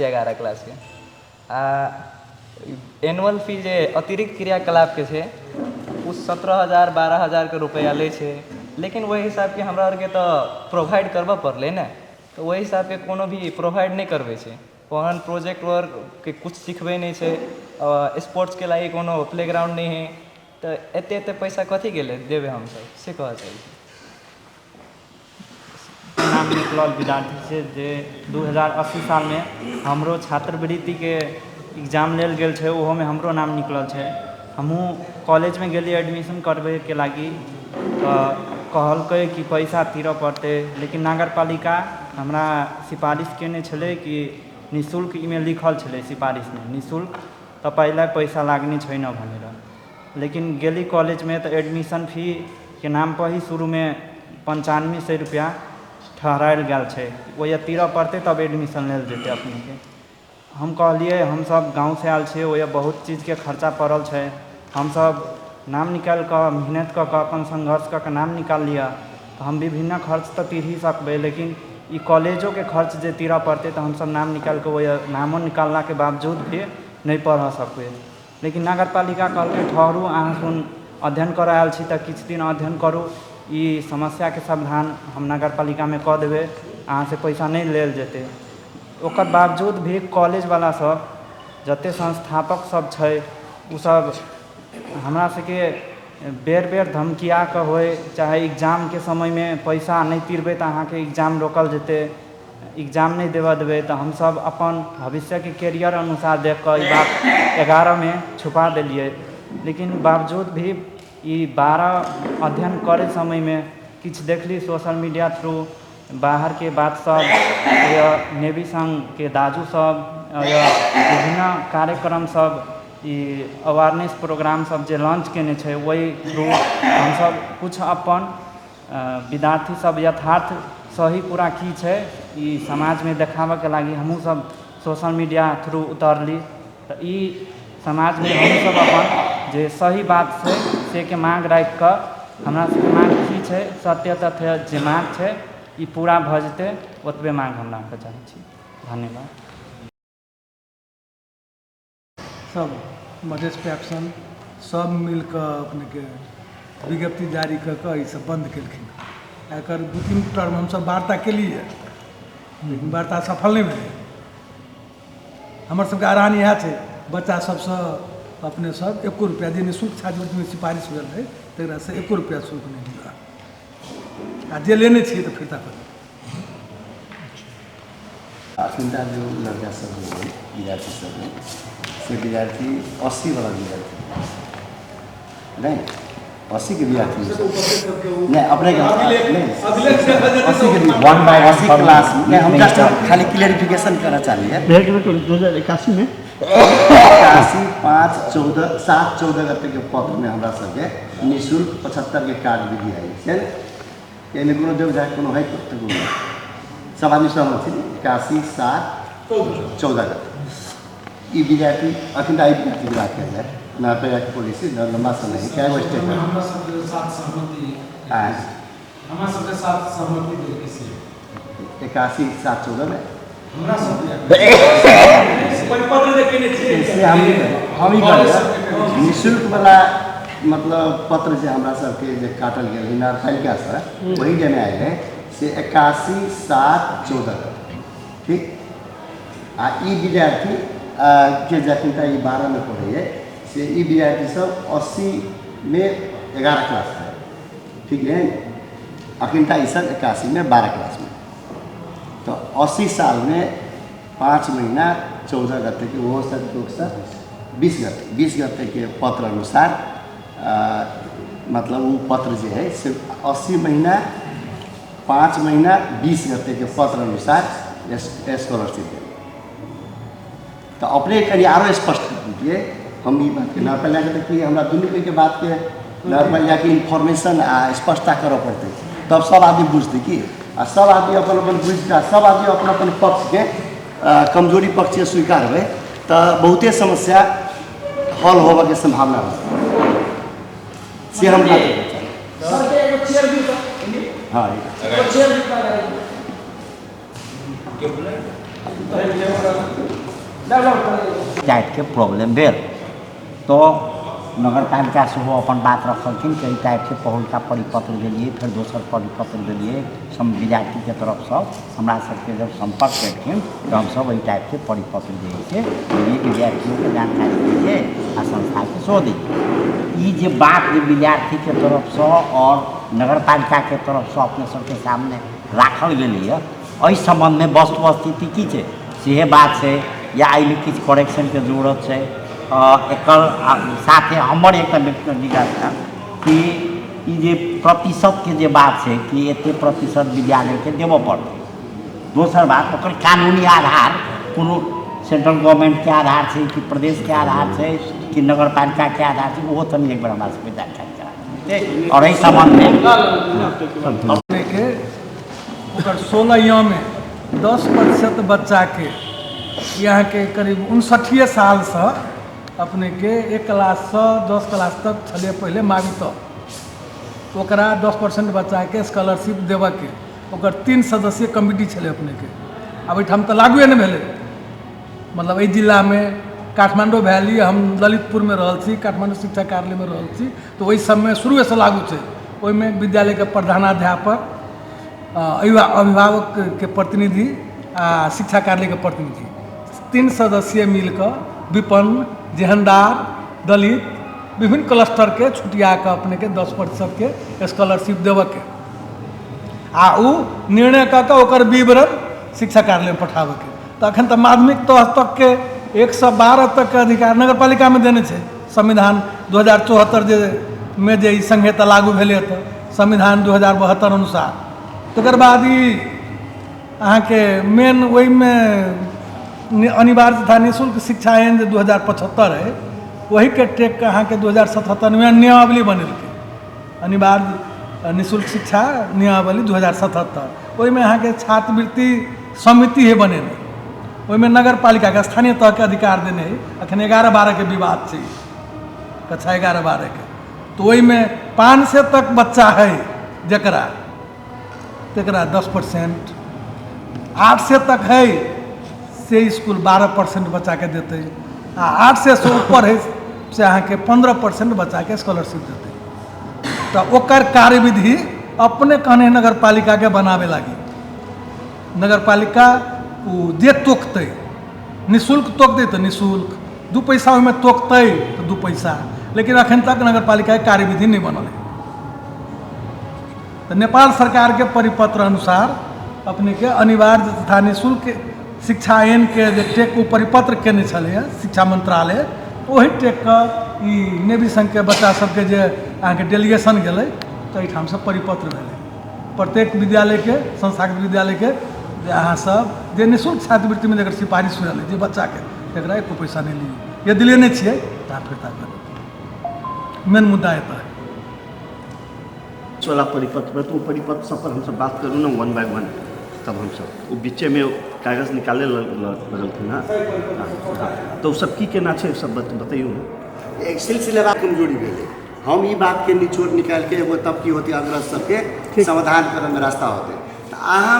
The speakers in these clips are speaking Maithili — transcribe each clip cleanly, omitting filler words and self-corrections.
11 क्लासके आ एनुअल फी जे अतिरिक्त क्रियाकलापके छै ओ 17,000 12,000के रुपैआ लै छै, लेकिन ओहि हिसाबके हमरा आरके तऽ प्रोवाइड करबऽ पड़लै ने, तऽ ओहि हिसाबके कोनो भी प्रोवाइड नहि करबै छै। ओहन प्रोजेक्ट वर्कके किछु सिखबै नहि छै, स्पोर्ट्सके लागि कोनो प्ले ग्राउण्ड नहि हइ, तऽ एते एते पैसा कथीके लेल देबै हमसब, से कहऽ चाहै छी। नाम निकलल विद्यार्थी छै जे 2080 सालमे हमरो छात्रवृत्तिके एग्जाम लेल गेल छै, ओहोमे हमरो नाम निकलल छै। हमहूँ कॉलेजमे गेलियै एडमिशन करबैके लागि तऽ कहलकै कि पैसा तीरऽ पड़तै, लेकिन नगरपालिका हमरा सिफारिश कयने छलै कि निःशुल्क, ईमे लिखल छलै सिफारिशमे निःशुल्क, तऽ पहिले पैसा लागने छै ने भनेर। लेकिन गेली कॉलेजमे तऽ एडमिशन फीके नामपर ही शुरूमे 9500 रुपैआ ठहरायल गेल छै, ओहि तीरऽ पड़तै तब एडमिशन लेल जेतै अपनेके। हम कहलियै हमसब गाँवसँ आयल छियै, ओहि बहुत चीजके खर्चा पड़ल छै, हमसब नाम निकालि कऽ मेहनत कऽ कऽ अपन संघर्ष कऽ कऽ नाम निकालि लिअ तऽ हम विभिन्न खर्च तऽ तीर ही सकबै, लेकिन ई कॉलेजोके खर्च जे तीरऽ पड़तै तऽ हमसब नाम निकालि कऽ ओहि नामो निकाललाके बावजूद भी नहि पढ़ऽ सकबै। लेकिन नगरपालिका कहलकै ठहरू, अहाँ सुन अध्ययन करऽ आयल छी तऽ किछु दिन अध्ययन करू, ई समस्याके समाधान हम नगरपालिकामे कऽ देबै, अहाँसँ पैसा नहि लेल जेतै। ओकर बावजूद भी कॉलेजवला सब जतेक संस्थापक सब छै ओसब हमरा सबके बेर बेर धमकिया कऽ होइ, चाहे एग्जामके समयमे पैसा नहि तिरबै तऽ अहाँके एग्जाम रोकल जेतै, एग्जाम नहि देबऽ देबै, तऽ हमसब अपन भविष्यके कैरियर अनुसार देख कऽ ई बात 11मे छुपा देलियै। लेकिन बावजूद भी ई 12 अध्ययन करै समयमे किछु देखली सोशल मीडिया थ्रू बाहरके बात सब, या नेवी संघके दाजू सब या विभिन्न कार्यक्रम सब, ई अवेयरनेस प्रोग्राम सब जे लॉन्च कयने छै, ओहि थ्रू हमसब किछु अपन विद्यार्थी सब यथार्थ सही पूरा की छै ई समाजमे देखाबऽके लागि हमहूँ सब सोशल मीडिया थ्रू उतरली, तऽ ई समाजमे हमहूँ सब अपन जे सही बात छै सेके माँग राखि कऽ हमरा सबके माँग की छै, सत्य तथ्य जे माँग छै ई पूरा भऽ जेतै, ओतबे माँग हम राखऽ चाहै छी। धन्यवाद। सब मधेश फैक्शन सब मिल कऽ अपनेके विज्ञप्ति जारी कऽ कऽ ईसब बन्द केलखिन। एकर 2-3 टर्म हमसब वार्ता केलियै, लेकिन वार्ता सफल नहि भेलै। हमर सबके आह्वान इएह छै बच्चा सबसँ अपने सब एको रुपैआ जे निःशुल्क छात्रवृत्तिमे सिफारिश भेल रहै तकरासँ एको रुपैआ शुल्क नहि लिअ, आ जे लेने छियै तऽ फिर्ता करू। अखिनता जो लड़का सब होइ विद्यार्थी सब होइ से विद्यार्थी 80 वाला विद्यार्थी नहीं, 80 के विद्यार्थी नहीं, अपने के नहीं, 80 के वन बाय 80 क्लास नहीं, हम जस्ट खाली क्लियरिफिकेशन करना चाहिए। 2081 में 81 5 14 7 14 गते के पत्र में हमरा सबके निःशुल्क 75 के कार्ड विधि आई छै, एहिमे कोनो देव जाय कोनो है तऽ कोनो सब आदमी सहमत छी। 81 7 14 गते ई विद्यार्थी अखन तऽ ई विद्यार्थीके बात कयल जाय नगरपालिकाके पॉलिसी लम्बा समय है, कए गो स्टेट है? हमरा सबके साथ सहमति आँय? हमरा सबके साथ सहमति देलकै से 81 7 14 में हमरा सबके परिपत्र जे केने छियै से हम ही कहलियै निःशुल्क वाला मतलब पत्र जे हमरा सबके जे काटल गेल है नगरपालिकासँ वही देने आयल है से 81 7 14 ठीक। आ ई विद्यार्थी के जखन तक ई 12 में पढ़ैए से ई विद्यार्थी सब 80 में 11 क्लास है, ठीक है, अखन तक ई सब 81 में 12 क्लास में, तो 80 साल में 5 महीना 14 गते के वो सब लोग सब 20 गते 20 गते के पत्र अनुसार मतलब वो पत्र जे है से 80 महीना 5 महीना 20 गते के पत्र अनुसार स्कॉलरशिप दे। तो अपने कनि आरो स्पष्ट कर दीजिए हम ई बात के नगरपालिका के तऽ की हमरा दुनू के बात के नगरपालिका के इन्फॉर्मेशन आ स्पष्टता करऽ पड़तै तब सब आदमी बुझतै की, आ सब आदमी अपन अपन बुझि कऽ सब आदमी अपन अपन पक्षके कमजोरी पक्षके स्वीकारबै तऽ बहुते समस्या हल होबऽके सम्भावना रहतै, से हम बात करऽ चाहै। हाँ, एगो चेयर। टाइपके प्रॉब्लम भेल तऽ नगरपालिका सेहो अपन बात रखलखिन कि एहि टाइपके पहिलुका परिपत्र देलियै, फेर दोसर परिपत्र देलियै। सब विद्यार्थीके तरफसँ हमरा सबके जब सम्पर्क केलखिन तऽ हमसब एहि टाइपके परिपत्र जे हइ से देलियै, विद्यार्थियोके जानकारी देलियै आ संस्थाके सेहो देलियै। ई जे बात जे विद्यार्थीके तरफसँ आओर नगरपालिकाके तरफसँ अपने सबके सामने राखल गेलैए, एहि सम्बन्धमे वस्तु स्थिति की छै सेहे बात छै, या एहिमे किछु करेक्शनके जरूरत छै। एकर साथे हमर एकटा व्यक्तिगत जिज्ञासा कि ई जे प्रतिशतके जे बात छै कि एते प्रतिशत विद्यालयके देबऽ पड़तै, दोसर बात ओकर कानूनी आधार कोनो सेंट्रल गवर्नमेंटके आधार छै कि प्रदेशके आधार छै कि नगरपालिकाके आधार छै, ओहो तनि एक बेर हमरा सबके जानकारी करा दिअ। आओर एहि सम्बन्धमे के ओकर 16 में 10% बच्चाके यहाँके करीब 59 सालसँ अपनेके एक क्लाससँ 10 क्लास तक छलै पहिले मावी, तक ओकरा 10% बच्चाके स्कॉलरशिप देबऽके ओकर 3 सदस्यीय कमिटी छलै अपनेके। आब एहिठाम तऽ लागुए नहि भेलै, मतलब एहि जिलामे काठमाण्डू भैली, हम ललितपुरमे रहल छी, काठमाण्डू शिक्षा कार्यालयमे रहल छी, तऽ ओहि सबमे शुरुएसँ लागू छै। ओहिमे विद्यालयके प्रधानाध्यापक, अभिभावकके प्रतिनिधि आ शिक्षा कार्यालयके प्रतिनिधि, 3 सदस्यीय मिलकऽ विपन्न, जेहनदार, दलित विभिन्न क्लस्टरके छुटिया कऽ अपनेके 10%के स्कॉलरशिप देबऽके आ ओ निर्णय कऽ कऽ ओकर विवरण शिक्षा कार्यालयमे पठाबऽके। तऽ एखन तऽ माध्यमिक तह तकके 112 तकके अधिकार नगरपालिकामे देने छै संविधान 2074 जे मे जे ई संहिता लागू भेलै, तऽ संविधान 2072 अनुसार। तकर बाद ई अहाँके मेन ओहिमे अनिवार्य तथा निःशुल्क शिक्षा ऐन जे 2075 है, ओहिके टेक कऽ अहाँके 2077मे नियमावली बनेलकै, अनिवार्य निःशुल्क शिक्षा नियमावली 2077। ओहिमे अहाँके छात्रवृत्ति समिति है बनेने, ओहिमे नगरपालिकाके स्थानीय तहके अधिकार देने है। अखन 11 12के विवाद छै, कक्षा 11 12के, तऽ ओहिमे 500 तक बच्चा है जकरा, तकरा 10%, 800 तक है से इसकुल 12% बच्चाके देतै आ 800सँ ऊपर है से अहाँके 15% बच्चाके स्कॉलरशिप देतै। तऽ ओकर कार्यविधि अपने कहने नगरपालिकाके बनाबे लागी। नगरपालिका ओ जे तोकतै, निःशुल्क तोकतै तऽ निःशुल्क, 2 पैसा ओहिमे तोकतै तऽ 2 पैसा। लेकिन अखन तक नगरपालिकाके कार्यविधि नहि बनल है। तऽ नेपाल सरकारके परिपत्र अनुसार अपनेके अनिवार्य तथा निःशुल्क शिक्षा ऐनके जे टेक ओ परिपत्र केने छलैए शिक्षा मंत्रालय, ओहि टेकके ई नेवी संघके बच्चा सबके जे अहाँके डेलीगेशन गेलै, तऽ एहिठामसँ परिपत्र भेलै प्रत्येक विद्यालयके, संस्थागत विद्यालयके, जे अहाँसब जे निःशुल्क छात्रवृत्तिमे जकर सिफारिश रहलै जे बच्चाके, तकरा एको पैसा नहि लियौ। यदि लेने छियै तऽ अहाँ फिर्ता करू। मेन मुद्दा एतऽ है। वाला परिपत्र पर, तो ओ परिपत्र सब पर हमसब बात करू ने वन बाय वन। तब हमसब ओ बीचेमे कागज निकाले लगलखिन। हँ, तऽ ओ सब की केना छै, सब बतैयौ ने। एक सिलसिलेवार कमजोरी भेलै। हम ई बातके निचोड़ निकालि के एगो तब की होतै, अग्रज सबके समाधान करऽमे रास्ता होतै। तऽ अहाँ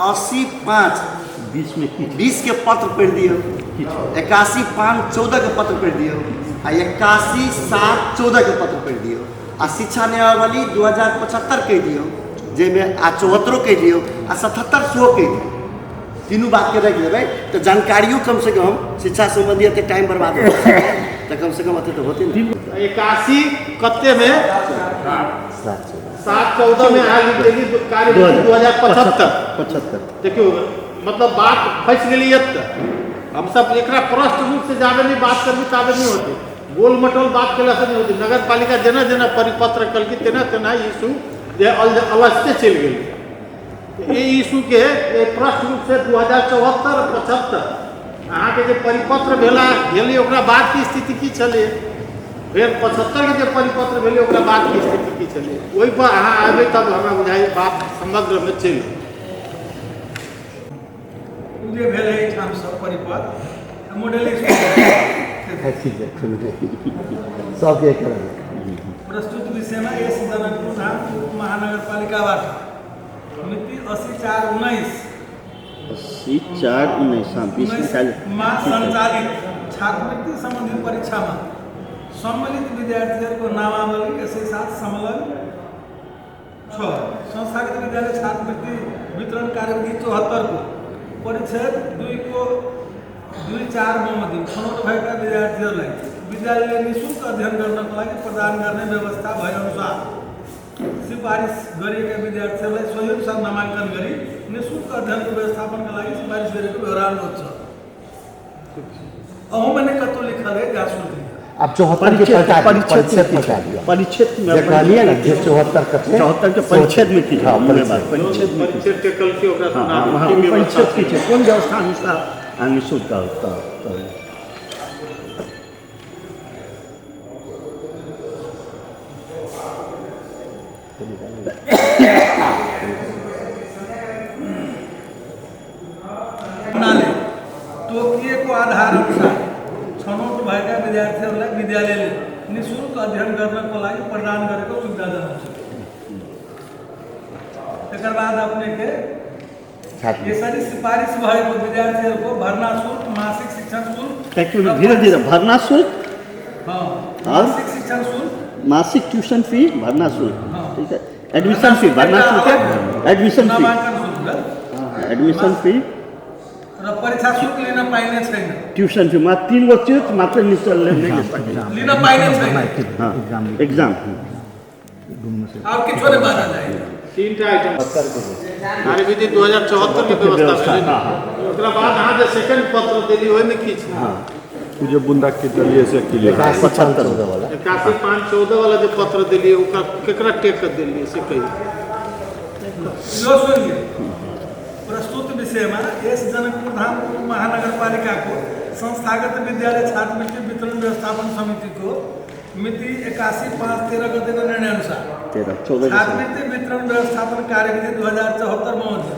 80 5 20मे की 20के पत्र पढ़ि दियौ, 81 5 14के पत्र पढ़ि दियौ आ 81 7 14के पत्र पढ़ि दियौ आ शिक्षा नियमावली 2075 कहि दियौ, जाहिमे आ 74 कहि दियौ आ 77 सेहो कहि दियौ। तीनू बातके राखि देबै तऽ जानकारियो कमसँ कम शिक्षा सम्बन्धी एते टाइम बर्बाद होतै तऽ कमसँ कम एते तऽ होतै ने। 81 कतेमे? 7 14। 7 14 में अहाँ लिख देली कार्यविधि 2075। 75। देखियौ, मतलब बात फँसि गेली एतऽ। हमसब एकरा प्रष्ट रूप से जाबे नहि बात करबी ताबे नहि होतै। गोल मटोल बात केलासँ नहि होतै। नगर पालिका जेना जेना परिपत्र कलकी, तेना तेना इशू जे अलगसे चलि गेलै। ई इशूके प्रष्ट रूप से 2074, 75 अहाँके जे परिपत्र भेला भेलै, ओकरा बाद की स्थिति की छलै, फेर 75के जे परिपत्र भेलै, ओकरा बाद की स्थिति की छलै, ओहिपर अहाँ आबै तब हमरा बुझाइए बात समग्रमे चलि ओ जे भेलै एहिठाम सब परिपत्र मॉडल स्कूल सबके एक तरह। प्रस्तुत विषयमा यस जनकपुर धाम उप महानगरपालिकाबाट मिति 80 4 19। 80 4 19, हाँ, 20 निकाल। मा सञ्चालित छात्रवृत्ति सम्बन्धी परीक्षामा सम्मिलित विद्यार्थीहरूको नामावली यसै साथ संलग्न छ। संस्थागत विद्यालय छात्रवृत्ति वितरण कार्यविधि 74को परिच्छेद 2को 2 4 बमोजिम छनौट भएका विद्यार्थीहरूलाई विद्यालयले निःशुल्क अध्ययन गर्नको लागि प्रदान गर्ने व्यवस्था भएअनुसार सिफारिस गरिएका विद्यार्थीहरूलाई सोही अनुसार नामाङ्कन गरी निःशुल्क अध्ययनको व्यवस्थापनका लागि सिफारिस गरेको व्यवहार अनुरोध छ। अहूमे नहि कतहु लिखल है जहाँ शुल्क लिअ। आब 74 के परिच्छेद पलटा दियौ, परिच्छेद परिच्छेद में की पलटा छै? दियौ। परिच्छेद में जे कहलियै ने जे 74 के छै, 74 के परिच्छेद में की छै? हाँ, मुँहे बात परिच्छेद। परिच्छेद में की छै? परिच्छेद टेकल की ओकरा हाँ, सुना हाँ, दियौ, हाँ, की ओ व्यवस्था परिच्छेद की छै, कोन व्यवस्था अनुसार आ निःशुल्क तऽ हुनाले तोकिएको आधार अनुसार छनौट भएका विद्यार्थीहरूलाई विद्यालयले निःशुल्क अध्ययन गर्नको लागि प्रदान गरेको सुविधा जनाउँछ। तकर बाद अपनेके छात्र यसरी सिफारिस भएको विद्यार्थीहरूको भर्ना शुल्क, मासिक शिक्षण शुल्क ताकि धीरे धीरे, भर्ना शुल्क। हाँ। और? मासिक शिक्षण शुल्क। मासिक ट्यूशन फी, भर्ना शुल्क। हाँ। ठीक है, एडमिशन फी, भर्ना शुल्क है, एडमिशन फी। नामाङ्कन शुल्क भेल। Admission fee. र परीक्षा शुल्क लिन पाइने छैन। ट्यूशन फी मात्र तीन गो चीज मात्र निःशुल्क नहि ले सकै। लिन पाइने छैन। हाँ, एग्जाम। और किछो नहि बाजल जाइ। तीनटा आइटम, कार्यविधि 2074 के व्यवस्था भेलै ने। ओकरा बाद अहाँ जे सेकंड पत्र देली, ओहिमे की छै? हाँ। उ जे बुंदा के देलियै से क्लियर। 81 5 14 वाला। 81 5 14 वाला जे पत्र देलियै, ओकरा केकरा टेक के देलियै से कहियौ। यो सुनि लियौ। प्रस्तुत विषयमा यस जनकपुर धाम महानगरपालिकाको संस्थागत विद्यालय छात्रवृत्ति वितरण व्यवस्थापन समितिको मिति 81 5 13 गतेको निर्णय अनुसार 13 14। छात्रवृत्ति वितरण व्यवस्थापन कार्यविधि 2074 बमोजिम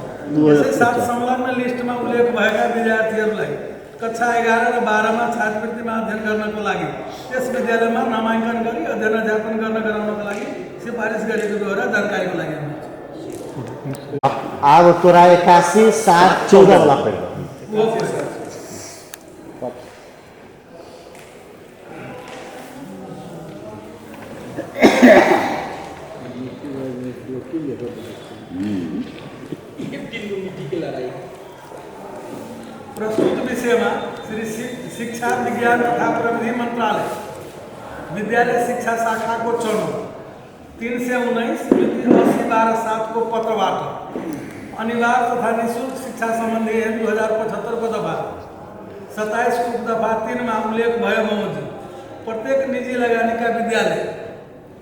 यसै साथ संलग्न लिस्टमा उल्लेख भएका विद्यार्थीहरूलाई कक्षा 11 र 12मा छात्रवृत्तिमा अध्ययन गर्नको लागि त्यस विद्यालयमा नामाङ्कन गरी अध्ययन अध्यापन गर्न गराउनको लागि सिफारिस गरेको बेहोरा जानकारीको लागि अनुरोध छ। आब तोरा 81 7 14 वाला पढ़ि। Okay sir. प्रस्तुत विषयमा श्री शिक्षा विज्ञान तथा प्रविधि मन्त्रालय, विद्यालय शिक्षा शाखाको चौनो 319 मिति 80 12 7को पत्रबाट अनिवार्य तथा निःशुल्क शिक्षा सम्बन्धी ऐन 2075को दफा 27को उपदफा 3मा उल्लेख भए बमोजिम प्रत्येक निजी लगानीका विद्यालय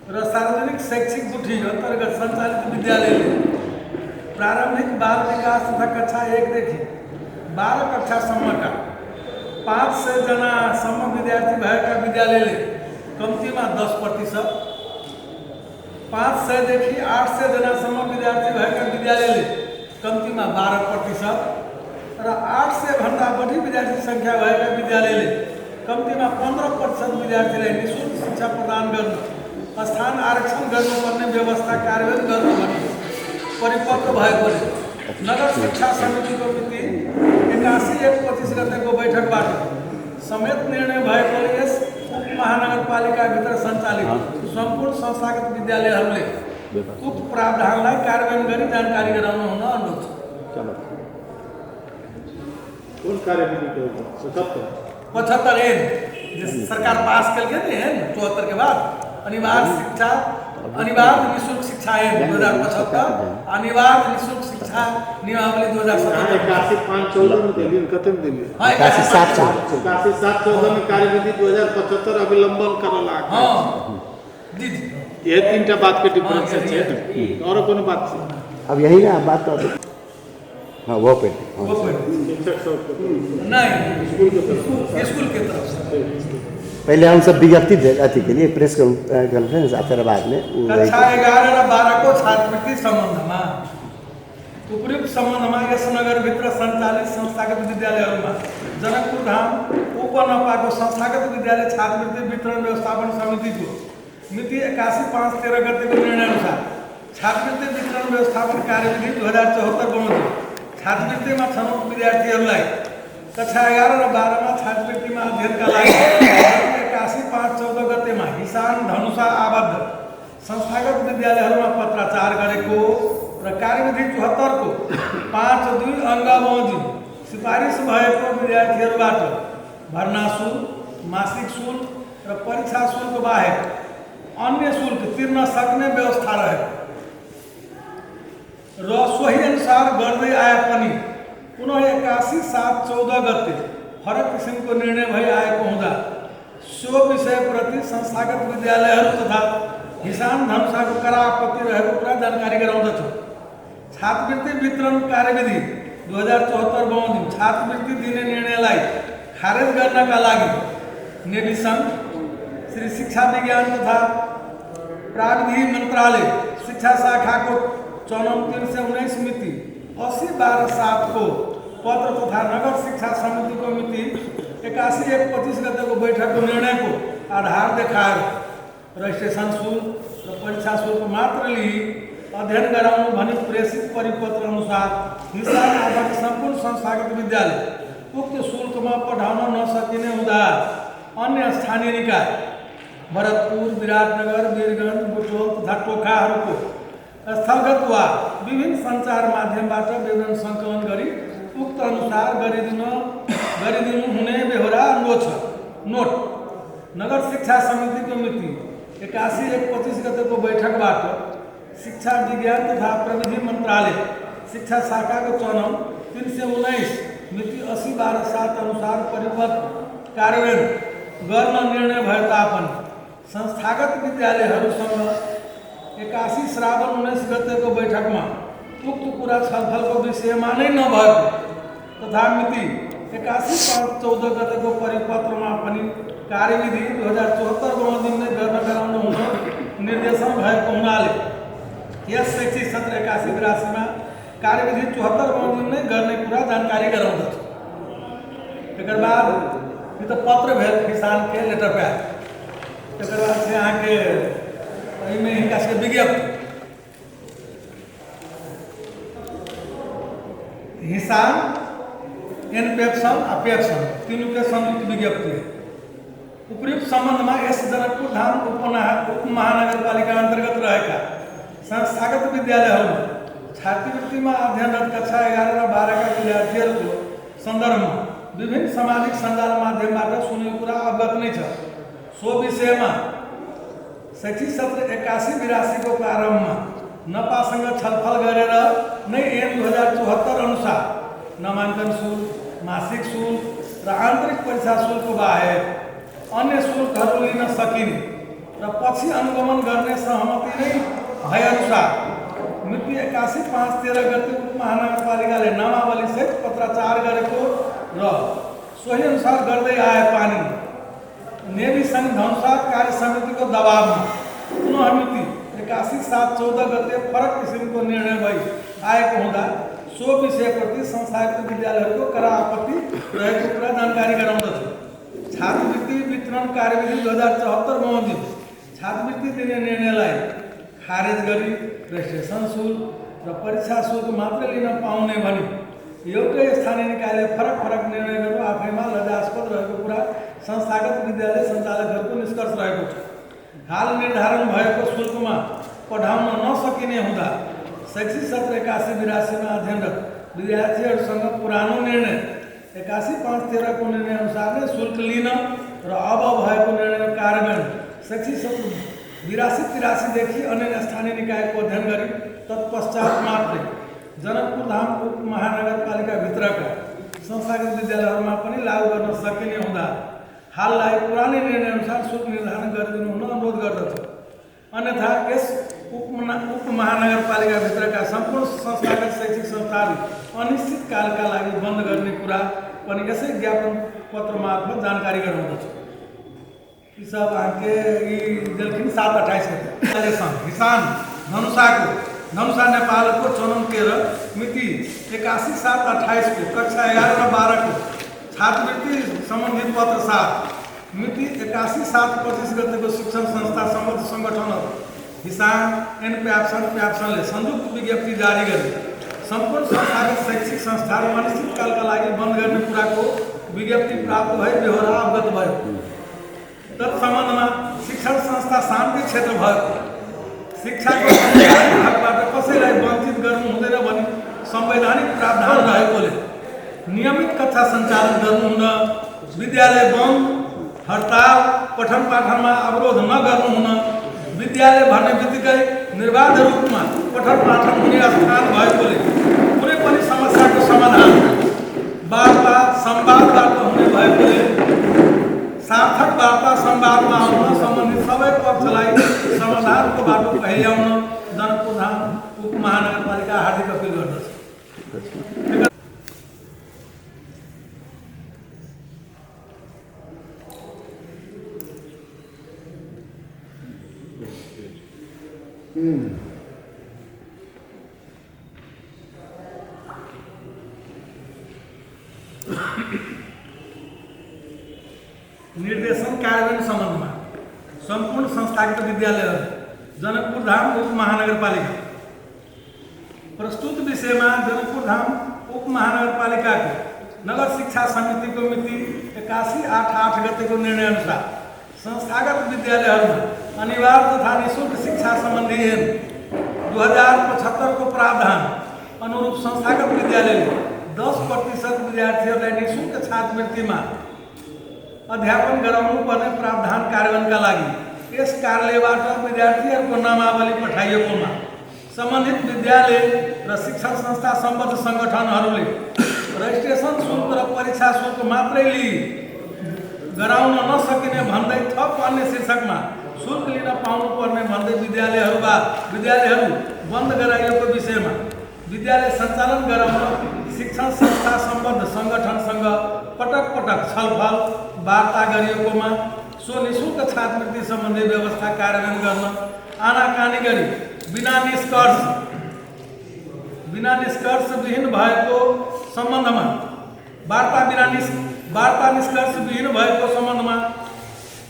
र सार्वजनिक शैक्षिक गुठी अन्तर्गत सञ्चालित विद्यालयले प्रारम्भिक बाल विकास तथा कक्षा 1देखि 12 कक्षासम्मका 500 जनासम्म विद्यार्थी भएका विद्यालयले कम्तीमा 10%, 500देखि 800 जनासम्म विद्यार्थी भएका विद्यालयले कम्तीमा 12% र 800भन्दा बढी विद्यार्थी सङ्ख्या भएका विद्यालयले कम्तीमा 15% विद्यार्थीलाई निःशुल्क शिक्षा प्रदान गर्न स्थान आरक्षण गर्नुपर्ने व्यवस्था कार्यान्वयन गर्नु भनी परिपत्र भएकोले नगर शिक्षा समितिको मिति 81 1 25 गतेको बैठकबाट समेत निर्णय भएकोले यस उपमहानगरपालिकाभित्र सञ्चालित सम्पूर्ण संस्थागत विद्यालयहरूले उक्त प्रावधानलाई कार्यान्वयन गरी जानकारी गराउनु हुन अनुरोध छ। कोन कार्यविधि के 75? 75 एन जे सरकार पास केलकै ने एन 74 के बाद, अनिवार्य शिक्षा, अनिवार्य निःशुल्क शिक्षा ऐन 2075, अनिवार्य निःशुल्क शिक्षा नियमावली 2077। 81 5 14 में देलियै ने, कते में देलियै? हाँ। 81 7 14। 81 7 14 में कार्यविधि 2075 अविलंबन करऽ लाग। हाँ जी जी। ये तीनटा बात के डिफरेंस छै ने, औरो कोनो बात छै? अब यही ना बात तो, हाँ, वो पढ़। वो पढ़। शिक्षक सब के नहीं। स्कूल के तरफ। स्कूल के तरफ से। पहले हम सब विज्ञप्ति अथी के लिए प्रेस कॉन्फ्रेंस आ तेकर बाद में उ रही। कक्षा 11 र 12को छात्रवृत्ति सम्बन्धमा उपयुक्त सम्बन्धमा यस नगरभित्र सञ्चालित संस्थागत विद्यालयहरूमा जनकपुर धाम उपनपाको संस्थागत विद्यालय छात्रवृत्ति वितरण व्यवस्थापन समितिको मिति 81 5 13 गतेको निर्णयअनुसार छात्रवृत्ति वितरण व्यवस्थापन कार्यविधि 2074 बमोजिम छात्रवृत्तिमा छनौट विद्यार्थीहरूलाई कक्षा 11 र 12 मा छात्रवृत्तिमा अध्ययनका लागि 81/5/14 गतेमा हिसान धनुषा आबद्ध संस्थागत विद्यालयहरूमा पत्राचार गरेको र कार्यविधि 74 को 5(2) अङ्ग बमोजिम सिफारिस भएको विद्यार्थीहरूबाट भर्ना शुल्क, मासिक शुल्क र परीक्षा शुल्क बाहेक अन्य शुल्क तिर्न सक्ने व्यवस्था रहेको र सोही अनुसार गर्दै आए पनि पुनः 81/7/14 गते फरक किसिमको निर्णय भई आएको हुँदा सो विषयप्रति संस्थागत विद्यालयहरू तथा हिसान धनुषाको कड़ा आपत्ति रहेको कुरा जानकारी गराउँदछु। छात्रवृत्ति वितरण कार्यविधि 2074 बमोजिम छात्रवृत्ति दिने निर्णयलाई खारेज गर्नका लागि नेवी सङ्घ, श्री शिक्षा विज्ञान तथा प्राविधि मन्त्रालय शिक्षा शाखाको चौनम 319 मिति 80/12/7 को पत्र तथा नगर शिक्षा समितिको मिति 81/1/25 गतेको बैठकको निर्णयको आधार देखाएर रजिस्ट्रेसन शुल्क र परीक्षा शुल्क मात्र लिई अध्ययन गराउनु भनी प्रेषित परिपत्र अनुसार हिसान आबद्ध सम्पूर्ण संस्थागत विद्यालय उक्त शुल्कमा पढाउन नसकिने हुँदा अन्य स्थानीय निकाय भरतपुर, विराटनगर, वीरगञ्ज, बुटवल तथा टोखाहरूको स्थलगत वा विभिन्न सञ्चार माध्यमबाट विवरण सङ्कलन गरी उक्त अनुसार गरिदिनु हुने बेहोरा अनुरोध छ। नोट: नगर शिक्षा समितिको मिति 81/1/25 गतेको बैठकबाट शिक्षा विज्ञान तथा प्रविधि मन्त्रालय शिक्षा शाखाको चौनम 319 मिति 80/12/7 अनुसार परिपत्र कार्यान्वयन गर्न निर्णय भए तापनि संस्थागत विद्यालयहरूसँग 81 श्रावण 19 गतेको बैठकमा उक्त कुरा छलफलको विषयमा नै नभएको तथा मिति 81/5/14 गतेको परिपत्रमा पनि कार्यविधि 2074 बमोजिम नै गर्न गराउनु हुन निर्देशन भएको हुनाले यस शैक्षिक सत्र 81/82 मा कार्यविधि 74 बमोजिम नै गर्ने कुरा जानकारी गराउँदछ। एकर बाद ई तऽ पत्र भेल किसानके लेटर पैड। एकर बाद छै अहाँके एहिमे हिनका सबके विज्ञप्ति हिसान एन पेप्सन आ पेप्सन तीनूके संयुक्त विज्ञप्ति है। उपयुक्त सम्बन्धमा यस जनकपुर धाम उपमहानगरपालिका अन्तर्गत रहेका संस्थागत विद्यालयहरूमा छात्रवृत्तिमा अध्ययनरत कक्षा 11 र 12 का विद्यार्थीहरूको सन्दर्भमा विभिन्न सामाजिक सञ्जाल माध्यमबाट सुनेको कुरा अवगत नै छ। सो विषयमा शैक्षिक सत्र 81/82 को प्रारम्भमा नपासँग छलफल गरेर नै ऐन 2074 अनुसार नामाङ्कन शुल्क, मासिक शुल्क र आन्तरिक परीक्षा शुल्क बाहेक अन्य शुल्कहरू लिन सकिने र पछि अनुगमन गर्ने सहमति नै भएअनुसार मिति 81/5/13 गते उपमहानगरपालिकाले नामावलीसहित पत्राचार गरेको र सोही अनुसार गर्दै आए पानी नेवी सङ्घ धनुषा कार्य समितिको दबावमा पुनः मिति 81/7/14 गते फरक किसिमको निर्णय भई आएको हुँदा सो विषयप्रति संस्थागत विद्यालयहरूको कड़ा आपत्ति रहेको कुरा जानकारी गराउँदछु। छात्रवृत्ति वितरण कार्यविधि 2074 बमोजिम छात्रवृत्ति दिने निर्णयलाई खारेज गरी रजिस्ट्रेसन शुल्क र परीक्षा शुल्क मात्र लिन पाउने भनी एउटै स्थानीय निकायले फरक फरक निर्णय गर्नु आफैमा लज्जास्पद रहेको कुरा संस्थागत विद्यालय सञ्चालकहरूको निष्कर्ष रहेको छ। हाल निर्धारण भएको शुल्कमा पढाउन नसकिने हुँदा शैक्षिक सत्र 81/82 मा अध्ययनरत विद्यार्थीहरूसँग पुरानो निर्णय 81/5/13 को निर्णय अनुसार नै शुल्क लिन र अब भएको निर्णय कार्यान्वयन शैक्षिक सत्र 82/83 देखि अन्य स्थानीय निकायको अध्ययन गरी तत्पश्चात मात्रै जनकपुर धाम उपमहानगरपालिकाभित्रका संस्थागत विद्यालयहरूमा पनि लागू गर्न सकिने हुँदा हाललाई पुरानै निर्णयअनुसार शुल्क निर्धारण गरिदिनु हुन अनुरोध गर्दछु। अन्यथा यस उपमहानगरपालिकाभित्रका सम्पूर्ण संस्थागत शैक्षिक संस्थाहरू अनिश्चित कालका लागि बन्द गर्ने कुरा पनि यसै ज्ञापन पत्र मार्फत जानकारी गराउँदछु। यी सब अहाँके ई देलखिन 7/28 गते। किसान धनुषाको धनुषा नेपालको चौनम 13 मिति 81/7/28 को कक्षा 11 र 12 को छात्रवृत्ति सम्बन्धी पत्र 7 मिति 81/7/25 गतेको शिक्षण संस्था सम्बद्ध सङ्गठनहरू किसान एन प्याप्सन प्याप्सनले संयुक्त विज्ञप्ति जारी गरे। सम्पूर्ण संस्थागत शैक्षिक संस्थाहरू अनिश्चितकालका लागि बन्द गर्ने कुराको विज्ञप्ति प्राप्त भई बेहोरा अवगत भयो। तत्सम्बन्धमा शिक्षण संस्था शान्ति क्षेत्र भएको शिक्षाको संवैधानिक हकबाट कसैलाई वञ्चित गर्नु हुँदैन भनी संवैधानिक प्रावधान रहेकोले नियमित कक्षा सञ्चालन गर्नुहुन, विद्यालय बन्द, हडताल, पठन पाठनमा अवरोध नगर्नुहुन, विद्यालय भन्ने बित्तिकै निर्बाध रूपमा पठन पाठन हुने स्थान भएकोले कुनै पनि समस्याको समाधान वार्ता संवादबाट हुने भएकोले सार्थक वार्ता संवादमा आउन सम्बन्धित सबै पक्षलाई समाधानको बाटो पहिल्याउन जनकपुरधाम उपमहानगरपालिका हार्दिक अपिल गर्दछ। निर्देशन कार्यान्वयन सम्बन्धमा सम्पूर्ण संस्थागत विद्यालयहरू जनकपुरधाम उपमहानगरपालिका प्रस्तुत विषयमा जनकपुरधाम उपमहानगरपालिकाको नगर शिक्षा समितिको मिति 81/8/8 गतेको निर्णयअनुसार संस्थागत विद्यालयहरूमा अनिवार्य तथा निःशुल्क शिक्षा सम्बन्धी ऐन 2075 को प्रावधान अनुरूप संस्थागत विद्यालयले 10% विद्यार्थीहरूलाई निःशुल्क छात्रवृत्तिमा अध्यापन गराउनु पर्ने प्रावधान कार्यान्वयनका लागि यस कार्यालयबाट विद्यार्थीहरूको नामावली पठाइएकोमा सम्बन्धित विद्यालय र शिक्षण संस्था सम्बद्ध सङ्गठनहरूले रजिस्ट्रेसन शुल्क र परीक्षा शुल्क मात्रै लिई गराउन नसकिने भन्दै थप अन्य शीर्षकमा शुल्क लिन पाउनुपर्ने भन्दै विद्यालयहरू बन्द गराइएको विषयमा विद्यालय सञ्चालन गराउन शिक्षण संस्था सम्बद्ध सङ्गठनसँग पटक पटक छलफल वार्ता गरिएकोमा सो निःशुल्क छात्रवृत्ति सम्बन्धी व्यवस्था कार्यान्वयन गर्न आनाकानी गरी बिना निष्कर्षविहीन भएको सम्बन्धमा वार्ता निष्कर्षविहीन भएको सम्बन्धमा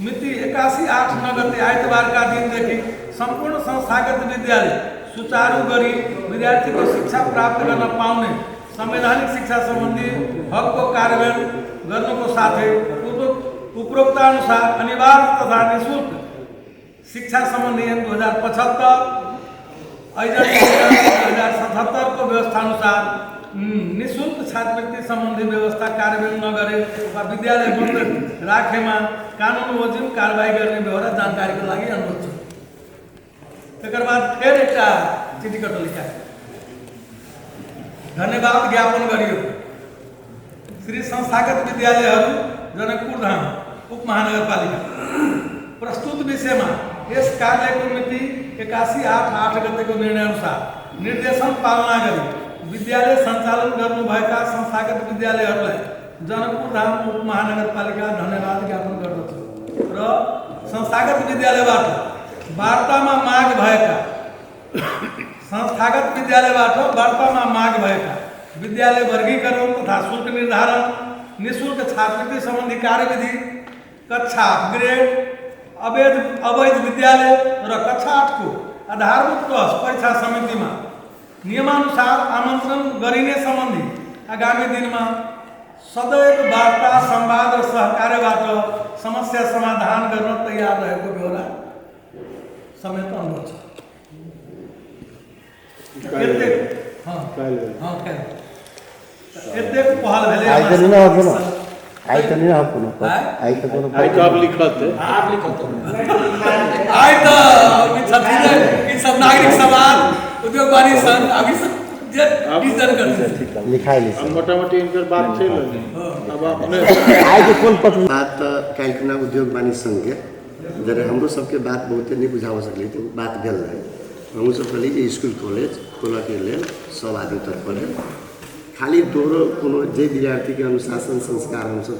मिति 81/8 गते आइतबारका दिनदेखि सम्पूर्ण संस्थागत विद्यालय सुचारू गरी विद्यार्थीको शिक्षा प्राप्त गर्न पाउने संवैधानिक शिक्षा सम्बन्धी हकको कार्यान्वयन गर्नुको साथै उपरोक्तानुसार अनिवार्य तथा निःशुल्क शिक्षा सम्बन्धी ऐन 2075 ऐजन 2077 को व्यवस्थानुसार निःशुल्क छात्रवृत्ति सम्बन्धी व्यवस्था कार्यान्वयन नगरे वा विद्यालय बन्द राखेमा कानुन बमोजिम कारवाही गर्ने बेहोरा जानकारीको लागि अनुरोध छ। तकर बाद फेर एकटा चिठी कटो लिखा धन्यवाद ज्ञापन गरियो। श्री संस्थागत विद्यालयहरू जनकपुरधाम उपमहानगरपालिका प्रस्तुत विषयमा यस कार्यालयको मिति 81/8/8 गतेको निर्णयअनुसार निर्देशन पालना गरी विद्यालय सञ्चालन गर्नुभएका संस्थागत विद्यालयहरूलाई जनकपुरधाम उपमहानगरपालिका धन्यवाद ज्ञापन गर्दछ र संस्थागत विद्यालयबाट वार्तामा माग भएका संस्थागत विद्यालयबाट वार्तामा माग भएका विद्यालय वर्गीकरण तथा शुल्क निर्धारण, निःशुल्क छात्रवृत्ति सम्बन्धी कार्यविधि, कक्षा अपग्रेड, अवैध विद्यालय र कक्षा 8 को आधारभूत क्लास परीक्षा समितिमा नियमानुसार आमन्त्रण गरिने सम्बन्धी आगामी दिनमा सदैव वार्ता संवाद र सहकार्यबाट समस्या समाधान गर्न तयार रहेको बेहोरा समेत अनुरोध छ। एतेक पहल भेलै। आइ तऽ नहि कोनो आइ तऽ नहि कोनो आइ तऽ कोनो आइ तऽ आब लिखत आब लिखत आइ तऽ छथिन ई सब नागरिक समाज उद्योग वाणिज्य संघ अभी सब जे डिसीजन करतै लिखाइ लै। मोटामोटी इनकर बात छै अब अपने आइ के कोन पत्र बात तऽ काल्हि खुना उद्योग वाणिज्य संघके जरे हमरो सबके बात बहुते नहि बुझाबऽ सकलै तऽ बात भेल रहै। हमहूँ सब कहलियै जे स्कूल कॉलेज खोलऽके लेल सब आदमी तत्पर है, खाली दोहरो कोनो जे विद्यार्थीके अनुशासन संस्कार हमसब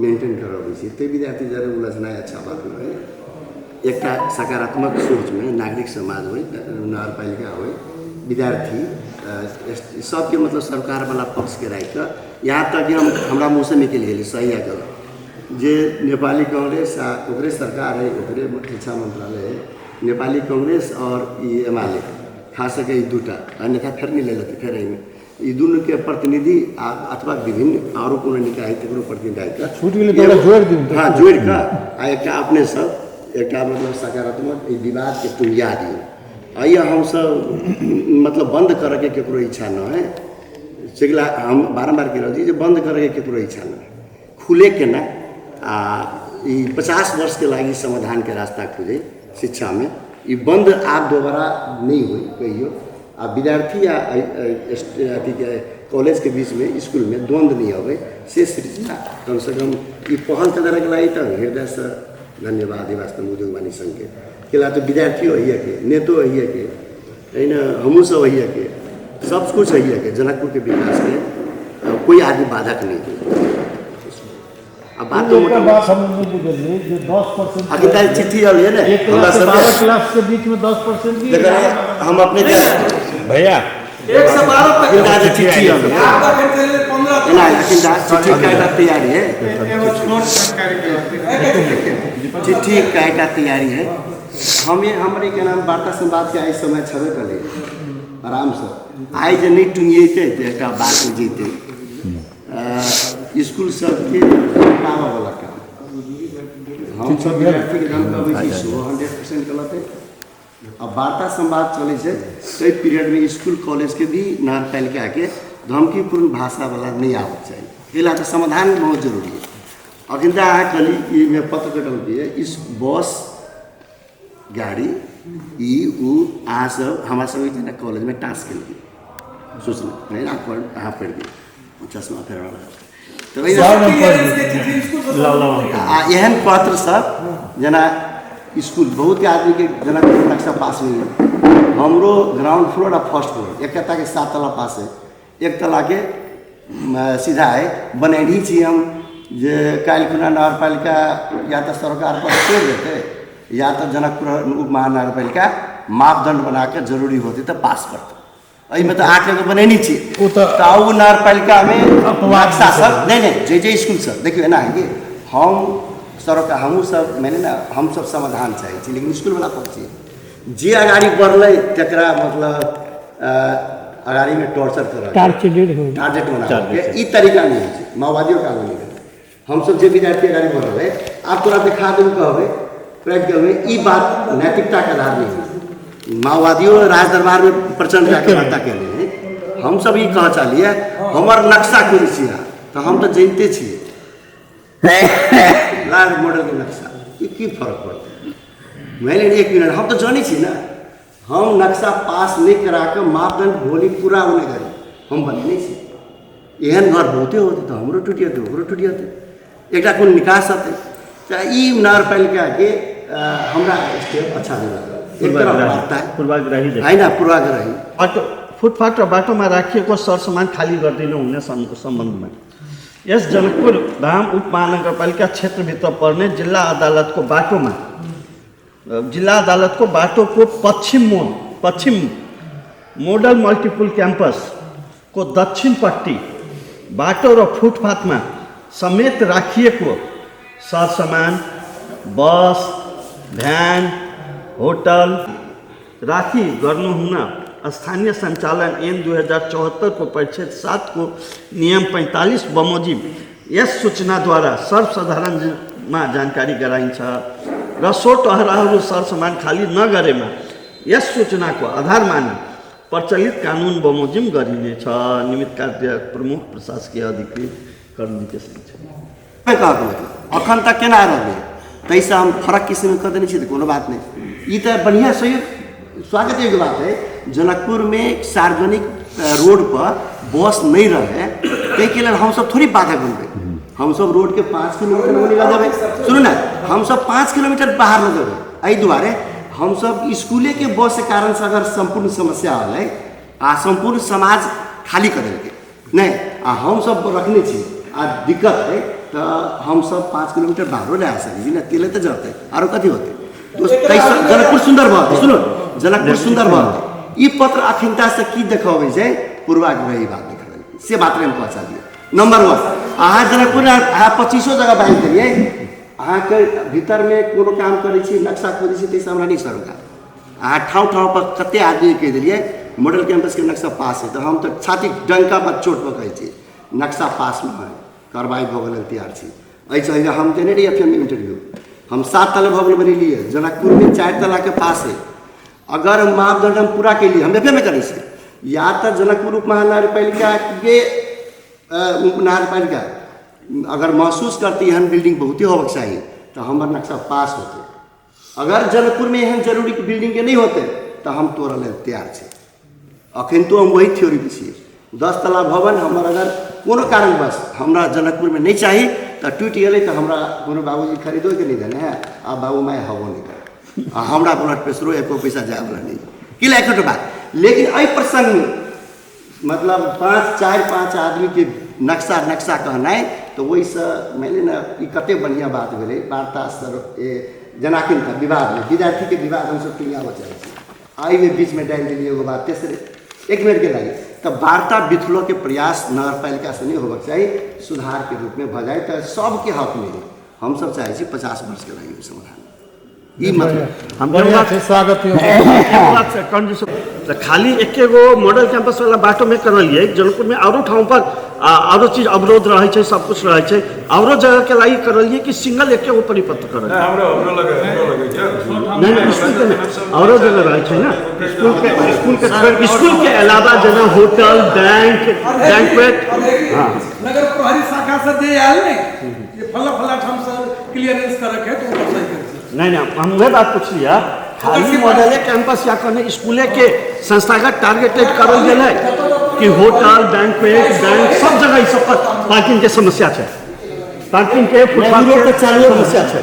मेंटेन करबै छी ताहि विद्यार्थी जरे उलझनाइ अच्छा बात नहि है। एकटा सकारात्मक सोचमे नागरिक समाज होइ, नगरपालिका होइ, विद्यार्थी सबके मतलब सरकारवला पक्षके राखिकऽ यहाँ तक कि हम हमरा मुँहसँ निकलि गेलै सही या गलत जे नेपाली कांग्रेस आ ओकरे सरकार है, ओकरे शिक्षा मंत्रालय है, नेपाली कांग्रेस और ई एमाले खास कऽ ई दूटा, अन्यथा फेर नहि लेलक फेर एहिमे। ई दुनू के प्रतिनिधि आ अथवा विभिन्न आरो कोनो निकाय है तकरो प्रतिनिधि आबि कऽ छूटि गेलै तऽ ओकरा जोड़ि दियौ। हँ, जोड़ि कऽ आ एकटा अपने सब एकटा मतलब सकारात्मक एहि विवादके टुंगिया दियौ। आइए हमसब मतलब बंद करऽके केकरो इच्छा न है, सेकला हम बारम्बार कहि रहल छी जे बंद करऽके केकरो इच्छा न है, खुले केना आ ई 50 वर्षके लागि समाधानके रास्ता खुजे शिक्षामे। ई बंद आब दोबारा नहि होइ कहियो, आ विद्यार्थी आ अथीके कॉलेजके बीचमे स्कूलमे द्वन्द्व नहि अबै से सृजना कमसँ कम ई पहल करैके लागि तऽ हृदयसँ धन्यवाद ई वास्तवमे उद्योग वाणिज्य संघके केला तऽ विद्यार्थियो अहिएके, नेतो अहिएके, एहिना हमहूँ सब अहिएके, सब कुछ अहिएके, जनकपुरके विकासके कोई आदमी बाधक नहीं है। आ बात तो एकटा बात हम नहि बुझलियै जे 10% आखिर ताहि चिट्ठी आयल ने एक हमरा क्लास से सबके। 12 क्लास के बीच में 10% की देखा हम अपने भैया 1 से 12 तक अखिल दा चिट्ठी आयल आब तक 15 एना अखिल दा चिट्ठी काटा तैयारी है, चिट्ठी काटा तैयारी है। हमें हमरे के नाम वार्ता संवाद के आइ समय छबे करै आरामसँ आइ जे नहि टुंगिएतै तऽ एकटा बात जैतै स्कूल सबके धमकाबऽवला काम हमसब विद्यार्थीके धमकाबै छी सेहो 100% गलत है। आ वार्ता संवाद चलै छै ताहि पीरियडमे स्कूल कॉलेजके भी नगरपालिकाके धमकीपूर्ण भाषावला नहि आबक चाही, एहि लए कऽ समाधान बहुत जरूरी है। अखन तऽ अहाँ कहली ई मे पत्र कटल है इस बस गाड़ी ई उ अहाँ सब हमरा सब जेना कॉलेजमे टाँस केलकै सोचलहुँ नहि अहाँ पढ़ि दियौ चश्मा फेर तऽ आ एहन पत्र सब जेना स्कूल बहुत आदमीके जनकपुर नक्शा पास नहीं है, हमरो ग्राउंड फ्लोर आ फर्स्ट फ्लोर एकताके 7 तला पास है, एक तलाके सीधा है बनैनी छी हम जे काल्हि खुना नगरपालिका या तऽ सरकार पर छोड़ि देतै या तऽ जनकपुर उप महानगरपालिका मापदंड बना के जरूरी होतै तऽ पास करतै। एहिमे तऽ अहाँके एगो बनेने छी तऽ ओ नगरपालिकामे नक्शा सब नहि नहि जे जे स्कूल सब देखियौ एना है कि हम सरकार हमहूँ सब मानि ने हमसब समाधान चाहै छी, लेकिन स्कूलवला पक्ष छी जे अगाडि बढ़लै तकरा मतलब अगाडिमे टॉर्चर करऽ टारगेट बना ई तरीका नहि होइ छै, माओवादियोके आगू नहि गेलै। हमसब जे विद्यार्थी अगाडि बढ़लै आब तोरा देखा देबू कहबै प्रैक्टिकलमे ई बात नैतिकताके आधार नहि होइ। माओवादियों राज दरबार में प्रचंड जाके वार्ता केने है, हमसब ई कहऽ चाहलियै हमर नक्शा खोजै छी अहाँ तऽ हम तऽ जनिते छियै लाल मॉडलके नक्शा ई की फरक पड़तै मानि लिअ 1 मिनट हम तऽ जनै छी ने, हम नक्शा पास नहि करा कऽ मापदंड भोली पूरा होने करी हम बनेने छी। एहन घर बहुते होतै तऽ हमरो टूटि जेतै ओकरो टूटि जेतै, एकटा कोन निकास हेतै तऽ ई नगरपालिकाके हमरा स्टेप अच्छा नहि लागल। एक तरफ वार्ता पूर्वाग्रही होइन पूर्वाग्रही बाटो फुटपाथ र बाटोमा राखिएको सरसामान खाली गरिदिनु हुने सम्बन्धमा यस जनकपुर धाम उपमहानगरपालिका क्षेत्रभित्र पर्ने जिल्ला अदालतको बाटोमा जिल्ला अदालतको बाटोको पश्चिम मोडल मल्टिपल क्याम्पसको दक्षिणपट्टि बाटो र फुटपाथमा समेत राखिएको सरसामान बस भ्यान होटल राखी गर्नुहुन स्थानीय सञ्चालन ऐन 2074 को परिच्छेद 7 को नियम 45 बमोजिम यस सूचनाद्वारा सर्वसाधारणमा जानकारी गराइन्छ र सो टहराहरू सरसामान खाली नगरेमा यस सूचनाको आधार मानी प्रचलित कानुन बमोजिम गरिनेछ। निमित्त कार्य प्रमुख प्रशासकीय अधिकृत कर्णिके कहक मतलब अखन तक केना रहलै ताहिसँ हम फरक किसिमके कऽ देने छी तऽ कोनो बात नहि। ई तऽ बढ़िआँ सहयोग स्वागत योग्य बात है। जनकपुरमे सार्वजनिक रोड पर बस नहि रहै ताहिके लेल हमसब थोड़ी बाधक बनबै, हमसब रोडके 5 किलोमीटर नहि लऽ जेबै। सुनू ने, हमसब 5 किलोमीटर बाहर लऽ जेबै। एहि दुआरे हमसब स्कूलेके बसके कारणसँ अगर सम्पूर्ण समस्या होलै आ सम्पूर्ण समाज खाली कऽ देलकै नहि आ हमसब रखने छी आ दिक्कत है तऽ हमसब 5 किलोमीटर बाहरो लए सकै छी ने, तेले तऽ जरतै आरो कथी होतै। ताहिसँ जनकपुर सुन्दर भऽ जेतै। सुनू, जनकपुर सुन्दर भऽ जेतै। ई पत्र अखिनतासँ की देखबै छै पूर्वाग्रही बात देखबै से बात हम कहऽ चाहलियै। नंबर 1, अहाँ जनकपुर अहाँ 25 जगह बाजि देलियै, अहाँके भीतरमे कोनो काम करै छी नक्शा खोजै छी ताहिसँ हमरा नहि सरोकार। अहाँ ठाउँ ठाउँ पर कते आदमी कहि देलियै मॉडल कैंपसके नक्शा पास है, तऽ हम तऽ छाती डंका पर चोट पर कहै छी नक्शा पासमे है, कार्रवाई भऽ गेल तैयार छी। एहिसँ पहिले हम देने रहियै एफ एम इंटरव्यू, हम 7 तला भवन बनेलियै जनकपुरमे, 4 तलाके पास है। अगर मापदंड हम पूरा केलियै, हम एफ एम करै छी, या तऽ जनकपुर उप महानगरपालिकाके उप महानगरपालिका अगर महसूस करती एहन बिल्डिंग बहुते होबक चाही तऽ हमर नक्शा पास होतै। अगर जनकपुरमे एहन जरूरी बिल्डिंगके नहि होतै तऽ हम तोड़ऽ लेल तैयार छी। अखन तो हम वही थ्योरीमे छियै। 10 तला भवन हमर अगर कोनो कारणवश हमरा जनकपुरमे नहि चाही तऽ टूटि गेलै तऽ हमरा कोनो बाबूजी खरीदोके नहि देने है, आ बाबू माय हवो नहि करे, आ हमरा ब्लड प्रेशरो एको पैसा जायवला नहि की लायक बात। लेकिन एहि प्रसङ्गमे मतलब 5-4-5 आदमीके नक्शा नक्शा कहनाइ तऽ ओहिसँ मानि लिअ ने ई कतेक बढ़िआँ बात भेलै। वार्ता सर जेना कि विवादमे विद्यार्थीके विवाद हमसभ टिंगाबऽ चाहै छी, एहिमे बीचमे डालि देलियै एगो बात तेसरे एक मिनटके लागि। तऽ वार्ता बिथलोके प्रयास नगरपालिकासँ नहि होबक चाही, सुधारके रूपमे भऽ जाइ तऽ सबके हकमे है। हमसभ चाहै छी 50 वर्षके लागि समाधान। ई मतलब हम स्वागत तऽ खाली एके गो मॉडल कैंपस वाला बाटो में करलियै, जनकपुर में आरो ठाम पर आरो चीज अवरोध रहै छै, सब कुछ रहै छै, आरो जगह के लागि करलियै कि सिंगल एके गो परिपत्र करलियै? नहीं नहीं, स्कूल के नहीं, आरो जगह रहै छै ना। स्कूल के अलावा जेना होटल, बैंक, बैंक्वेट। हाँ, नगर प्रहरी शाखा से जे आयल ने जे फला फला ठाम से क्लियरेंस करके है तो ओकर सही करै छै। नहीं नहीं, हम वह बात पूछलियै, खाली मॉडले कैंपस या कहने स्कूले के संस्थागत टारगेटेड करल गेल है कि होटल, बैंक्वेट, बैंक सब जगह ई सब पर पार्किंग के समस्या छै, पार्किंग के फुटपाथ रोड के तऽ चालू समस्या छै।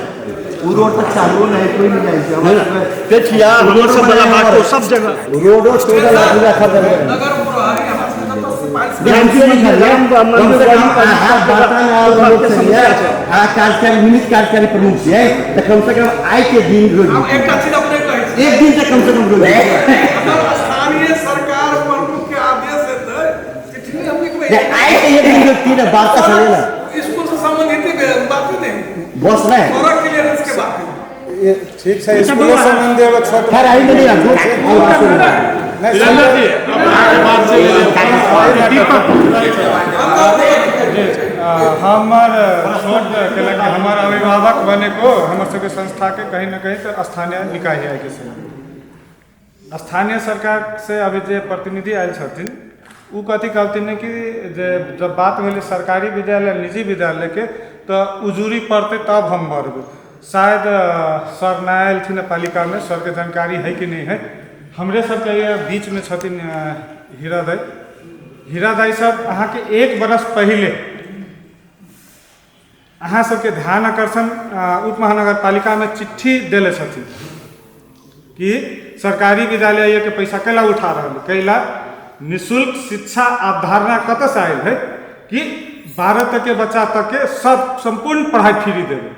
उ रोड तऽ चालू नहि कोई नहि जाइ छै। पेठिया हमर सब वाला बाटो सब जगह रोडो 14 लाख रुपया खर्च भेलै। नगर प्रहरी हमरा सबके तऽ सिपाही कार्यकारी निमित्त कार्यकारी प्रमुख छियै तऽ कम से कम आइ के दिन रोज एकटा चीज अपने कहै छी, एक दिन तऽ कम से कम रोज अगर स्थानीय सरकार प्रमुख के आदेश हेतै चिट्ठी हम लिखबै, आइ के एक दिन रोजती ने वार्ता छलै ने स्कूल से संबंधित बात नहीं, बस नहि सड़क क्लियरेंस के बात ठीक छै। स्कूलो संबंधी एगो छोट खैर आई नहीं हमर छोट केलक हमर अभिभावक बने को हमर सबके संस्था के कहीं ना कहीं तो स्थानीय निकाय है के स्थानीय सरकार से अभी जे प्रतिनिधि आयल छथिन उ कथी कहलथिन कि जे जब बात भेलै सरकारी विद्यालय निजी विद्यालय के तऽ उजूरी पड़तै तब हम मरबै। शायद सर नहि आयल पालिका में, सर के जानकारी है कि नहीं है। हमरे सबके बीच में छथिन हीरादाई, हीरादाई सब अहाँके 1 बरस पहले अहाँ सबके ध्यान आकर्षण उप महानगरपालिका में चिट्ठी देले छथिन कि सरकारी विद्यालय के पैसा कैला उठा रहल, कैला निःशुल्क शिक्षा अवधारणा कतऽसँ आयल है कि 12 तक के बच्चा तक के सब संपूर्ण पढ़ाई फ्री देबै।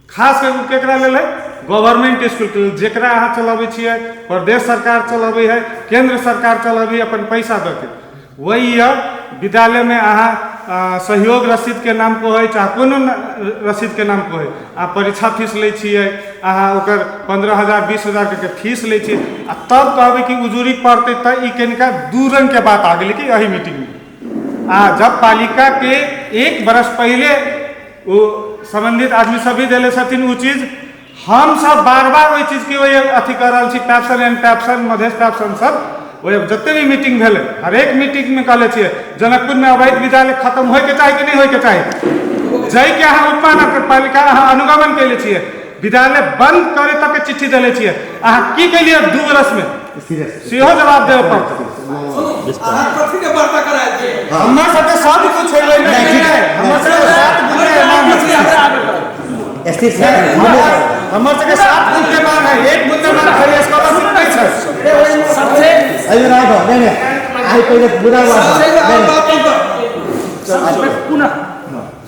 खास कर केकरा लेल है? गवर्नमेंट स्कूल के लेल, जेकरा अहाँ चलबै छियै, प्रदेश सरकार चलबै है, केंद्र सरकार चलबै है अपन पैसा दऽ के। वही यह विद्यालय में अहाँ सहयोग रसीद के नाम पर है चाहे कोनो रसीद के नाम पर है, अहाँ परीक्षा फीस लै छियै, अहाँ ओकर 15,000 20,000 के फीस लै छियै, आ तब कहबै कि उजूरी पड़तै तऽ ई कनिका 2 रंग के बात आ गेलै कि एहि मीटिंग में। आ जब पालिका के 1 बरस पहले वो संबंधित आदमी सब भी देले छथिन उ चीज, हम सब बार बार ओहि चीजके ओहि अथी कर रहल छी, पैप्सन एंड पैप्सन मधेश पैप्सन सब ओहि जते भी मीटिंग भेलै हरेक मीटिंग में कहले छियै जनकपुर में अवैध विद्यालय खत्म होइके चाही कि नहीं होइके चाही। जाहिके अहाँ उप महानगरपालिका अहाँ अनुगमन कैले छियै, विद्यालय बंद करे तक के चिट्ठी देले छियै, अहाँ की केलियै 2 बरस में? सेहो जवाब देबऽ पड़तै। हमरा सबके सब कुछ छै, हमर सबके 7 गुण के मांग है, हमर सबके 7 गुण के मांग है, 1 गुण के मांग खाली स्कॉलरशिप नहीं छै। सबसे नहीं आई पहले बुरा पुनः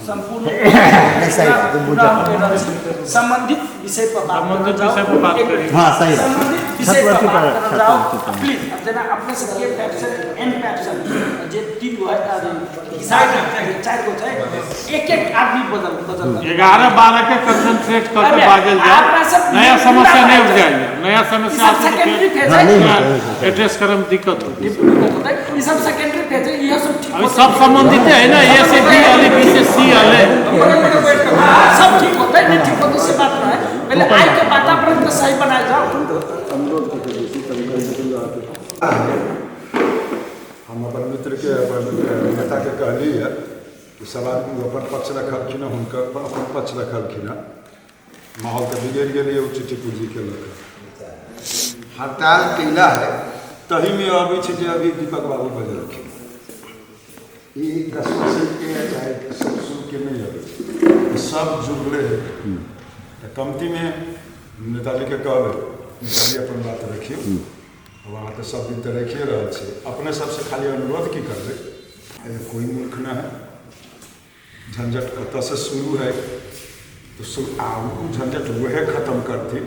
संपूर्ण नहीं, सही बात, पूरा हम कहि रहल छी। संबंधित विषय पर बात संबंधित करल जाउ। विषय पर बात एक करी। मिनट। हाँ, सही बात। संबंधित विषय पर छात्रवृत्ति बात पर, करल जाउ। छात्रवृत्ति पर। प्लीज, अब जेना अपने सबके पैप्सन एन पैप्सन जे तीन गो है, चारि गो छै, एक एक आदमी बदल बदल 11-12 के कंसंट्रेट करके अरे, बाजल जाए, अपना सब नया मुद्दा समस्या नहीं बाजल उठ जाएगी, नया समस्या ई सब आते तो सेकेंडरी फिर फेज हाँ, है। नहीं, नहीं, नहीं। एड्रेस करने में दिक्कत होती है। ई सब सेकेंडरी फेज है, इहो सब ठीक अभी होतै। सब संबंधित है ना, ए से बी अले, बी से सी अले, हाँ, सब ठीक होतै, नहीं ठीक होतै से बात नहीं है। पहले आइ के वातावरण के सही बनायल जाओ। हम अपन मित्रके, अपन नेताके कहली है कि सब आदमी अपन पक्ष रखलखिन हँ, हुनकर अपन पक्ष रखलखिन हँ। माहौल तऽ बिगड़ि गेलैए ओ चिट्ठी पूँजीके लऽ कऽ। हड़ताल कैला है तहीमे अबै छै जे अभी दीपक बाबू बजलखिन, ई 10% के चाहे शुल्कके नहि अबै छै, सब जुड़ले है। तऽ कमतीमे नेताजीके कहबै, नेताजी अपन बात रखियौ, वहाँ तऽ सब दिन तऽ रखिए रहल छै। अपने सबसँ खाली अनुरोध की करबै, कोई मूर्ख न है, झंझट कतऽसँ शुरू है तो आ ओ झंझट वएह खत्म करथिन,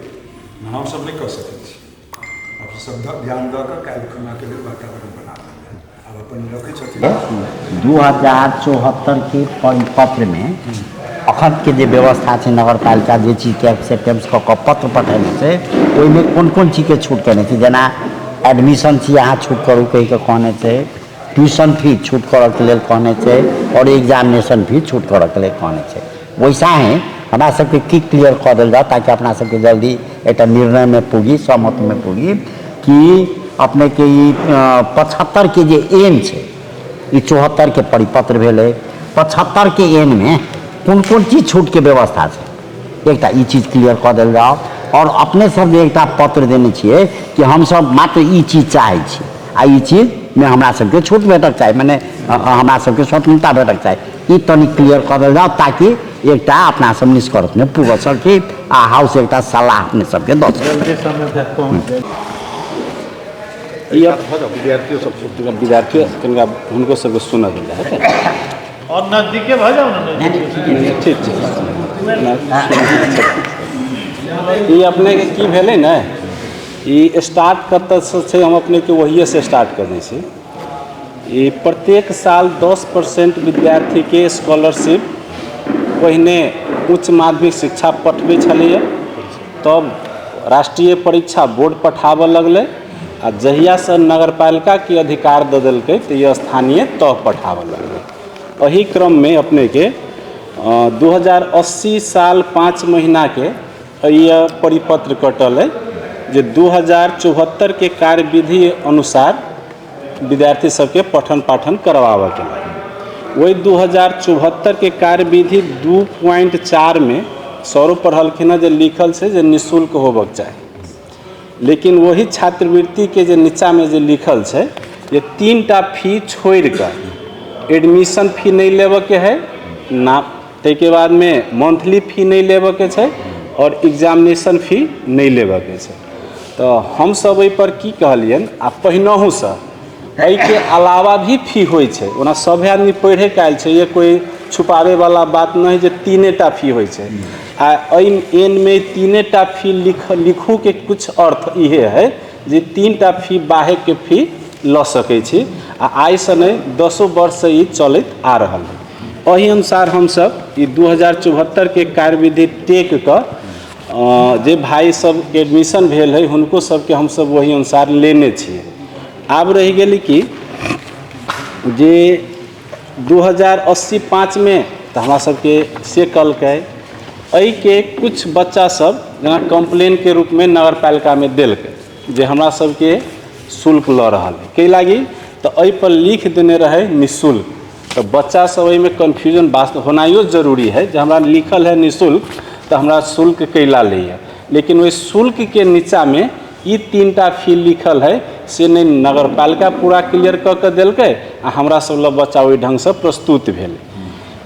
हमसब नहि कऽ सकै छी। अब सब ध्यान दऽ कऽ काल्हि खुनाके लेल वातावरण बना देल। आब अपन रखै छथिन। 2074 के परिपत्र में अखन के जे व्यवस्था छै, नगरपालिका जे चीजके एक्सेप्टेंस कऽ कऽ पत्र पठेने छै, ओहिमे कोन कोन चीजके छूट केने छै। जेना एडमिशन फी अहाँ छूट करू कहि कऽ कहने छै, ट्यूशन फी छूट करऽके लेल कहने छै, आओर एग्जामिनेशन फी छूट करऽके लेल कहने छै। वैसा ही हमरा सबके की क्लियर कऽ देल जाउ ताकि अपना सबके जल्दी एकटा निर्णयमे पुगी, सहमतमे पुगी कि अपनेके ई 75 के जे एन छै, ई 74 के परिपत्र भेलै, 75 के एन में कोन कोन चीज छूटके व्यवस्था छै, एकटा ई चीज क्लियर कऽ देल जाउ। और अपने सब जे एकटा पत्र देने छियै कि हमसब मात्र ई चीज चाहै छी आ ई चीजमे हमरा सबके छूट भेटक चाही, मने हमरा सबके स्वतंत्रता भेटक चाही, ई तनि क्लियर कऽ देल जाउ ताकि एकटा अपना सब निष्कर्षमे पुग सकी आ हाउस एकटा सलाह अपने सबके दऽ सकी। विद्यार्थियों सब विद्यार्थियों तनिका हुनको सबके सुनऽ देल जाय। और नजदीके भऽ जाउ ने। ठीक छै। ई अपनेके की भेलै ने, ई स्टार्ट कतऽसँ छै, हम अपनेके वहिएसँ स्टार्ट कऽ दै छी। ई प्रत्येक साल 10% विद्यार्थीके स्कॉलरशिप पहिने उच्च माध्यमिक शिक्षा पठबै छलैए, तब राष्ट्रीय परीक्षा बोर्ड पठाबऽ लगलै, आ जहियासँ नगरपालिकाके अधिकार दऽ देलकै तऽ ई स्थानीय तह पठाबऽ लगलै। एहि क्रममे अपनेके 2080 साल 5 महीनाके ई परिपत्र कटल है जे 2074 के कार्यविधि अनुसार विद्यार्थी सबके पठन पाठन करवाबऽके लागि। वही 2074 के कार्यविधि 2.4 में सौरभ पढ़लखिन हँ जे लिखल छै जे निःशुल्क होबक चाही, लेकिन वही छात्रवृत्ति के जे नीचामे जे लिखल छै जे 3टा फी छोड़ि कऽ एडमिशन फी नहि लेबऽके है ना, ताहिके बादमे मंथली फी नहि लेबऽके छै और एग्जामिनेशन फी नहि लेबऽके छै। तऽ हमसब एहिपर की कहलियनि, आ पहिनहुसँ एहिके अलावा भी फी होइ छै, ओना सभे आदमी पढ़िके आयल छै, ये कोइ छुपाबैवला बात नहि जे 3टा फी होइ छै, आ एहि एनमे 3टा फी लिखूके कुछ अर्थ इहे है जे 3टा फी बाहेकके फी लऽ सकै छी, आ आइसँ नहि 10 वर्षसँ ई चलैत आ रहल है। एहि अनुसार हमसब ई 2074 के कार्यविधि टेक कऽ जे भाइ सबके एडमिशन भेल है हुनको सबके हमसब वही अनुसार लेने छियै। आब रहि गेलै कि जे 2080 5 में तऽ हमरा सबके से कहलकै, एहिके कुछ बच्चा सब जेना कम्प्लेनके रूपमे नगरपालिकामे देलकै जे हमरा सबके शुल्क लऽ रहल है, कै लागी तऽ एहिपर लिख देने रहै निःशुल्क, तऽ बच्चा सब एहिमे कन्फ्यूजन बात होनाइयो जरूरी है जे हमरा लिखल है निःशुल्क तऽ हमरा शुल्क कैला लैए, लेकिन ओहि शुल्कके नीचामे ई 3टा फी लिखल है से नहि नगरपालिका पूरा क्लियर कऽ के देलकै आ हमरा सब लग बच्चा ओहि ढङ्गसँ प्रस्तुत भेलै।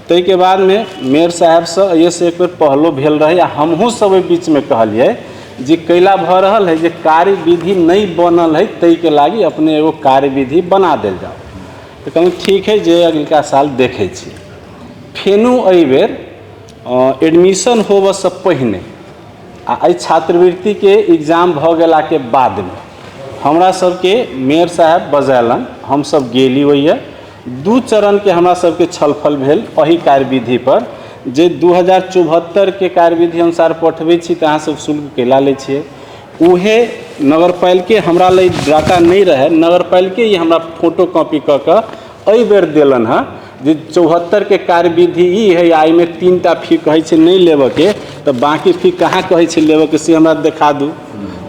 ताहिके बादमे मेयर साहेबसँ एहिसँ एक बेर पहलो भेल रहै आ हमहूँ सब ओहि बीचमे कहलियै जे कैला भऽ रहल है जे कार्यविधि नहि बनल है ताहिके लागि अपने एगो कार्यविधि बना देल जाओ, तऽ कहलहुँ ठीक है जे अगिलका साल देखै छी। फेनु एहिबेर एडमिशन होबऽसँ पहिने आ एहि छात्रवृत्तिके एग्जाम भऽ गेलाके बादमे हमरा सबके मेयर साहब बजेलनि, हमसब गेली। ओहिए 2 चरणके हमरा सबके छलफल भेल एहि कार्यविधि पर, जे 2074 के कार्यविधि अनुसार पठबै छी तऽ अहाँ सब शुल्क कैला लै छियै। उहे नगरपालिके हमरा लग डाटा नहि रहै, नगरपालिके ई हमरा फोटो कॉपी कऽ कऽ एहि बेर देलनि हँ जे 74 के कार्यविधि ई है, आ एहिमे 3टा फी कहै छै नहि लेबऽके, तऽ बाँकी फी कहाँ कहै छै लेबऽके से हमरा देखा दू।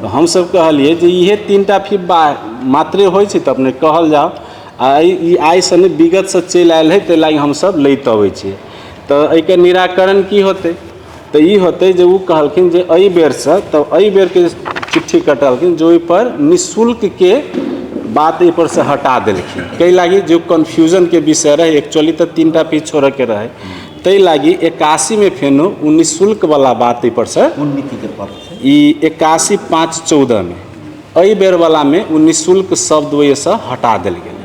तऽ हमसब कहलियै जे इहे 3टा फी मात्रे होइ छै तऽ अपने कहल जाउ, आ ई आइसँ नहि विगतसँ चलि आयल है, ताहि लागि हमसब लैत अबै छियै। तऽ एहिके निराकरण की होतै, तऽ ई होतै जे ओ कहलखिन जे एहि बेरसँ, तऽ एहि बेरके चिट्ठी कटलखिन जे ओहिपर निःशुल्कके बात एहिपर से हटा देलखिन। कै लागि जो कन्फ्यूजनके विषय रहै, एक्चुअली तऽ 3टा फी छोड़ऽके रहै, ताहि लागि 81 में फेनो ओ निःशुल्कवला बात एहिपर से ई 81/5/14 में एहि बेरवलामे ओ निःशुल्क शब्द ओहिसँ हटा देल गेलै।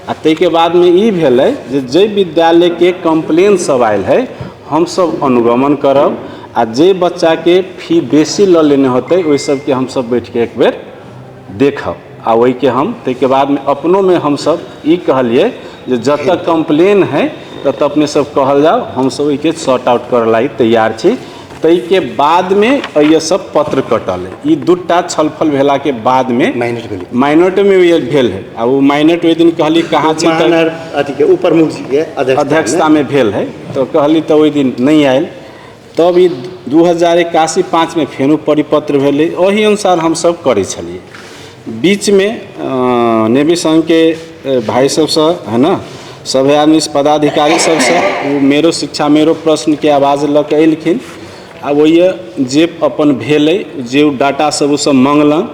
आ ताहिके बादमे ई भेलै जे जाहि विद्यालयके कम्प्लेन सब आयल है हमसब अनुगमन करब, आ जे बच्चाके फी बेसी लऽ लेने होतै ओहि सबके हमसब बैठके एक बेर देखब, आ ओहिके हम ताहिके बादमे अपनोमे हमसब ई कहलियै जे जतऽ कम्प्लेन है ततऽ अपने सब कहल जाउ, हमसब ओहिके सॉर्ट आउट करऽ लागि तैयार छी। ताहिके बादमे एहि सब पत्र कटल है। ई 2टा छलफल भेलाके बादमे माइनोटमे भेल है, आ ओ माइनोट ओहि दिन कहली कहाँ छै अथीके उप प्रमुख जीके अध्यक्षतामे भेल है, तऽ कहली तऽ ओहि दिन नहि आयल। तब ई 2081/5 में फेनो परिपत्र भेलै, ओहि अनुसार हमसब करै छलियै। बीचमे नेवी संघके भाइ सबसँ है न सभे आदमी पदाधिकारी सबसँ ओ मेरो शिक्षा मेरो प्रश्नके आवाज लऽ के एलखिन, आ ओहिए जे अपन भेलै जे ओ डाटा सब ओसब मङ्गलनि,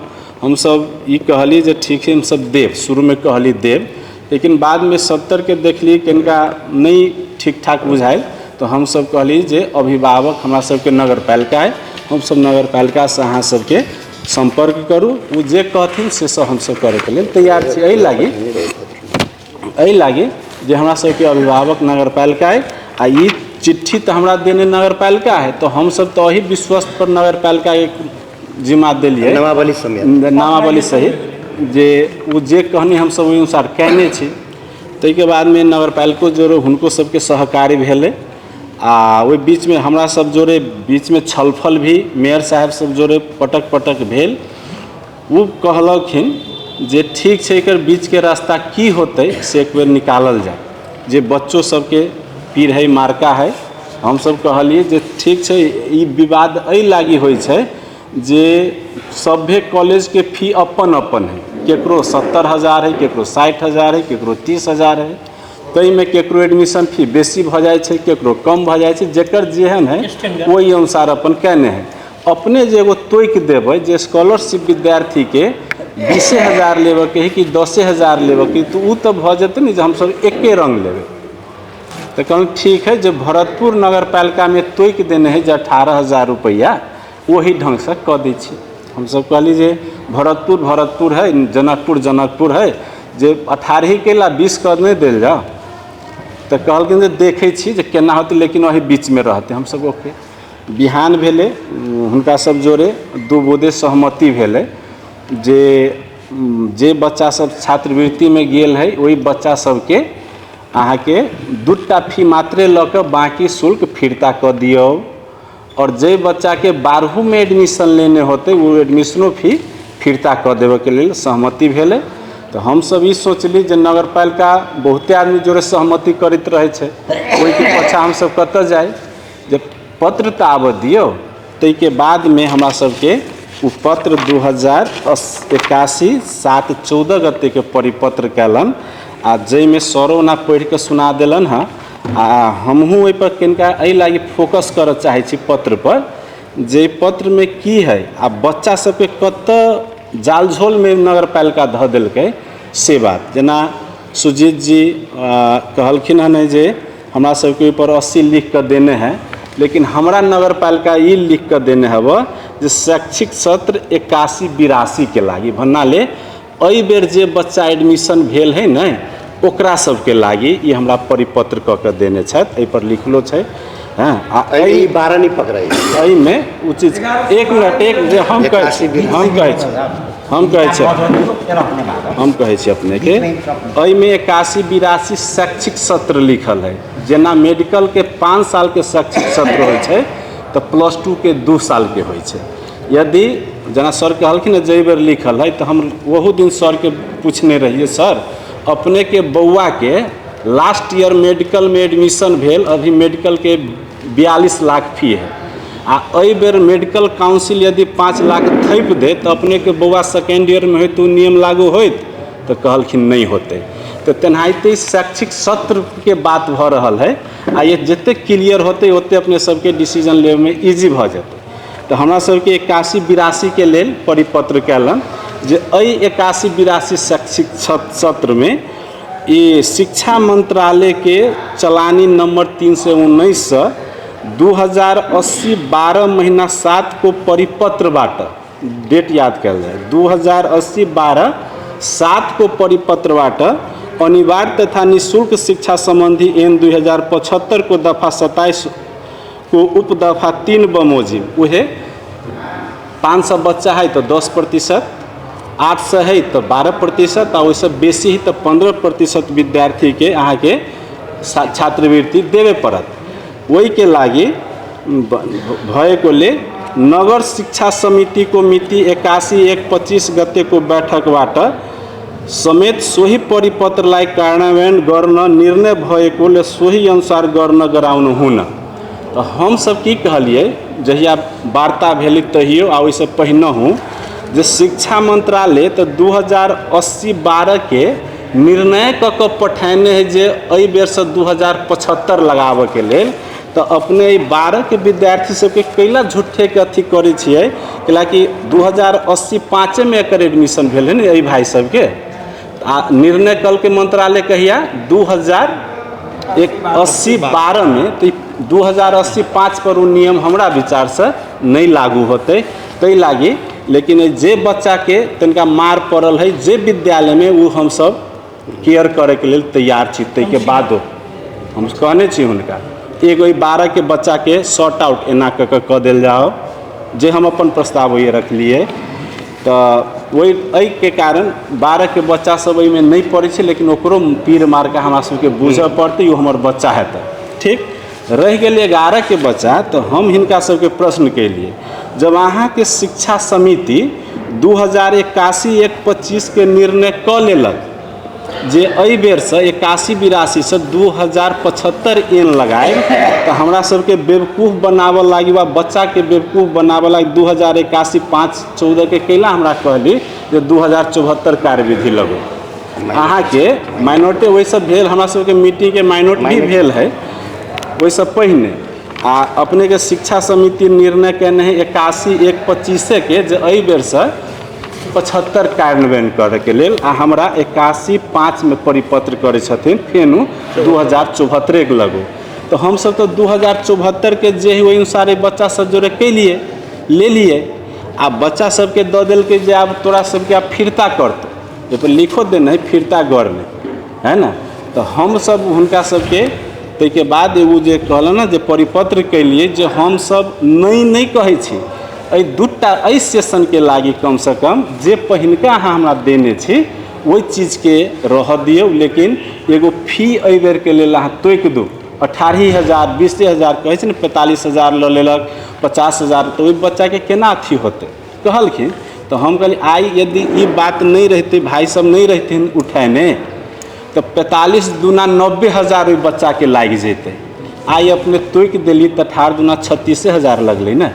हमसब ई कहलियै जे ठीक है हमसब देब, शुरूमे कहली देब, लेकिन बादमे 70के देखलियै कनिका नहि ठीक ठाक बुझायल, तऽ हमसब कहलियै जे अभिभावक हमरा सबके नगरपालिका है, हमसब नगरपालिकासँ अहाँ सबके सम्पर्क करू, ओ जे कहथिन से सब हमसब करैके लेल तैयार छी। एहि लागि जे हमरा सबके अभिभावक नगरपालिका है, आ ई चिट्ठी तऽ हमरा देने नगरपालिका है, तऽ हमसब तऽ एही विश्वस्त पर नगरपालिकाके जिम्मा देलियै नामावली समेत, नामावली सहित जे ओ जे कहनी हमसब ओहि अनुसार कयने छी। ताहिके बादमे नगरपालिको जोड़े हुनको सबके सहकार्य भेलै, आ ओहि बीचमे हमरा सब जोड़े बीचमे छलफल भी मेयर साहेब सब जोड़े पटक पटक भेल। ओ कहलखिन जे ठीक छै, एकर बीचके रास्ता की होतै से एक बेर निकालल जाय, जे बच्चो सबके पीर है मार्का है। हमसब कहलियै जे ठीक छै, ई विवाद एहि लागि होइ छै जे सभे कॉलेजके फी अपन अपन है, केकरो 70,000 है, केकरो 60,000 है, केकरो 30,000 है, ताहिमे केकरो एडमिशन फी बेसी भऽ जाइ छै, केकरो कम भऽ जाइ छै, जकर जेहन है ओहि अनुसार अपन कयने है। अपने जे एगो तोकि देबै जे स्कॉलरशिप विद्यार्थीके 20,000 लेबऽके है कि 10,000 लेबऽके, तऽ ओ तऽ भऽ जेतै ने जे हमसब एके रङ्ग लेबै। तऽ कहलहुँ ठीक है, जे भरतपुर नगरपालिकामे तोकि देने है जे 18,000 रुपैआ, ओही ढङ्गसँ कऽ दै छी। हमसब कहली जे भरतपुर भरतपुर है, जनकपुर जनकपुर है, जे 18 के ला 20 कऽ नहि देल जाओ। तऽ कहलखिन जे देखै छी जे केना होतै, लेकिन ओही बीचमे रहतै। हमसब ओके। बिहान भेलै, हुनका सब जोड़े 2 बोदे सहमति भेलै जे जे बच्चा सब छात्रवृत्तिमे गेल है ओहि बच्चा सबके अहाँके 2टा फी मात्रे लऽ कऽ बाँकी शुल्क फिरता कऽ दियौ, और जे बच्चाके 12वींमे एडमिशन लेने होतै ओ एडमिशनो फी फिरता कऽ देबऽके लेल सहमति भेलै। तऽ हमसब ई सोचली जे नगरपालिका बहुते आदमी जोड़े सहमति करैत रहै छै, ओहिके पाछाँ हमसब कतऽ जाइ, जे पत्र तऽ आबऽ दियौ। ताहिके बादमे हमरा सबके ओ पत्र 2081/7/14 गतेके परिपत्र कयलनि, आ जाहिमे सरो ओना पढ़िकऽ सुना देलनि हँ, आ हमहूँ ओहिपर कनिका एहि लागि फोकस करऽ चाहै छी पत्रपर, जे पत्रमे की है आ बच्चा सबके कतऽ जालझोलमे नगरपालिका धऽ देलकै से बात। जेना सुजीत जी कहलखिन हँ जे हमरा सबके ओहिपर 80 लिख कऽ देने है, लेकिन हमरा नगरपालिका ई लिख कऽ देने हब जे शैक्षिक सत्र 81-82 के लागि भन्नाले एहि बेर जे बच्चा एडमिशन भेल है ने ओकरा सबके लागि ई हमरा परिपत्र कऽ के देने छथि। एहि पर लिखलो छै। हँ, आ एहि 12 नहि पकड़ै एहिमे ओ चीज। एक मिनट, एक जे हम कहै छी, हम कहै छी अपनेके, एहिमे 81-82 शैक्षिक सत्र लिखल है। जेना मेडिकलके 5 सालके शैक्षिक सत्र होइ छै तऽ +2 के 2 सालके होइ छै। यदि जेना सर कहलखिन जे बेर लिखल है, तऽ हम ओहू दिन सरके पूछने रहिए, सर अपनेके बौआके लास्ट ईयर मेडिकलमे एडमिशन भेल, अभी मेडिकलके 42 लाख फी है, आ एहि बेर मेडिकल काउंसिल यदि 5 लाख थोपि दे तऽ अपनेके बौआ सेकेंड ईयरमे होइत ओ नियम लागू होइत? तऽ कहलखिन नहि होतै। तऽ तेनाहिते शैक्षिक सत्रके बात भऽ रहल है, आ ये जतेक क्लियर होतै ओतेक अपने सबके डिसीजन लेबैमे इजी भऽ जेतै। तऽ हमरा सबके 81-82 के लेल परिपत्र कयलनि जे एहि 81-82 शैक्षिक सत्रमे ई शिक्षा मंत्रालय के चलानी नंबर 319 से 2080 12 महीना 7 को परिपत्रबाट, डेट याद कयल जाय, 2080 12 7 को परिपत्रबाट अनिवार्य तथा निःशुल्क शिक्षा संबंधी एन 2075 को दफा 27 को उपदफा 3 बमोजिम, उहे 500 बच्चा है तो 10%, 800 है तो 12%, आ ओहिसँ बेसी है तो 15% विद्यार्थीके अहाँके छात्रवृत्ति देबे पड़त। ओहिके लागि भएकोले नगर शिक्षा समितिको मिति 81/1/25 गतेको बैठकबाट समेत सोही परिपत्रलाई कार्यान्वयन गर्न निर्णय भएकोले सोही अनुसार गर्न गराउनु हुन। तऽ हमसब की कहलियै जहिया वार्ता भेलै तहियो आ ओहिसँ पहिनहु जे शिक्षा मंत्रालय तऽ 2080-12 के निर्णय कऽ के पठेने है जे एहि बेरसँ 2075 लगाबऽके लेल। तऽ अपने एहि 12 के विद्यार्थी सबके कैला झूठेके अथी करै छियै, कैलाकि 2085 में एकर एडमिशन भेल है ने एहि भाइ सबके। आ निर्णय कलके मंत्रालय कहिया 2080-12 में, तऽ 2085 पर ओ नियम हमरा विचारसँ नहि लागू होतै ताहि लागि। लेकिन जे बच्चाके तनिका मार पड़ल है जे विद्यालयमे, ओ हमसब केयर करैके लेल तैयार छी। ताहिके बादो हम कहने छी हुनका एगो 12 के बच्चाके शॉर्ट आउट एना कऽ कऽ कऽ देल जाओ, जे हम अपन प्रस्ताव ओहि रखलियै। तऽ ओहि एहिके कारण 12 के बच्चा सब एहिमे नहि पढ़ै छै, लेकिन ओकरो पीर मारिके हमरा सबके बूझऽ पड़तै ओ हमर बच्चा हेतै। ठीक रहि गेलै 11 के बच्चा, तऽ हम हिनका सबके प्रश्न केलियै, जब अहाँके शिक्षा समिति 2081/1/25 के निर्णय कऽ लेलक जे एहि बेरसँ 81-82 से 2075 एन लगायब, तऽ हमरा सबके बेवकूफ बनाबऽ लागि वा बच्चाके बेवकूफ बनाबऽ लागि 2081/5/14 के कैला हमरा कहली जे 2074 कार्यविधि लगो। अहाँके माइनोटे ओहिसँ भेल, हमरा सबके मीटिंगके माइनोट भी भेल है ओहिसँ पहिने। आ अपनेके शिक्षा समिति निर्णय केने है 81/1/25 के जे एहि बेरसँ 75 कार्यान्वयन करैके लेल, आ हमरा 81/5 में परिपत्र करै छथिन फेनु 2074 के लगू। तऽ हमसब तऽ 2074 के जे है ओहि अनुसार बच्चा सब जोड़े केलिए लेलिए, आ बच्चा सबके दऽ देलकै जे आब तोरा सबके आब फिरता करतौ, एहिपर लिखो देने है फिरता गरने है ना। तऽ हमसब हुनका सबके ताहिके बाद एगो जे कहलनि ने जे परिपत्र केलिए जे हमसब नहि कहै छी एहि दूटा एहि सेशनके लागि कमसँ कम जे पहिनका अहाँ हमरा देने छी ओहि चीजके रहऽ दियौ, लेकिन एगो फी एहि बेरके लेल अहाँ तोकि दू। 18,000 20,000 कहै छै ने, 45,000 लऽ लेलक 50,000, तऽ ओहि बच्चाके केना अथी होतै कहलखिन। तऽ हम कहलियै आइ यदि ई बात नहि रहितै, भाइ सब नहि रहिथिन उठेने, तऽ 45 दूना 90,000 ओहि बच्चाके लागि जेतै। आइ अपने तोकि देलियै तऽ 18 दूना 36,000 लगलै ने,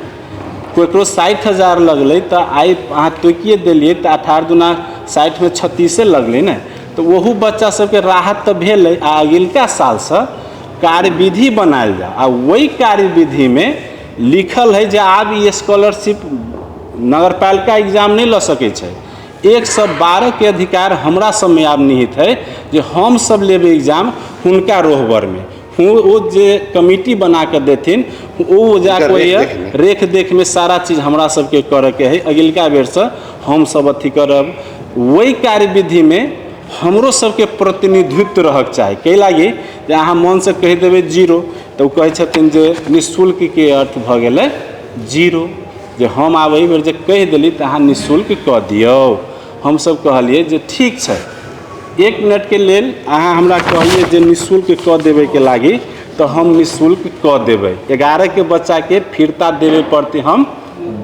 ककरो 60,000 लगलै, तऽ आइ अहाँ तोकिए देलियै तऽ 18 दूना 60 में 36 लगलै ने। तऽ ओहू बच्चा सबके राहत तऽ भेलै। आ अगिलका सालसँ कार्यविधि बनायल जाए, आ ओहि कार्यविधिमे लिखल है जे आब ई स्कॉलरशिप नगरपालिका एग्जाम नहि लऽ सकै छै। 112 के अधिकार हमरा सबमे आब निहित है जे हम सब लेबै एग्जाम हुनका रोहबरमे, ओ जे कमिटी बना के देथिन ओ जाके रेख देखमे सारा चीज हमरा सबके करऽके है। अगिलका बेरसँ हम सब अथी करब। वही कार्यविधिमे हमरो सबके प्रतिनिधित्व रहक चाही। कै लागि जे अहाँ मनसँ कहि देबै जीरो तऽ ओ कहै छथिन जे निःशुल्कके अर्थ भऽ गेलै जीरो, जे हम आब एहि बेर जे कहि देली तऽ अहाँ निःशुल्क कऽ दियौ। हमसब कहलियै जे ठीक छै, एक मिनटके लेल अहाँ हमरा कहलियै जे निःशुल्क कऽ देबैके लागि तऽ हम निःशुल्क कऽ देबै, 11के बच्चाके फिरता देबे पड़तै, हम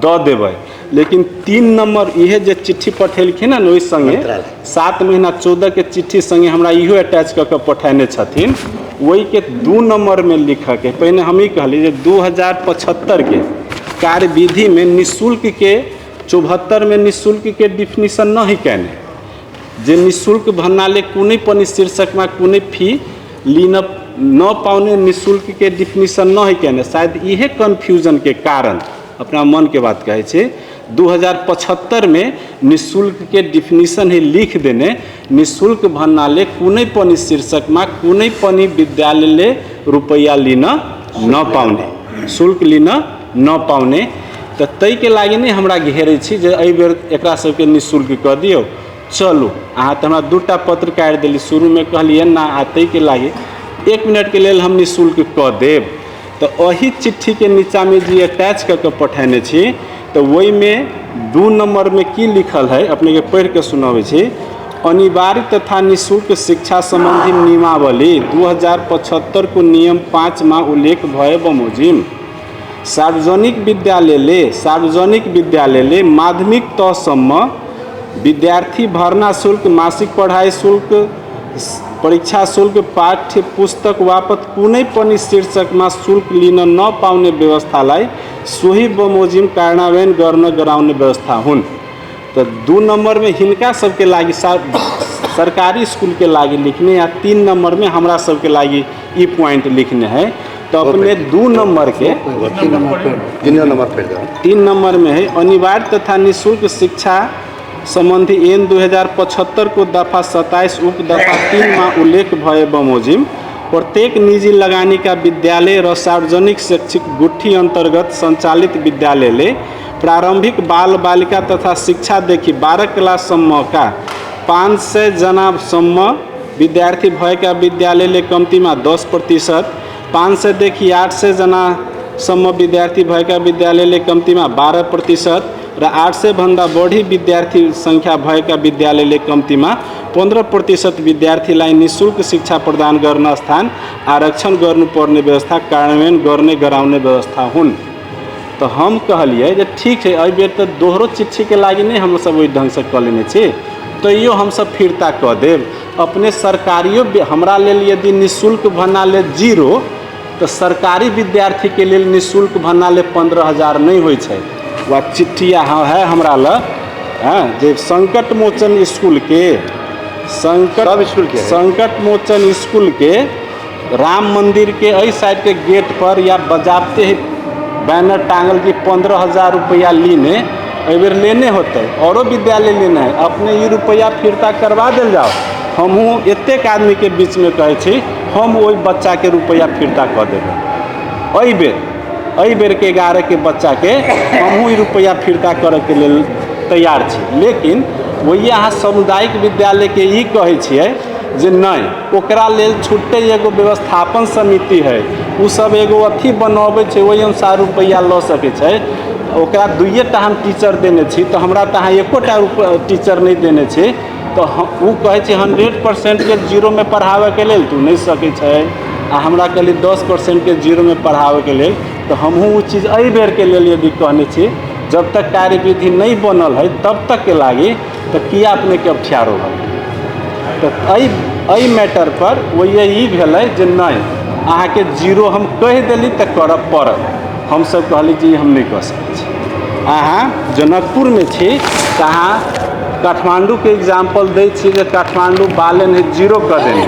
दऽ देबै। लेकिन 3 नम्बर इहे जे चिट्ठी पठेलखिन हन ओहि संगे 7 महीना 14 के चिट्ठी संगे हमरा इहो अटैच कऽ के पठेने छथिन, ओहिके 2 नम्बरमे लिखऽके पहिने हम ई कहली जे 2075 के कार्यविधिमे निःशुल्कके 74 में निःशुल्कके डिफिनीशन नहि कयने, जे निःशुल्क भन्नाले कुनै पनि शीर्षकमा कुनै फी लिन न पाउने निःशुल्कके डिफिनीशन नहि कयने। शायद इहे कन्फ्यूजनके कारण अपना मनके बात कहै छी, 2075 में निःशुल्कके डिफिनीशन ही लिख देने निःशुल्क भन्नाले कुनै पनि शीर्षकमा कुनै पनि विद्यालयले रुपैयाँ लिन नपाउने, शुल्क लिन नपाउने। तऽ ताहिके लागि नहि हमरा घेरै छी जे एहि बेर एकरा सबके निःशुल्क कऽ दियौ। चलू अहाँ तऽ हमरा 2टा पत्र काटि देली, शुरूमे कहलियै ना, आ ताहिके लागि 1 मिनटके लेल हम निःशुल्क कऽ देब। तऽ एहि चिट्ठीके नीचाँमे जे अटैच कऽ के पठेने छी तऽ ओहिमे 2 नम्बरमे की लिखल है अपनेके पढ़ि कऽ सुनाबै छी। अनिवार्य तथा निःशुल्क शिक्षा सम्बन्धी नियमावली 2075 को नियम 5 मा उल्लेख भए बमोजिम सार्वजनिक विद्यालयले माध्यमिक तहसम्म विद्यार्थी भर्ना शुल्क, मासिक पढाइ शुल्क, परीक्षा शुल्क, पाठ्य पुस्तक बापत कुनै पनि शीर्षकमा शुल्क लिन नपाउने व्यवस्थालाई सोही बमोजिम कार्यान्वयन गर्न गराउने व्यवस्था हुन्। तऽ 2 नम्बरमे हिनका सबके लागि सरकारी स्कूलके लागि लिखने, या 3 नम्बरमे हमरा सबके लागि ई पॉइंट लिखने है। तो अपने 2 नंबर के 3 नंबर में है अनिवार्य तथा निःशुल्क शिक्षा संबंधी एन 2075 को दफा 27 उप दफा 3 में उल्लेख भए बमोजिम प्रत्येक निजी लगानी का विद्यालय र सार्वजनिक शैक्षिक गुठी अंतर्गत संचालित विद्यालयले प्रारंभिक बाल बालिका तथा शिक्षादेखि 12 क्लाससम्म का 500 जनासम्म विद्यार्थी भएका विद्यालयले कम्तीमा 10%, 500 देखि 800 जनासम्म विद्यार्थी भएका विद्यालयले कम्तीमा 12% र 800 भन्दा बढी विद्यार्थी सङ्ख्या भएका विद्यालयले कम्तीमा 15% विद्यार्थीलाई निःशुल्क शिक्षा प्रदान गर्न स्थान आरक्षण गर्नुपर्ने व्यवस्था कार्यान्वयन गर्ने गराउने व्यवस्था हुन्। तऽ हम कहलियै जे ठीक छै, एहि बेर तऽ दोहरो चिट्ठीके लागि नहि हमसब ओहि ढङ्गसँ कऽ लेने छी, तैयो हमसब फिरता कऽ देब। अपने सरकारियो हमरा लेल यदि निःशुल्क भन्नाले 0 तऽ सरकारी विद्यार्थीके लेल निःशुल्क भन्नाले 15,000 नहि होइ छै। वा चिट्ठी यहाँ है हमरा लग, हाँ, जे संकट मोचन स्कूल के संकट मोचन स्कूल के राम मंदिर के एहि साइड के गेट पर या बजाबते ही बैनर टांगल कि 15,000 रुपया लीने, एहि बेर लेने होतै, औरो विद्यालय लेने है, अपने ई रुपया फिरता करवा देल जाओ। हमहूँ एतेक आदमीके बीचमे कहै छी हम ओहि बच्चाके रुपया फिरता कऽ देबै। एहि बेरके 11 के बच्चाके हमहूँ ई रुपया फिरता करैके लेल तैयार छी। लेकिन वही अहाँ सामुदायिक विद्यालयके ई कहै छियै जे नहि, ओकरा लेल छुट्टे एगो व्यवस्थापन समिति है, ओ सब एगो अथी बनबै छै, ओहि अनुसार रुपैआ लऽ सकै छै। ओकरा 2टा हम टीचर देने छी, तऽ हमरा तऽ अहाँ एकोटा टीचर नहि देने छी। तऽ ओ कहै छै 100% के जीरोमे पढ़ाबैके लेल तू नहि सकै छै, आ हमरा कहली 10% के जीरोमे पढ़ाबैके लेल, तऽ हमहूँ ओ चीज एहि बेरके लेल यदि कहने छी जब तक कार्यविधि नहि बनल है तब तकके लागि, तऽ किया अपनेके अफठ्यारो भऽ गेल। तऽ एहि मैटर पर वही ई भेलै जे नहि अहाँके जीरो हम कहि देली तऽ करऽ पड़त। हमसब कहली जे हम नहि कऽ सकै छी। अहाँ जनकपुरमे छी तऽ अहाँ काठमाण्डूके एग्जाम्पल दै छी जे काठमाण्डू बालन है 0 कऽ देने,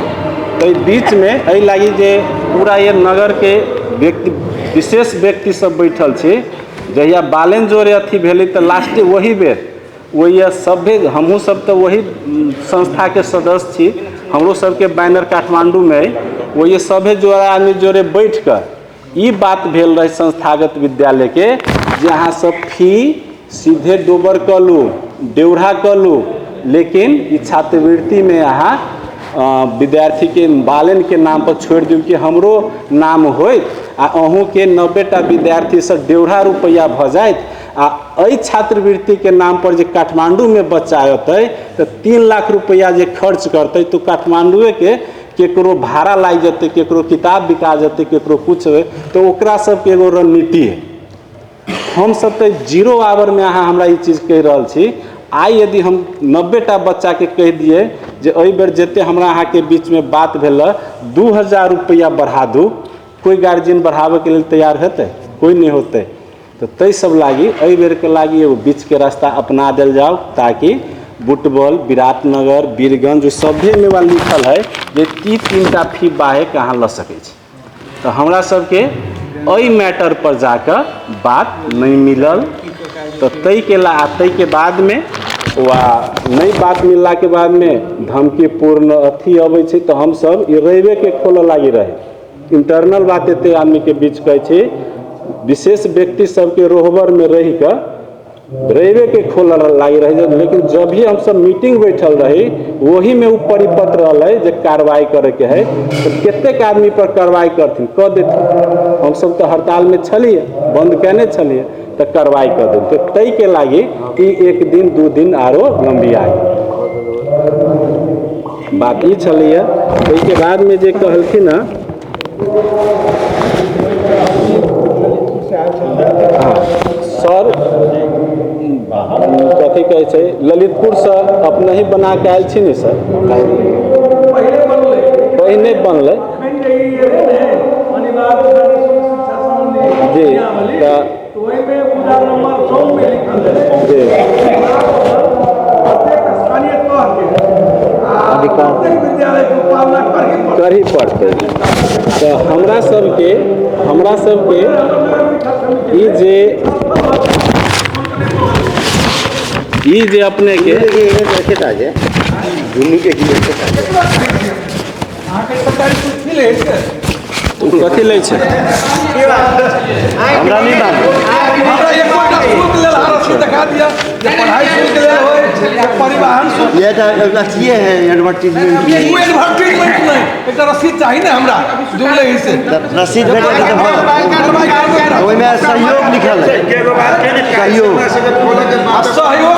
ताहि बीचमे एहि लागि जे पूरा ये नगरके व्यक्ति विशेष व्यक्ति सब बैठल छी, जहिया बालन जोड़े अथी भेलै तऽ लास्टे वही बेर वही सभे हमहूँ सब तऽ वही संस्थाके सदस्य छी, हमरो सबके बैनर काठमाण्डूमे अइ, वही सभे जोड़ा आदमी जोड़े बैठ कऽ ई बात भेल रहै संस्थागत विद्यालयके जे अहाँ सब फी सीधे डोबर कऽ लू, डेउढ़ा कऽ लू, लेकिन ई छात्रवृत्तिमे अहाँ विद्यार्थीके बालनके नाम पर छोड़ि दियौ कि हमरो नाम होइत आ अहूँके 90टा विद्यार्थीसँ 1.5 रुपैआ भऽ जाइत। आ एहि छात्रवृत्तिके नाम पर जे काठमांडूमे बच्चा अतै तऽ 3 लाख रुपैआ जे खर्च करतै तऽ काठमांडूएके केकरो भाड़ा लागि जेतै, केकरो किताब बिका जेतै, केकरो कुछ होइ, तऽ ओकरा सबके एगो रणनीति है। हम सब तऽ 0 आवरमे अहाँ हमरा ई चीज कहि रहल छी। आइ यदि हम 90टा बच्चाके कहि दिए जे एहि बेर जते हमरा अहाँके बीचमे बात भेल 2000 रुपैआ बढ़ा दू, कोई गार्जियन बढ़ाबैके लेल तैयार हेतै? कोई नहीं होतै। तऽ ताहि सब लागी एहि बेरके लागी एगो बीचके रास्ता अपना देल जाओ, ताकि बुटबल, विराटनगर, बीरगंज सभेमे वा लिखल है जे 3टा फी बाहेक अहाँ लऽ सकै छी। तऽ हमरा सबके एहि मैटर पर जाकऽ बात नहीं मिलल, तऽ ताहिके ला ताहिके बादमे वा नहीं बात मिललाके बादमे धमकीपूर्ण अथी अबै छै, तऽ हमसब ई रविके खोलऽ लागि रहे। इंटरनल बात एते आदमीके बीच कहै छी, विशेष व्यक्ति सबके रोहबरमे रहि कऽ रविके खोलऽ लागि रहे। लेकिन जब भी हमसब मीटिंग बैठल रही वही में वो परिपत्र रहलै जे कार्रवाई करैके है, तऽ कतेक आदमी पर कार्रवाई करथिन, कऽ देथिन। हमसब तऽ हड़तालमे छलियै, बंद केने छलियै, तऽ कार्रवाई कऽ देथिन। तऽ ताहिके लागी ई 1 दिन 2 दिन आरो लम्बिया बात ई छलैए। ताहिके बादमे जे कहलखिन हँ, सर कथी कहै छै, ललितपुरसँ अपने ही बना के आयल छी ने सर? पहिने बनलै जी। तऽ जी करही पड़तै। तऽ हमरा सबके ई जे अपने के कथी लै छै? हमरा नहीं मालूम। हमरा एकोटा शुल्क लेल अहाँ रसीद देखा दिअ जे पढ़ाई शुल्क लेल होय, परिवहन शुल्क। ये तो अथिए है, एडवर्टीजमेंट। ओ एडवर्टीजमेंट नहीं, एकटा रसीद चाही ने हमरा जुड़ले ही से। रसीद भेटल तऽ भऽ ओहिमे सहयोग लिखल है, सहयोग। सहयोग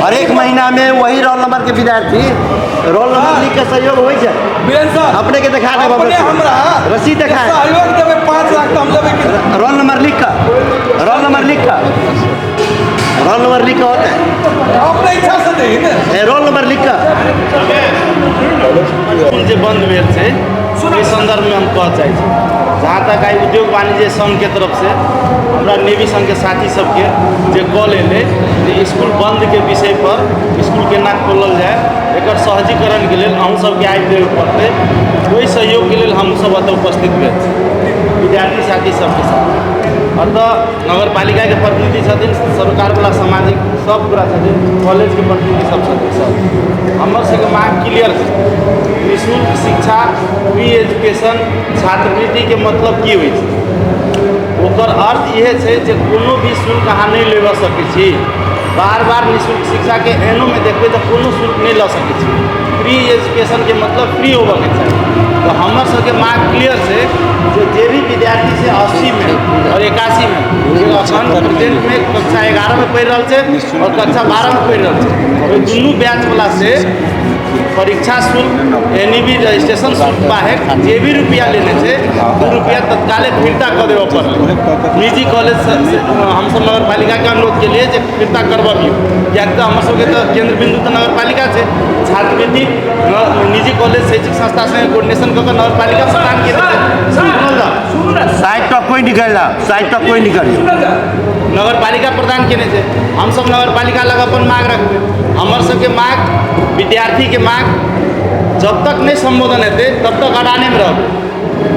हरेक महीना में वही रोल नंबर के विद्यार्थी रोल नंबर लिख के सहयोग होइ छै। अपने के देखा देब, हमरा रसीद देखा सहयोग देबै 5 लाख तऽ हम लेबै कि रोल नंबर लिख कऽ, रोल नंबर लिख कऽ, रोल नंबर लिख कऽ होतै अपने इच्छा से दही ने, रोल नंबर लिख कऽ। स्कूल जे बंद भेल छै ओहि सन्दर्भमे हम कहऽ चाहै छी, जहाँ तक आइ उद्योग वाणिज्य संघके तरफसँ हमरा नेवी संघके साथी सबके जे कॉल एलै जे स्कूल बन्दके विषयपर स्कूल केना खोलल जाय, एकर सहजीकरणके लेल अहूँ सबके आबि देबय पड़तै। ओहि सहयोगके लेल हमहूँ सब एतऽ उपस्थित भेल छी विद्यार्थी साथी सबके साथ। अतः नगरपालिकाके प्रतिनिधि छथिन, सरकारवला सामाजिक सब पूरा छथिन, कॉलेजके प्रतिनिधि सब छथिन। सब हमर सबके माँग क्लियर छै, निःशुल्क शिक्षा, फ्री एजुकेशन, छात्रवृत्तिके मतलब की होइ छै? ओकर अर्थ इहे छै जे कोनो भी शुल्क अहाँ नहि लेबऽ सकै छी। बार बार निःशुल्क शिक्षाके एहनोमे देखबै तऽ कोनो शुल्क नहि लऽ सकै छी। फ्री एजुकेशनके मतलब फ्री होबऽके चाही। तऽ हमर सबके माँग क्लियर छै जे भी विद्यार्थी छै 80में और 81में, अखन प्रेजेंटमे कक्षा 11में पढ़ि रहल छै और कक्षा 12में पढ़ि रहल छै, ओहि दुनू बैचवला से परीक्षा शुल्क, NEB registration शुल्क बाहेक जे भी रुपया लेने छै 2 रुपया तत्काले फिरता कऽ देबऽ पड़लै। निजी कॉलेज हमसब नगरपालिकाके अनुरोध केलिए जे फिरता करबबियौ, किएक तऽ हमर सबके तऽ केन्द्र बिन्दु तऽ नगरपालिका छै। छात्रवृत्ति निजी कॉलेज शैक्षिक संस्था संगे कोर्डिनेशन कऽ कऽ नगरपालिका प्रदान केने छै। साइड तक कोई निकल, साइड तक कोई निकल, नगरपालिका प्रदान केने छै। हमसब नगरपालिका लग अपन माँग रखबै। हमर सबके माँग, विद्यार्थीके माँग जब तक नहीं संबोधन हेतै तब तक अडानेमे रहबै।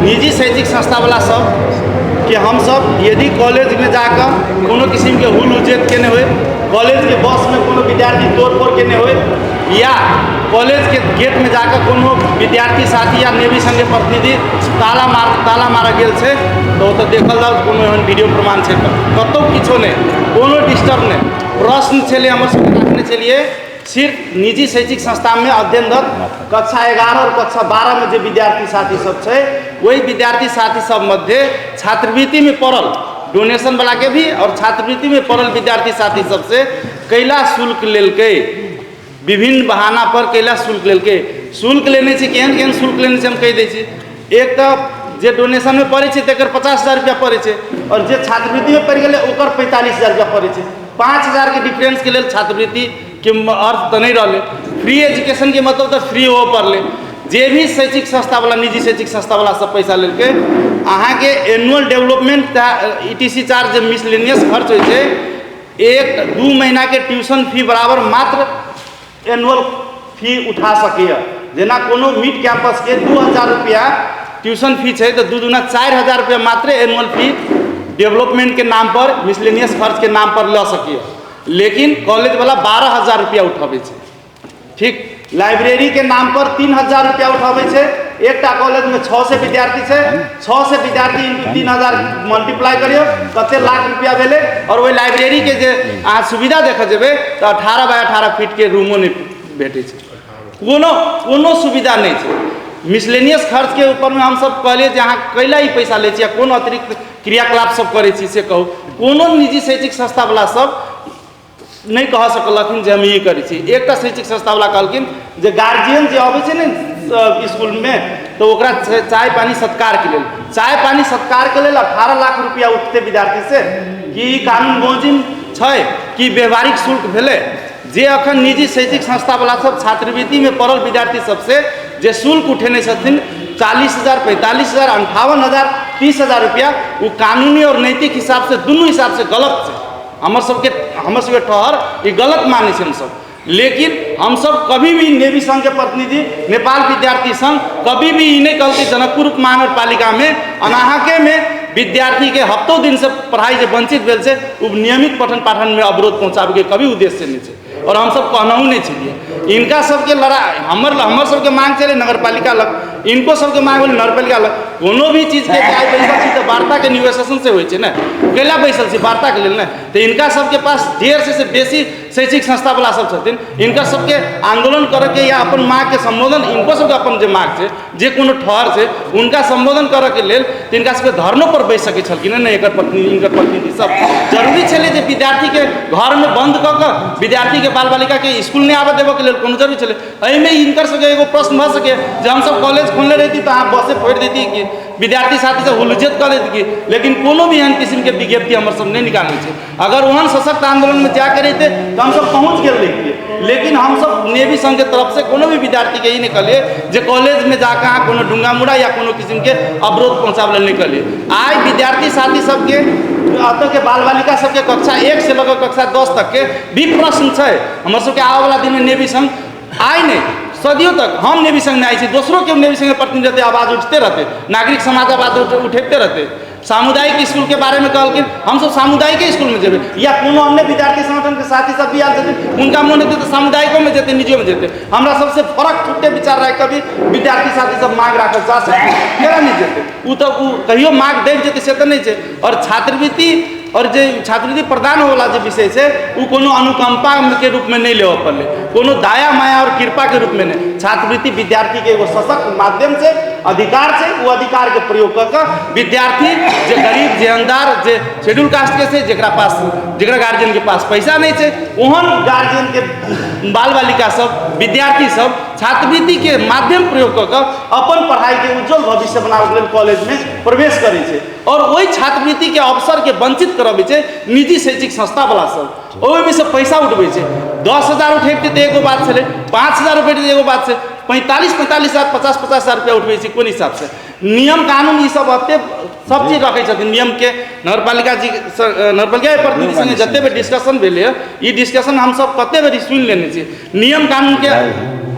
निजी शैक्षिक संस्थावला सब कि हमसब यदि कॉलेजमे जाकऽ कोनो किसिमके हुल उजेत केने होइ, कॉलेजके बसमे कोनो विद्यार्थी तोड़फोड़ केने होइ, या कॉलेजके गेटमे जाकऽ कोनो विद्यार्थी साथी या नेवी संघके प्रतिनिधि ताला मारऽ गेल छै तऽ ओतऽ देखल जाउ कोनो एहन वीडियो प्रमाण छै तऽ कतहु किछो नहि, कोनो डिस्टर्ब नहि। प्रश्न छलै हमर सबके राखने छलियै सिर्फ निजी शैक्षिक संस्थामे अध्ययनरत कक्षा 11 और कक्षा 12 में जे विद्यार्थी साथी सब छै, वही विद्यार्थी साथी सब मध्य छात्रवृत्ति में पड़ल डोनेशन वाला के भी और छात्रवृत्ति में पड़ल विद्यार्थी साथी सबसे कैला शुल्क लेलकै, विभिन्न बहाना पर कैला शुल्क लेलकै। शुल्क लेने छै, केहन केहन शुल्क लेने छै हम कहि दै छी। एक तऽ जे डोनेशनमे पड़ै छै तकर 50,000 रुपया पड़ै छै, और जे छात्रवृत्तिमे पड़ि गेलै ओकर 45,000 रुपया पड़ै छै। 5,000 के डिफरेंस के लेल छात्रवृत्तिके अर्थ तऽ नहि रहलै। फ्री एजुकेशनके मतलब तऽ फ्री होबऽ पड़लै। जे भी शैक्षिक संस्था वाला, निजी शैक्षिक संस्था वाला सब पैसा लेलकै, अहाँके एनुअल डेवलपमेंट ETC charge जे मिसलेनियस खर्च होइ छै, 1-2 महीनाके ट्यूशन फी बराबर मात्र एनुअल फी उठा सकैए। जेना कोनो मिड कैंपसके 2,000 रुपया ट्यूशन फी छै तऽ 2 दूना 4,000 रुपया मात्र एनुअल फी डेवलपमेंट के नाम पर, मिसलेनियस खर्च के नाम पर लऽ सकैए। लेकिन कॉलेज वाला 12,000 रुपया उठाबै छै। ठीक, लाइब्रेरी के नाम पर 3,000 रुपया उठाबै छै। एकटा कॉलेज में 600 विद्यार्थी छै, 600 विद्यार्थी इंटू 3,000 मल्टीप्लाई करियौ कते लाख रुपया भेलै। और ओहि लाइब्रेरी के जे अहाँ सुविधा देखऽ जेबै तऽ 18 बाय 18 फीट के रूमो नहि भेटै छै, कोनो कोनो सुविधा नहि छै। मिसलेनियस खर्च के ऊपर में हमसब कहलियै जे अहाँ कैला ई पैसा लै छी आ कोन अतिरिक्त क्रियाकलाप सब करै छी से कहू। कोनो निजी शैक्षिक संस्था वाला सब नहि कह सकलखिन जे हम ई करै छी। एकटा शैक्षिक संस्थावला कहलखिन जे गार्जियन जे अबै छै ने इसकुलमे तऽ ओकरा चाय पानी सत्कारके लेल, चाय पानी सत्कारके लेल 18 लाख रुपया उठतै विद्यार्थी से। कि ई कानून बमोजिम छै कि व्यवहारिक शुल्क भेलै? जे अखन निजी शैक्षिक संस्थावला सब छात्रवृत्तिमे पढ़ल विद्यार्थी सबसे जे शुल्क उठेने छथिन 40,000, 45,000, 58,000, 30,000 रुपया, ओ कानूनी और नैतिक हिसाबसँ दुनू हिसाबसँ गलत छै। हमर सबके ठहर ई गलत मानै छै हमसब। लेकिन हमसब कभी भी नेवी संघ के प्रतिनिधि, नेपाल विद्यार्थी संघ कभी भी ई नहि कहलकै जनकपुर उप महानगरपालिकामे अनाहके में विद्यार्थी के हफ्तों दिन से पढ़ाई जे वंचित भेल छै ओ नियमित पठन पाठन में अवरोध पहुँचाबैके कभी उद्देश्य नहि छै। और हमसब कहनहु नहि छलियै। इनका सबके लड़ाई हमर सबके मांग छलै नगरपालिका लग, इनको सबके मांग भेलै नगरपालिका लग। कोनो भी चीजके आइ बैसल छी तऽ वार्ताके निगोसिएशन से होइ छै ने, कैला बैसल छी वार्ताके लेल ने। तऽ इनका सबके पास 150 से बेसी शैक्षिक संस्थावला सब छथिन, इनका सबके आंदोलन करऽके या अपन माँगके सम्बोधन, इनको सबके अपन जे माँग छै जे कोनो ठहर छै हुनका सम्बोधन करऽके लेल तऽ इनका सबके धरनो पर बैस सकै छलखिन ने एकर प्रतिनिधि, इनकर प्रतिनिधि सब। जरूरी छलै जे विद्यार्थीके घरमे बन्द कऽ कऽ विद्यार्थीके बाल बालिकाके स्कूल नहि आबऽ देबऽके लेल कोनो जरूरी छलै? एहिमे हिनकर सबके एगो प्रश्न भऽ सकैए जे हमसब कॉलेज खोलने रहिती तऽ अहाँ बसे फोड़ि दैती कि विद्यार्थी साथी सब हुलुजत कऽ दैत कि? लेकिन कोनो भी एहन किसिमके विज्ञप्ति हमर सब नहि निकालने छै। अगर ओहन सशक्त आन्दोलनमे जाके रहितै तऽ हमसब पहुँच गेल रहितियै। लेकिन हमसब नेवी संघके तरफसँ कोनो भी विद्यार्थीके ई नहि कहलियै जे कॉलेजमे जाकऽ अहाँ कोनो डुंगा मुड़ा या कोनो किसिमके अवरोध पहुँचाबै लेल नहि कहलियै। आइ विद्यार्थी साथी सबके एतऽके बाल बालिका सबके कक्षा 1 से लऽ कऽ कक्षा 10 तकके भी प्रश्न छै। हमर सबके आबऽवला दिनमे नेवी संघ आइ नहि सदियों तक हम नेवी संघमे आइ छी, दोसरो के नेवी संघके प्रतिनिधि रहतै, आवाज उठते रहतै, नागरिक समाज आवाज उठेते रहतै। सामुदायिक स्कूल के बारे में कहलखिन हमसब सामुदायिक स्कूल में जेबै, या कोनो अन्य विद्यार्थी संगठन के साथी सब भी आयल छथिन हुनका मोन हेतै तऽ सामुदायिको में जेतै, निजियो में जेतै। हमरा सबसे फरक छुट्टे विचार राखि कऽ भी विद्यार्थी साथी सब मांग राखल जा सकै, केना नहि जेतै? ओ तऽ ओ कहियो मांग दबि जेतै से तऽ नहि छै। और छात्रवृत्ति और जे छात्रवृत्ति प्रदान होवला जे विषय छै ओ कोनो अनुकंपा के रूप में नहीं लेबऽ पड़लै, कोनो दया माया और कृपा के रूप में नहीं। छात्रवृत्ति विद्यार्थी के एगो सशक्त माध्यम छै, अधिकार छै, ओ अधिकार के प्रयोग कऽ कऽ विद्यार्थी जे गरीब, जे अंधार, जे शेड्यूल कास्ट के छै, जेकरा पास, जेकरा गार्जियन के पास पैसा नहीं छै, ओहन गार्जियन के बाल बालिका सब, विद्यार्थी सब छात्रवृत्ति के माध्यम प्रयोग कऽ कऽ अपन पढ़ाई के उज्जवल भविष्य बनाबऽ के लेल कॉलेज में प्रवेश करै छै। और ओहि छात्रवृत्ति के अवसर के वंचित करबै छै निजी शैक्षिक संस्था वाला सब, ओहिमे से पैसा उठबै छै। 10,000 उठेतै तऽ एगो बात छलै, 5,000 उठेतै तऽ एगो बात छै, 45-45 हजार, 50-50 हजार रुपया उठबै छै कोन हिसाबसँ? नियम कानून ई सब एते सब चीज रखै छथिन नियम के। नगरपालिका जी नगरपालिका के प्रतिनिधि संगे जते बेर डिस्कशन भेलै, ई डिस्कशन हमसब कते बेर सुनि लेने छी। नियम कानून के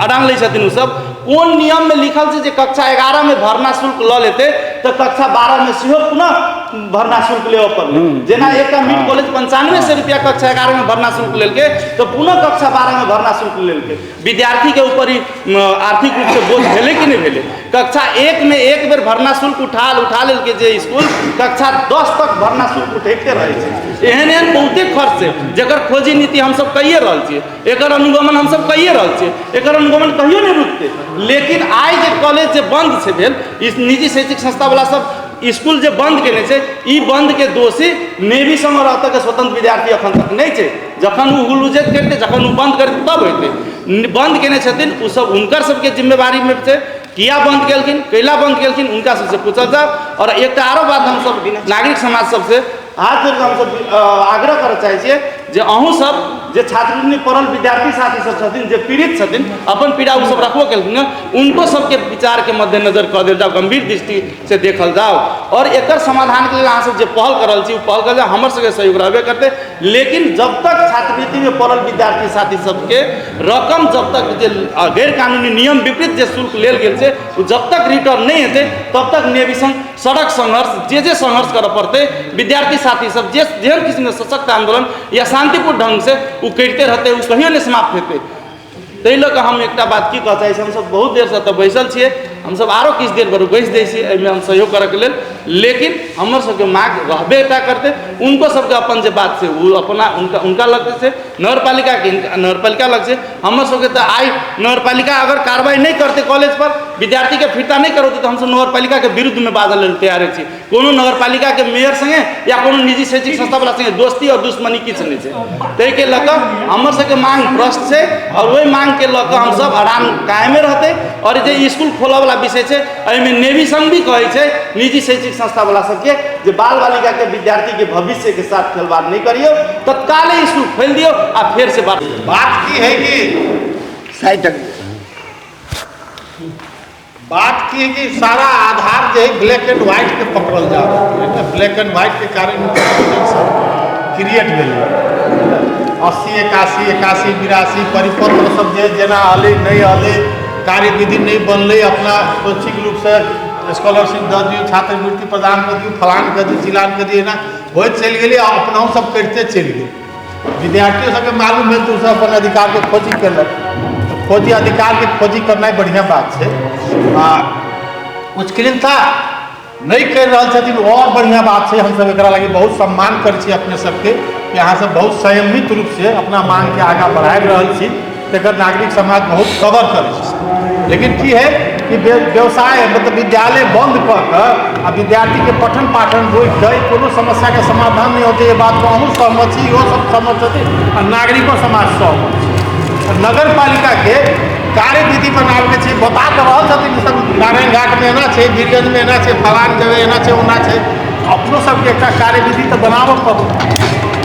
अडान लै छथिन ओ सब। कोन नियम में लिखल छै जे कक्षा 11 में भरना शुल्क लऽ लेतै तऽ कक्षा 12 में सेहो पुनः भरना शुल्क लेबऽ पड़लै। जेना एकटा मिड कॉलेज 9500 रुपया कक्षा 11 में भरना शुल्क लेलकै, तऽ पुनः कक्षा 12 में भरना शुल्क लेलकै। विद्यार्थी के ऊपर ही आर्थिक रूप से बोझ भेलै कि नहि भेलै? कक्षा 1 में एक बेर भरना शुल्क उठा लेलकै जे स्कूल, कक्षा 10 तक भरना शुल्क उठैते रहै छै। एहन एहन बहुते खर्च छै जकर खोजी नीति हमसब कहिए रहल छियै, एकर अनुगमन हमसब कहिए रहल छियै, एकर अनुगमन कहियो नहि रुकतै। लेकिन आइ जे कॉलेज जे बंद छै भेल, इस निजी शैक्षिक संस्था वाला सब स्कूल जे बंद केने छै, ई बंद के दोषी नेवी संग और एतऽ के स्वतंत्र विद्यार्थी अखन तक नहि छै। जखन ओ हुलुजत करतै, जखन ओ बंद करतै तब हेतै। बंद केने छथिन ओ सब हुनकर सबके जिम्मेवारी में छै, किया बंद केलखिन, कैला बंद केलखिन, हुनका सबसे पूछल जाओ। और एकटा आरो बात हमसब नागरिक समाज सबसे हाथ जोड़ि कऽ हमसब आग्रह करऽ चाहै छियै जे अहूँ सब जे छात्रवृत्ति पढ़ल विद्यार्थी साथी सब छथिन, जे पीड़ित छथिन, अपन पीड़ा ओ सब रखबो केलखिन हँ, उनको सबके विचारके मद्देनजर कऽ देल जाओ, गंभीर दृष्टि से देखल जाओ। और एकर समाधानके लेल अहाँ सब जे पहल कर रहल छी ओ पहल कर जाओ, हमर सबके सहयोग रहबे करतै। लेकिन जब तक छात्रवृत्तिमे पढ़ल विद्यार्थी साथी सबके रकम जब तक जे गैर कानूनी नियम विपरीत जे शुल्क लेल गेल छै ओ जब तक रिटर्न नहि हेतै तब तक नेवी संघ सड़क संघर्ष जे जे संघर्ष करऽ पड़तै, विद्यार्थी साथी सब जे जेहन किसिमके सशक्त आंदोलन या शांतिपूर्ण ढंग से ओ करिते रहतै, ओ कहियो नहि समाप्त हेतै। ताहि लऽ कऽ हम एकटा बात की कहऽ चाहै छी, हमसब बहुत देरसँ एतऽ बैसल छियै, हमसब आरो किछु देर भर बैस जाइ छियै एहिमे हम सहयोग करऽके लेल, लेकिन हमर सबके माँग रहबे टा करतै। उनको सबके अपन जे बात छै ओ अपना उनका लग छै, नगरपालिकाके नगरपालिका लग छै। हमर सबके तऽ आइ नगरपालिका अगर कार्रवाई नहि करतै कॉलेज पर, विद्यार्थीके फिरता नहि करौतै, तऽ हमसब नगरपालिकाके विरुद्धमे बाजऽ लेल तैयार छी। कोनो नगरपालिकाके मेयर सङ्गे या कोनो निजी शैक्षिक संस्थावला सङ्गे दोस्ती और दुश्मनी किछु नहि छै। ताहिके लऽ कऽ हमर सबके माँग प्रश्न छै और ओहि माँगके लऽ कऽ हमसब आराम कायमे रहतै। और जे स्कूल खोलऽवला विषय छै एहिमे नेवी संघ भी कहै छै निजी शैक्षिक संस्थावला सबके जे बाल बालिकाके विद्यार्थीके भविष्यके साथ खेलबाड़ नहि करियौ, तत्काले स्कूल खोलि दियौ आ फेर से बात बात की है कि बात की है कि सारा आधार जो है ब्लैक एंड व्हाइट के पकड़ल जा रहा है ना। ब्लैक एंड व्हाइट के कारण सब क्रिएट भेलै। 80 81 81 82 परिपत्र सब जे जेना अलै नहि अलै, कार्यविधि नहि बनलै, अपना स्वैच्छिक रूपसँ स्कॉलरशिप दऽ दियौ, छात्रवृत्ति प्रदान कऽ दियौ, फलान कऽ दियौ, चिलान कऽ दियौ, एना होइत चलि गेलै आ अपनाहु सब करिते चलि गेल। विद्यार्थियों सबके मालूम भेल तऽ ओसब अपन अधिकारके खोजी केलक। खोजी अधिकारके खोजी करनाइ बढ़िआँ बात छै आ उच्चकुलीनता नहि करि रहल छथिन आओर बढ़िआँ बात छै। हमसब एकरा लागि बहुत सम्मान करै छी अपने सबके कि अहाँ सब बहुत संयमित रूपसँ अपना माँगके आगाँ बढ़ाबि रहल छी, तकर नागरिक समाज बहुत कदर करै छै। लेकिन की है कि व्यवसाय मतलब विद्यालय बंद कऽ कऽ आ विद्यार्थीके पठन पाठन रोकि कऽ कोनो समस्याके समाधान नहि होतै, ये बात पर अहूँ सहमत छी, इहो सब सहमत छथिन आ नागरिको समाज सहमत छै। नगरपालिकाके कार्यविधि बनाबैके छै, बता तऽ रहल छथिन सब नारायण घाटमे एना छै, वीरगंजमे एना छै, फलान जगह एना छै, ओना छै, अपनो सबके एकटा कार्यविधि तऽ बनाबऽ पड़तै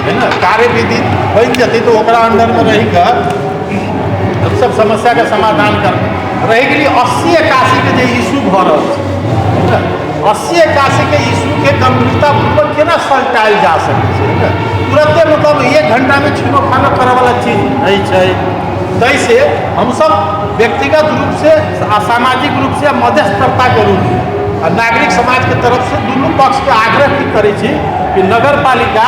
है ना। कार्यविधि बनि जेतै तऽ ओकरा अन्दरमे रहि कऽ हमसब समस्याके समाधान करबै। रहि गेली 80 81 के जे इशू भऽ रहल छै, 80 81 के इशूके गंभीरतापूर्वक केना सलटायल जा सकै छै है ना। तुरन्ते मतलब 1 घंटामे छीनो खानो करऽवला चीज नहि छै। ताहिसँ हमसब व्यक्तिगत रूपसँ आ सामाजिक रूपसँ मध्यस्थताके रूपमे आ नागरिक समाजके तरफसँ दुनू पक्षके आग्रह की करै छी कि नगरपालिका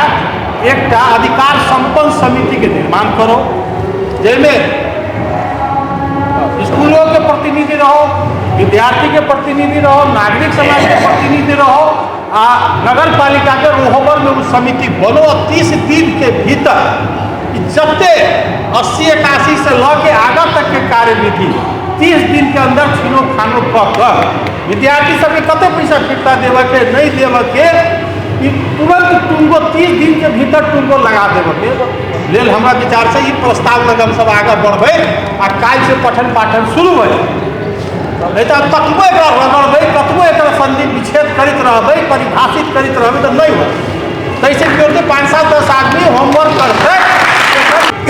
एकटा अधिकार सम्पन्न समितिके निर्माण करो, जाहिमे स्कूलों के प्रतिनिधि रहो, विद्यार्थी के प्रतिनिधि रहो, नागरिक समाज के प्रतिनिधि रहो आ नगरपालिका के रोहबर में समिति बनो। 30 दिन के भीतर जते 80 81 से लऽ के आगा तक के कार्यविधि 30 दिन के अंदर छीनो खानो कऽ कऽ विद्यार्थी सबके कते पैसा फिरता देबऽ के नहीं देबऽ के तुरंत टुंगो 30 दिन के भीतर टुंगो लगा देबऽ के लेल हमरा विचार से ई प्रस्ताव लग हम सब आगाँ बढ़बै आ काल्हि से पठन पाठन शुरू भऽ जेतै। नहीं तऽ कतबो एकरा रगड़बै, कतबो एकरा संधि विच्छेद करैत रहबै, परिभाषित करैत रहबै तऽ नहि होतै। ताहिसँ की होतै, 5 7 10 आदमी होमवर्क करतै,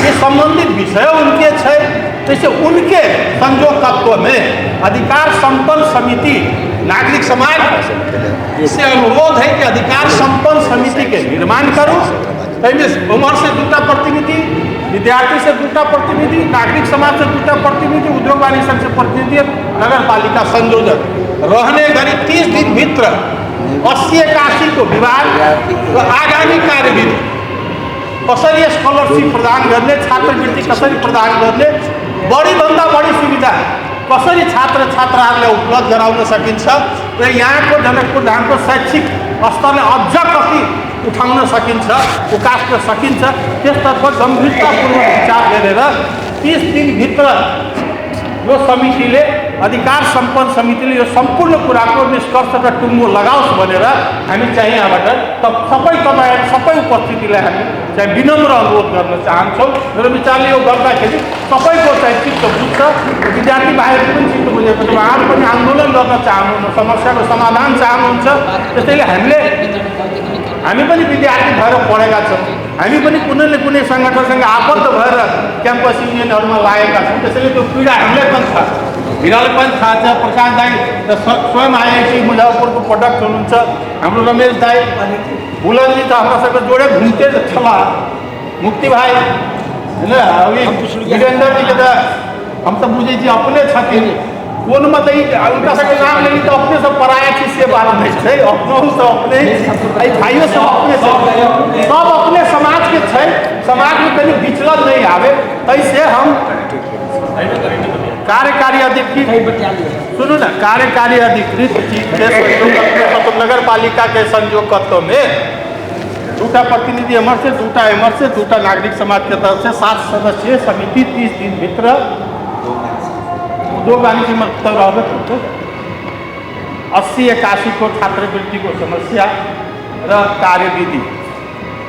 ये संबंधित विषय उनके छै, ताहिसँ उनके संजोगत्वमे अधिकार संपन्न समिति नागरिक समाज से अनुरोध है कि अधिकार संपन्न समिति के निर्माण करू। ताहिमे उम्हर से 2टा प्रतिनिधि, विद्यार्थी से 2टा प्रतिनिधि, नागरिक समाज से 2टा प्रतिनिधि, उद्योग वाणिज्य संघ से प्रतिनिधि, नगरपालिका संयोजक रहने घड़ी 30 दिन भीतर 80-81 को विवाद र आगामी कार्यविधि कसरी स्कलरसिप प्रदान गर्ने, छात्रवृत्ति कसरी प्रदान गर्ने, बढीभन्दा बढी सुविधा कसरी छात्र छात्राहरूलाई उपलब्ध गराउन सकिन्छ र यहाँको जनकपुर धामको शैक्षिक स्तरलाई अझ कति उठाउन सकिन्छ, उकास्न सकिन्छ, त्यसतर्फ गम्भीरतापूर्वक विचार गरेर 30 दिनभित्र यो समितिले, अधिकार सम्पन्न समितिले यो सम्पूर्ण कुराको निष्कर्ष र टुङ्गो लगाओस् भनेर हामी चाहिँ यहाँबाट सबै तपाईँहरू सबै उपस्थितिलाई हामी चाहिँ विनम्र अनुरोध गर्न चाहन्छौँ। मेरो विचारले यो गर्दाखेरि सबैको चाहिँ चित्त बुझ्छ, विद्यार्थी भाइहरूको पनि चित्त बुझेको छ, उहाँहरू पनि आन्दोलन गर्न चाहनुहुन्छ, समस्याको समाधान चाहनुहुन्छ। त्यसैले हामी पनि विद्यार्थी भएर पढेका छौँ, हामी पनि कुनै न कुनै सङ्गठनसँग आबद्ध भएर क्याम्पस युनियनहरूमा लागेका छौँ। त्यसैले त्यो पीडा हामीलाई पनि थाहा छ, हिरालाई पनि थाहा छ। प्रशान्त दाई र स्वयं आइआइटी मुजफ्फरपुरको प्रोडक्ट हुनुहुन्छ, हाम्रो रमेश दाई, बुलनजी त हाम्रा सबको जोडे घुम्ते छला, मुक्ति भाइ होइन, वीरेन्द्रजीके त हम त बुझै छी अपने छथिन, कोनमे तऽ हुनका सबके नाम लेली तऽ अपने सब पराया छी से बात नहि छै, अपनो सब अपने, एहि भाइयो सब अपने सब अपने समाजके छै, समाजमे कनि विचलन नहि आबै ताहिसँ हम कार्यकारी अधिकृत, सुनू ने, कार्यकारी अधिकृत चीजके संयोगकर्ता नगरपालिका के संयोगकर्तामे 2टा प्रतिनिधि एम्हर से, 2टा एम्हर से, 2टा नागरिक समाज के तरफ से 7 सदस्यीय समिति 30 दिन भित्र उद्योग वाणिज्य मतलब रहबे करतै। 80-81 को छात्रवृत्ति को समस्या र कार्यविधि,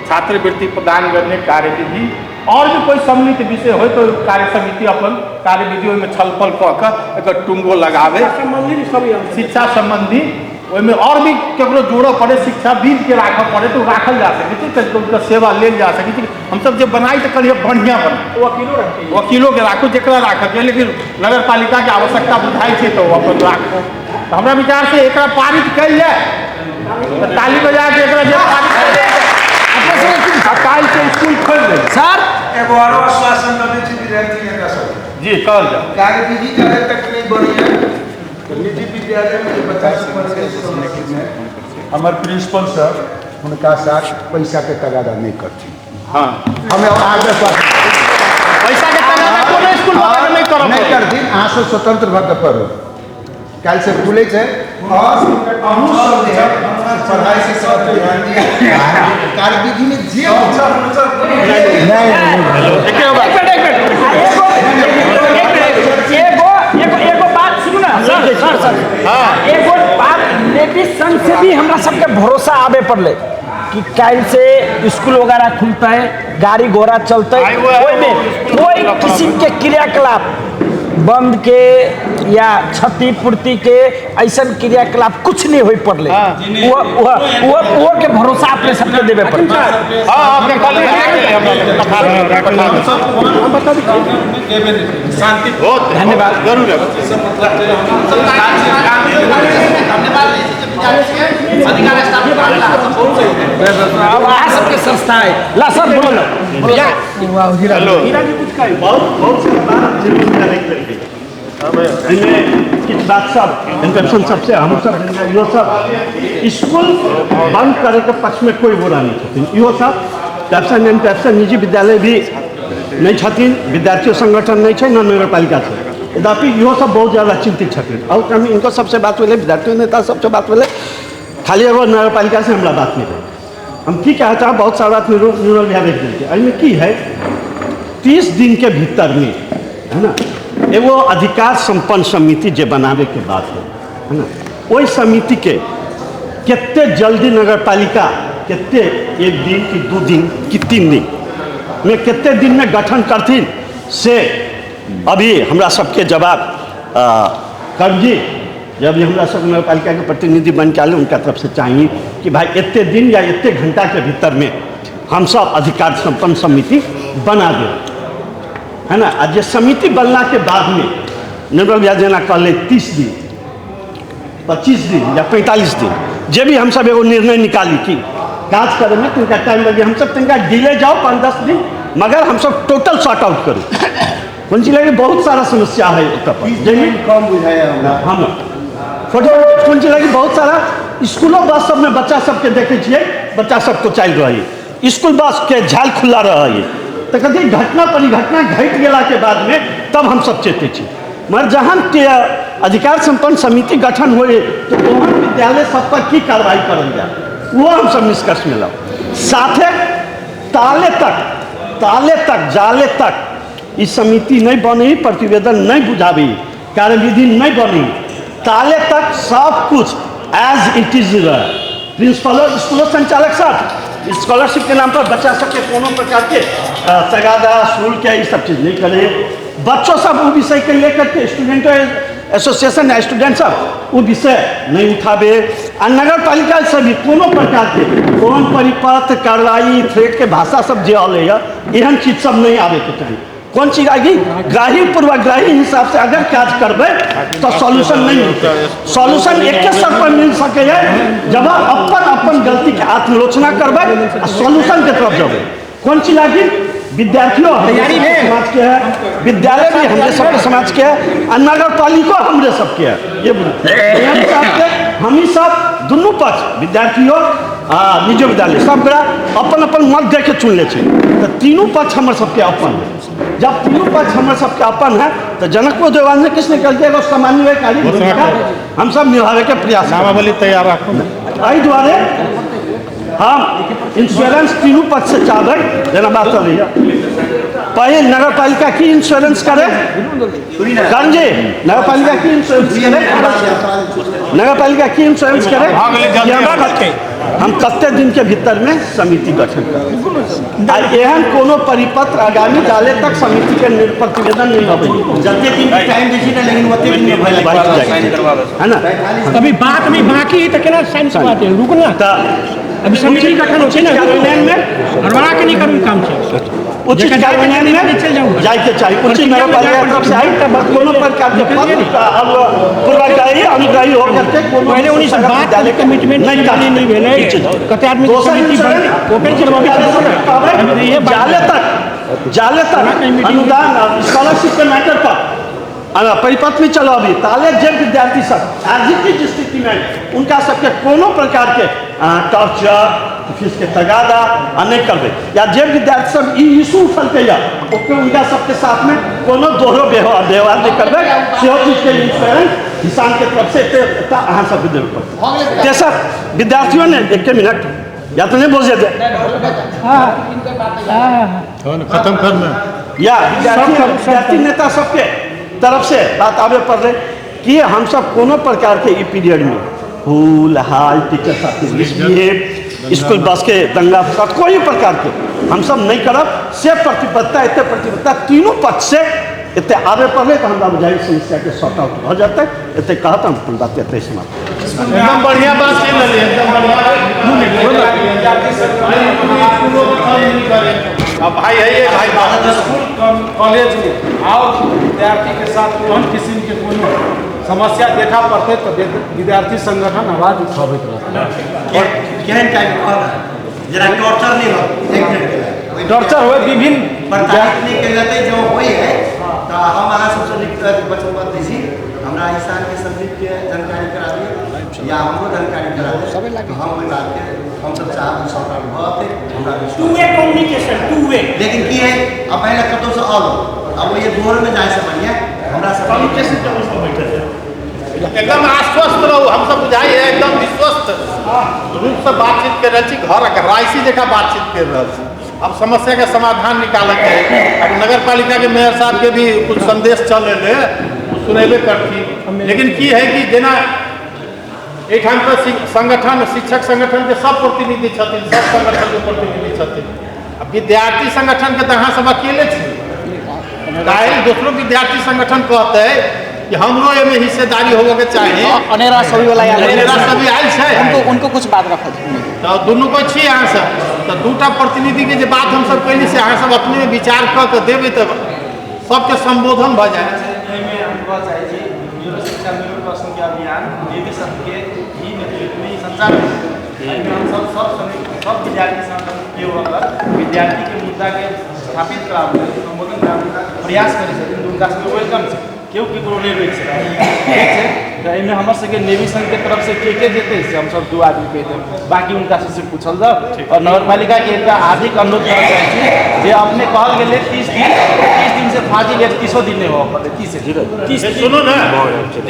छात्रवृत्ति प्रदान गर्ने कार्यविधि और भी कोई सम्मिलित विषय हो तो कार्य समिति अपन कार्यविधि ओहिमे छलफल कऽ कऽ एकर टुङ्गो लगावे। शिक्षा सम्बन्धी ओहिमे और भी केकरो जोड़ऽ पड़े, शिक्षाविदके राखऽ पड़े तऽ ओ राखल जा सकै छै, हुनकर सेवा लेल जा सकै छै। हमसब जे बनाइ तऽ कहलियै बढ़िआँ बनाइ, वकीलोके राखू जकरा राखऽके, लेकिन नगरपालिकाके आवश्यकता बुझाइ छै तऽ ओ अपन राखू। तऽ हमरा विचारसँ एकरा पारित कयल जाय तऽ ताली बजाके एकरा जे पारित कयल जाय काल्हिसँ स्कूल खोलि देबै। सर एगो आरो आश्वासन दऽ छी विद्यार्थी नेता सब जी, कहल जाओ। कार्यविधि जाबे तक नहीं बनैया तो निजी विद्यालय में जो बच्चा सब पढ़ै छै, हमर प्रिंसिपल सर हुनका साथ पैसा के तगादा नहीं करथिन। हाँ, हमें अहाँके पैसा के तगादा कोनो स्कूल वाला नहीं करब, नहीं करथिन। अहाँ सब स्वतंत्र भऽ के पढ़ू, काल्हि से खुलै छै और अहूँ सब जे है पढ़ाई से सब ध्यान दिअ, कार्यविधि में जे नहीं एगो बात सुनू ना सर, सर सर, एगो बात लेडीज संघ से भी हमरा सबके भरोसा आबे पड़ले कि काल्हि से स्कूल वगैरह खुलतै, गाड़ी घोड़ा चलतै, ओहिमे कोई किस्म के क्रियाकलाप बंद के या क्षतिपूर्ति के ऐसा क्रियाकलाप कुछ नहीं हो पड़ले, वो के भरोसा अपने सबके देवे पड़ले। धन्यवाद, जरूर। अब अहाँ सबके संस्था है ला सर बोलो। बहुत बहुत किछु बात सब इन्फेक्शन सबसे हम सब इहो सब स्कूल बंद करैके पक्षमे कोई गोरा नहीं छथिन। इहो सब पैप्सन एंड पैप्सन निजी विद्यालय भी नहीं छथिन, विद्यार्थियों संगठन नहीं छै, न नगरपालिका छै, यद्यपि इहो सब बहुत ज़्यादा चिंतित छथिन। और हम इनको सबसे बात भेलै, विद्यार्थियों नेता सबसे बात भेलै, खाली एगो नगरपालिका से हमरा बात नहीं भेल। हम की कहै चाहब, बहुत सारा बात निर्मल भैया रखि देलकै। एहिमे की है, 30 दिन के भीतर में है ना एगो अधिकार संपन्न समिति जे बनावे के बात है ना, ओहि समिति के कते जल्दी नगरपालिका कते 1 दिन कि 2 दिन कि 3 दिन में कते दिन में गठन करथिन से अभी हमरा सबके जवाब कर्मजी जब हमरा सब नगरपालिका के प्रतिनिधि बन के आए उनका तरफ से चाहिए कि भाई इतने दिन या इतने घंटा के भीतर में हम सब अधिकार संपन्न समिति बना दे, है ना। आ जे समिति बनला के बाद में निर्मल भैया जेना कहले 30 दिन 25 दिन या 45 दिन जे भी हम सब एगो निर्णय निकाली कि काज करे में तिनका टाइम लगे, हम सब तिनका डिले जाओ 5-10 दिन, मगर हम सब टोटल सॉर्ट आउट करू। कौन चीज लगे बहुत सारा समस्या है ओतऽ पर, कम बुझाया हम फोटो कौन चीज लगे बहुत सारा स्कूलो बस सबमे बच्चा सबके देखै छियै, बच्चा सब कोचाइल रहै, स्कूल बस के झाल खुला रहै। तऽ कथी घटना परिघटना घटि गेलाके बादमे तब हमसब चेतै छी। मगर जहन के अधिकार संपन्न समिति गठन होए तो ओहन विद्यालय सब पर की कार्रवाई करल जाए, वो हमसब निष्कर्ष में लाओ। साथे ताले तक जाले तक ई समिति नहीं बनी, प्रतिवेदन नहीं बुझाबी, कार्यविधि नहीं बनी, ताले तक सब कुछ एज it is रहे। प्रिंसिपलो स्कूलों संचालक साथ स्कॉलरशिप के नाम पर बच्चा सबके कोनो प्रकार के तगादा शुल्क या ये सब चीज़ नहीं करे। बच्चों सब वो विषय के लेकर के स्टूडेंट एसोसिएशन या स्टूडेंट सब वो विषय नहीं उठाबे। आ नगर पालिका से भी कोनो प्रकार के कौन परिपत्र कार्रवाई थ्रेट के भाषा सब जे अलै एहन चीज सब नहीं आबे के चाही। कौन चीज आएगी ग्राही पूर्वाग्राही हिसाब से अगर काज करबै तो सॉल्यूशन नहीं मिलते। सॉल्यूशन एक स्तर पर मिल सके है जब अपन अपन गलती के आत्मलोचना करबै आ सॉल्यूशन के तरफ जबै। कौन चीज आएगी विद्यार्थियों हमारे समाज के है, विद्यालय भी हमरे सबके समाज के है आ नगर पालिको हमरे सबके है। ये हम ही सब दुनू पक्ष विद्यार्थियों आ निजी विद्यालय सब गोरा अपन अपन मत दे के चुन ले छै, तो तीनों पक्ष हमर सबके अपन है। जब तीनों पक्ष हमर सबके अपन है तो जनकपुर देवांगन कृष्ण कहलकै एगो समन्वयकारी भूमिका हम सब निभावे के प्रयास नामावली तैयार राखू। एहि दुआरे हम इंश्योरेंस तीनों पक्ष से चाहबै। जेना बात चलैए पहिल नगर पालिका की इंश्योरेंस करे, करण जी नगर पालिका की इंश्योरेंस करे, नगर पालिका की इंश्योरेंस करे हम कते दिन के भीतर में समिति गठन करब आ एहन कोनो परिपत्र आगामी डाले तक समिति के प्रतिवेदन नहीं अबै। जते दिन के टाइम दै छी ने लेकिन ओते दिन में भइल है ना। अभी बात में बाकी है तो केना साइन करवाते हैं, रुको ना अभी समिति गठन हो छै ना में हड़बड़ा के नहीं करू काम छै। उचित कार्यान्वयन में जाइके चाही। उचित नगर पालिका तरफ से आई कोनो प्रकार के पत्र पूर्वाग्रही अनुग्रही हो करके कोनो पहिले उन्हीं से बात कमिटमेंट नहीं नहीं भेलै कते आदमी समिति ओपन करवाबी जाले तक अनुदान स्कॉलरशिप के मैटर पर परिपत्र में चलो अभी ताले जे विद्यार्थी सब आज की स्थिति में उनका सबके कोनो प्रकार के टॉर्चर फीस के तगादा आ नहीं करबै या जे विद्यार्थी सब ई इशू उठलकै या ओके उनका सबके साथ में कोनो दोहरो व्यवहार नहीं करबै, सेहो चीजके इंश्योरेंस किसान के तरफ से एते अहाँ सबके देबे पड़तै। तेसर विद्यार्थियों ने एक मिनट या तो नहीं बोल देते खत्म करना या विद्यार्थी नेता सबके तरफ से बात आबे पड़ रहे कि हम सब कोनो प्रकार के ई पीरियड में हुल हाल टीचर साथी मिसबिहेव स्कूल बस के दंगा फसाद कोई प्रकार के हम सब नहीं करब से प्रतिबद्धता एते प्रतिबद्धता तीनों पक्ष से एते आबे पड़ले तो हमरा बुझाइ समस्या के सॉर्ट आउट भऽ जेतै। एते कहत हम अपन बात एते समाप्त। एकदम बढ़िया बात चल रही है, एकदम बढ़िया। अब भाई है ये भाई स्कूल कॉलेज में और विद्यार्थी के साथ कोन किस्म के कोनो समस्या देखा पड़ते तो विद्यार्थी संगठन आवाज उठाबैत रहता। केहन टाइप जेना टॉर्चर नहीं हो, एक मिनट टॉर्चर होए विभिन्न प्रताड़ित नहीं कयल जेतै जो होइ है तो हम अहाँ सबसँ नीक वचनबद्ध छी। हमरा ईशान के संदीप के जानकारी करा दिअ या हमरो जानकारी करा दिअ तो हम ओहि बातके हमसब चाहब सॉर्ट आउट भऽ जेतै। हमरा two way communication two way लेकिन की है अब पहले कतौसँ आउ अब ओहि दोहरमे जाइसँ बढ़िआँ हमरा सब कम्युनिकेशन के बैठल है एकदम आश्वस्त रहू। हम सब बुझाइ है एकदम विश्वस्त रूप से बातचीत कर रहल छी, घर राइसी जकाँ बातचीत कर रहल छी। अब समस्या के समाधान निकालऽ के है। अब नगर पालिका के मेयर साहब के भी कुछ संदेश चल रहे सुनेबे करथिन, लेकिन की है कि जेना एहिठाम तऽ संगठन शिक्षक संगठन के सब प्रतिनिधि छथिन, सब संगठन के प्रतिनिधि छथिन। आ विद्यार्थी संगठन के तऽ अहाँ सब अकेले छी। काल्हि दोसरो विद्यार्थी संगठन कहतै कि हमरो एहिमे हिस्सेदारी होबऽ के चाही। अनेरा सभी वाला अनेरा सभी आयल छै, उनको कुछ बात रखल तऽ दुनू कोइ छी अहाँ सब, तऽ दूटा प्रतिनिधि के जे बात हमसब कैली से अहाँ सब अपने विचार कऽ के देबै तऽ सबके संबोधन भऽ जायत। एहिमे हम कहऽ चाहै छी न्यूरो शिक्षा न्यूरो प्रश्न अभियान देवी सबके ही नेतृत्वमे संचालित एहिमे हमसब सब विद्यार्थी संगठन के अगर विद्यार्थी के मुद्दा के स्थापित कराबे संबोधन कराबे प्रयास करै छथिन, हुनका सबके welcome छै। केओ केकरो नहि रोकि सकैए। ठीक छै, तऽ एहिमे हमर सबके नेवी संघके तरफसँ के के जेतै से हमसब 2 आदमी कहि देब, बाकी हुनका सबसँ पूछल जाउ। आओर नगरपालिकाके एकटा हार्दिक अनुरोध करऽ चाहै छी जे अपने कहल गेलै 30 दिन, 30 दिनसँ फाजिल 31 दिन नहि होबऽ पड़तै। 30 30 सुनू ने,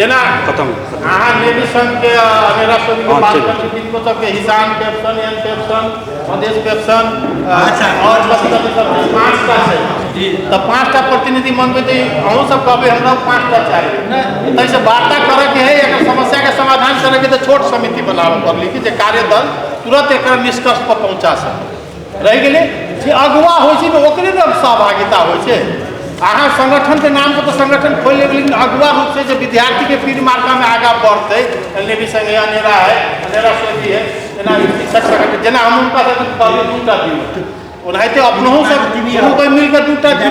जेना अहाँ नेवी संघके अनेरा समितिके बात करै छी, तिनको सबके हिसान पेप्सन, एन पेप्सन, मधेश पेप्सन आओर कथी कथी सब 5टा छै, तऽ 5टा प्रतिनिधि मंगबै तऽ अहूँ सब कहबै हमरा 5टा चाही। ताहिसँ वार्ता करऽके है, एकर समस्याके समाधान करऽके तऽ छोट समिति बनाबऽ पड़लै कि जे कार्यदल तुरंत एकर निष्कर्ष पर पहुँचा सकै। रहि गेलै जे अगुआ होइ छै ने ओकरे ने सहभागिता होइ छै। अहाँ संगठनके नाम पर तऽ संगठन खोलि लेबै, लेकिन अगुआ रूपसँ जे विद्यार्थीके पीढ़ मार्कामे आगाँ बढ़तै, नेवी संघ है, अनेरा है, अनेरा सोची है, जेना शिक्षक संगठन, जेना हम हुनका सबके कहलियै 2टा दियौ, ओनाहिते अपनहु सब दुनू कोइ मिलके 2टा दियौ।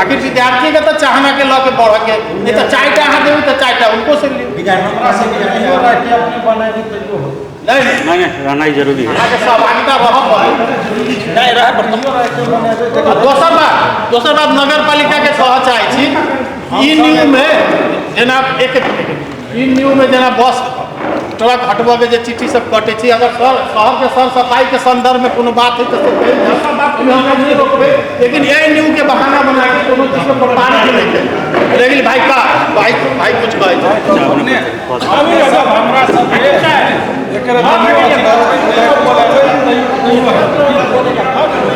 आखिर विद्यार्थीके तऽ चाहनाके लऽ के बढ़ऽके, नहि तऽ 4टा अहाँ देबै तऽ 4टा हुनको से लियौ। नहीं नहीं, रहना ही जरूरी है, अहाँके सहभागिता रहऽ पड़त। नहीं रहऽ पड़त। दोसर बात नगरपालिकाके कहऽ चाहै छी, ई न्यूमे जेना एक ई न्यूमे जेना बस ट्रक हटबऽके जे चिट्ठी सब कटै छै, अगर शहरके सर सफाइके सन्दर्भमे कोनो बात है तऽ से कहि हमरा नहि रोकबै, लेकिन एहि न्यूके बहाना बनाके कोनो चीजके प्रताड़ित नहि करी। रहि गेल भाई का भाई भाई कुछ कहै छै।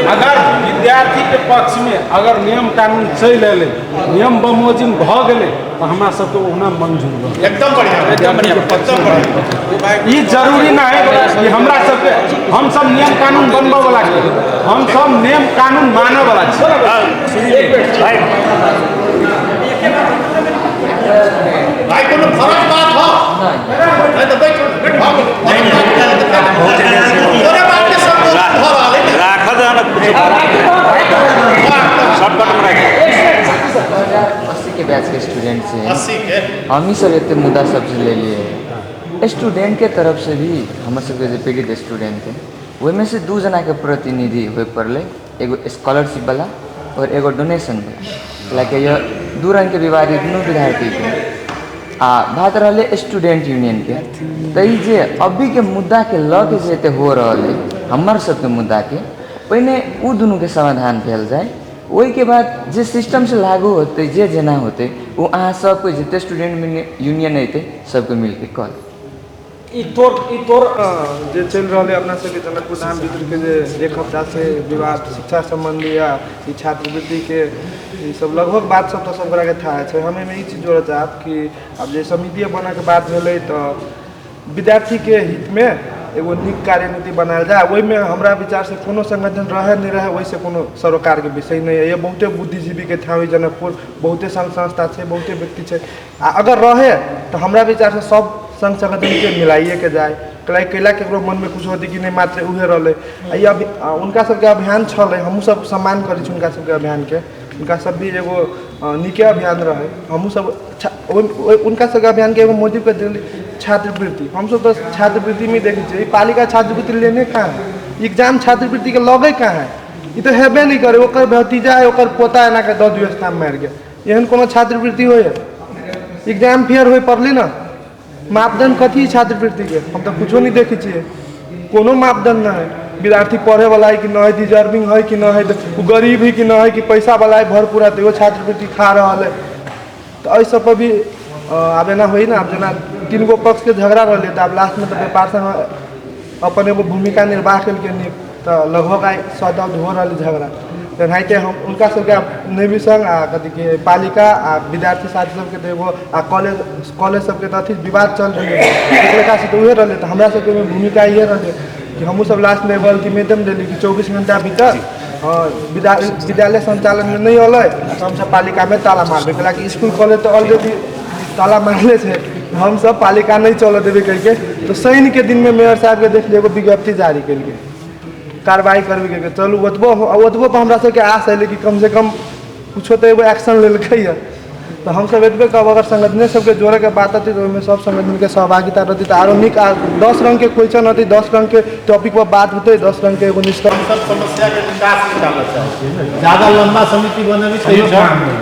अगर विद्यार्थी के पक्ष में अगर नियम कानून चलि अयलै, नियम बमोजिम भऽ गेलै, तऽ हमरा सबके ओहुना मंजूर रहत। एकदम बढ़िया, एकदम बढ़िया, एकदम बढ़िया। ई जरूरी नहि है कि हमरा सबके, हम सब नियम कानून बनबऽ वाला छी, हम सब नियम कानून मानऽ वाला छी। भाई कोनो फरक बात हो नहीं तो बैठो बैठो। तोरे बात के संबोधन भ रहल है, राख दे ना कुछ शॉर्टकट में राख। 2080 के बैच के स्टूडेंट से 80 के हम ही सब एते मुद्दा सबसे ले लिए। स्टूडेंट के तरफ से भी हमर सबके जे पीड़ित स्टूडेंट थे ओहिमे से 2 जना के प्रतिनिधि होय पड़लै, एगो स्कॉलरशिप वाला और एगो डोनेशन वाला। लाइक यह 2 रंग के विवाद दुनू विद्यार्थी के। आ बात रहलै स्टूडेंट यूनियन के, तऽ ई जे अभी के मुद्दा के लऽ के जे एते हो रहल है हमर सबके मुद्दा के, पहिने ओ दुनू के समाधान भेल जाय, ओहिके बाद जे सिस्टम से लागू होतै, जे जेना होतै ओ अहाँ सबके जते स्टूडेंट यूनियन अयतै सबके मिलके कऽ लेब। ई तोर जे चलि रहल है अपना सबके जनकपुर धाम भीतरके जे एक हफ्ता से विवाद शिक्षा संबंधी या ई छात्रवृत्तिके ई सब लगभग बात सब तऽ सब गोटाके थाह छै। हम एहिमे ई चीज जोड़ऽ चाहब कि आब जे समितिए बनऽके बात भेलै तऽ विद्यार्थीके हितमे एगो नीक कार्यनीति बनायल जाय। ओहिमे हमरा विचारसँ कोनो संगठन रहै नहि रहै ओहिसँ कोनो सरोकारके विषय नहि है। बहुते बुद्धिजीवीके ठाउँ जनकपुर, बहुते संघ संस्था छै, बहुते व्यक्ति छै, आ अगर रहे तऽ हमरा विचारसँ सब संघ संगठनके मिलाइएके जाय। कैला केकरो मनमे कुछ होतै कि नहि मात्र उहे रहलै। ई हुनका सबके अभियान छलै, हमहूँ सब सम्मान करै छी हुनका सबके अभियानके, हुनका सब भी एगो नीके अभियान रहै। हमहूँ सब उनका सबके अभियानके एगो मोटिवके देली छात्रवृत्ति। हमसब तऽ छात्रवृत्तिमे देखै छियै, पालिका छात्रवृत्ति लेने कहाँ है, एग्जाम छात्रवृत्तिके लगै कहाँ है, ई तऽ हेबे नहि करै। ओकर भतीजा है, ओकर पोता एनाके दऽ दियौ स्थान मारिके, एहन कोनो छात्रवृत्ति होइए? एग्जाम फेयर होइ पड़लै ने, मापदंड कथी छात्रवृत्तिके हम तऽ कुछो नहि देखै छियै, कोनो मापदंड नहि है। विद्यार्थी पढ़ेवला है कि नहि है, डिजर्विंग है कि नहि है, ओ गरीब है कि नहि है, कि पैसावला है भरपूर, तैयो छात्रवृत्ति खा रहल है। तऽ एहि सब पर भी आब एना होइ ने, आब जेना 3 गो पक्षके झगड़ा रहलै तऽ आब लास्टमे तऽ व्यापार संघ अपन एगो भूमिका निर्वाह केलकै नीक, तऽ लगभग आइ सॉर्ट आउट हो रहल झगड़ा। तेनाहिते हम हुनका सबके नेवी संघ आ कथी पालिका आ विद्यार्थी साथी सबके तऽ एगो आ कॉलेज सबके तऽ अथी विवाद चल रहलै एक लेखासँ तऽ उहे रहलै। तऽ हमरा सबके ओहिमे भूमिका इहे रहलै कि हमहूँ सब लास्टमे एगो अल्टीमेटम देली कि 24 घंटा भीतर विद्यालय संचालनमे नहि अलै तऽ हमसब पालिकामे ताला मारबै। कैलाकि इसकुल कॉलेज तऽ ऑलरेडी ताला मारले छै, हमसब पालिका नहि चलऽ देबै कहिके। तऽ शनिके दिनमे मेयर साहबके देखलियै एगो विज्ञप्ति जारी केलकै कार्रवाई करबै कहिके। चलू ओतबो पर हमरा सबके आस अयलै कि कमसँ कम कुछो तऽ एगो एक्शन लेलकै हँ। तऽ हमसब एतबे कहब, अगर संगठने सबके जोड़ैके बात रहतै तऽ ओहिमे सब संगठनके सहभागिता रहतै तऽ आरो नीक, 10 रंगके क्वेश्चन रहतै, 10 रंगके टॉपिक पर बात होतै, 10 रंगके एगो निष्कर्ष। सब समस्याके निकास निकालऽ चाहै छी, ज्यादा लंबा समिति बनेबै तैयो काम नहि।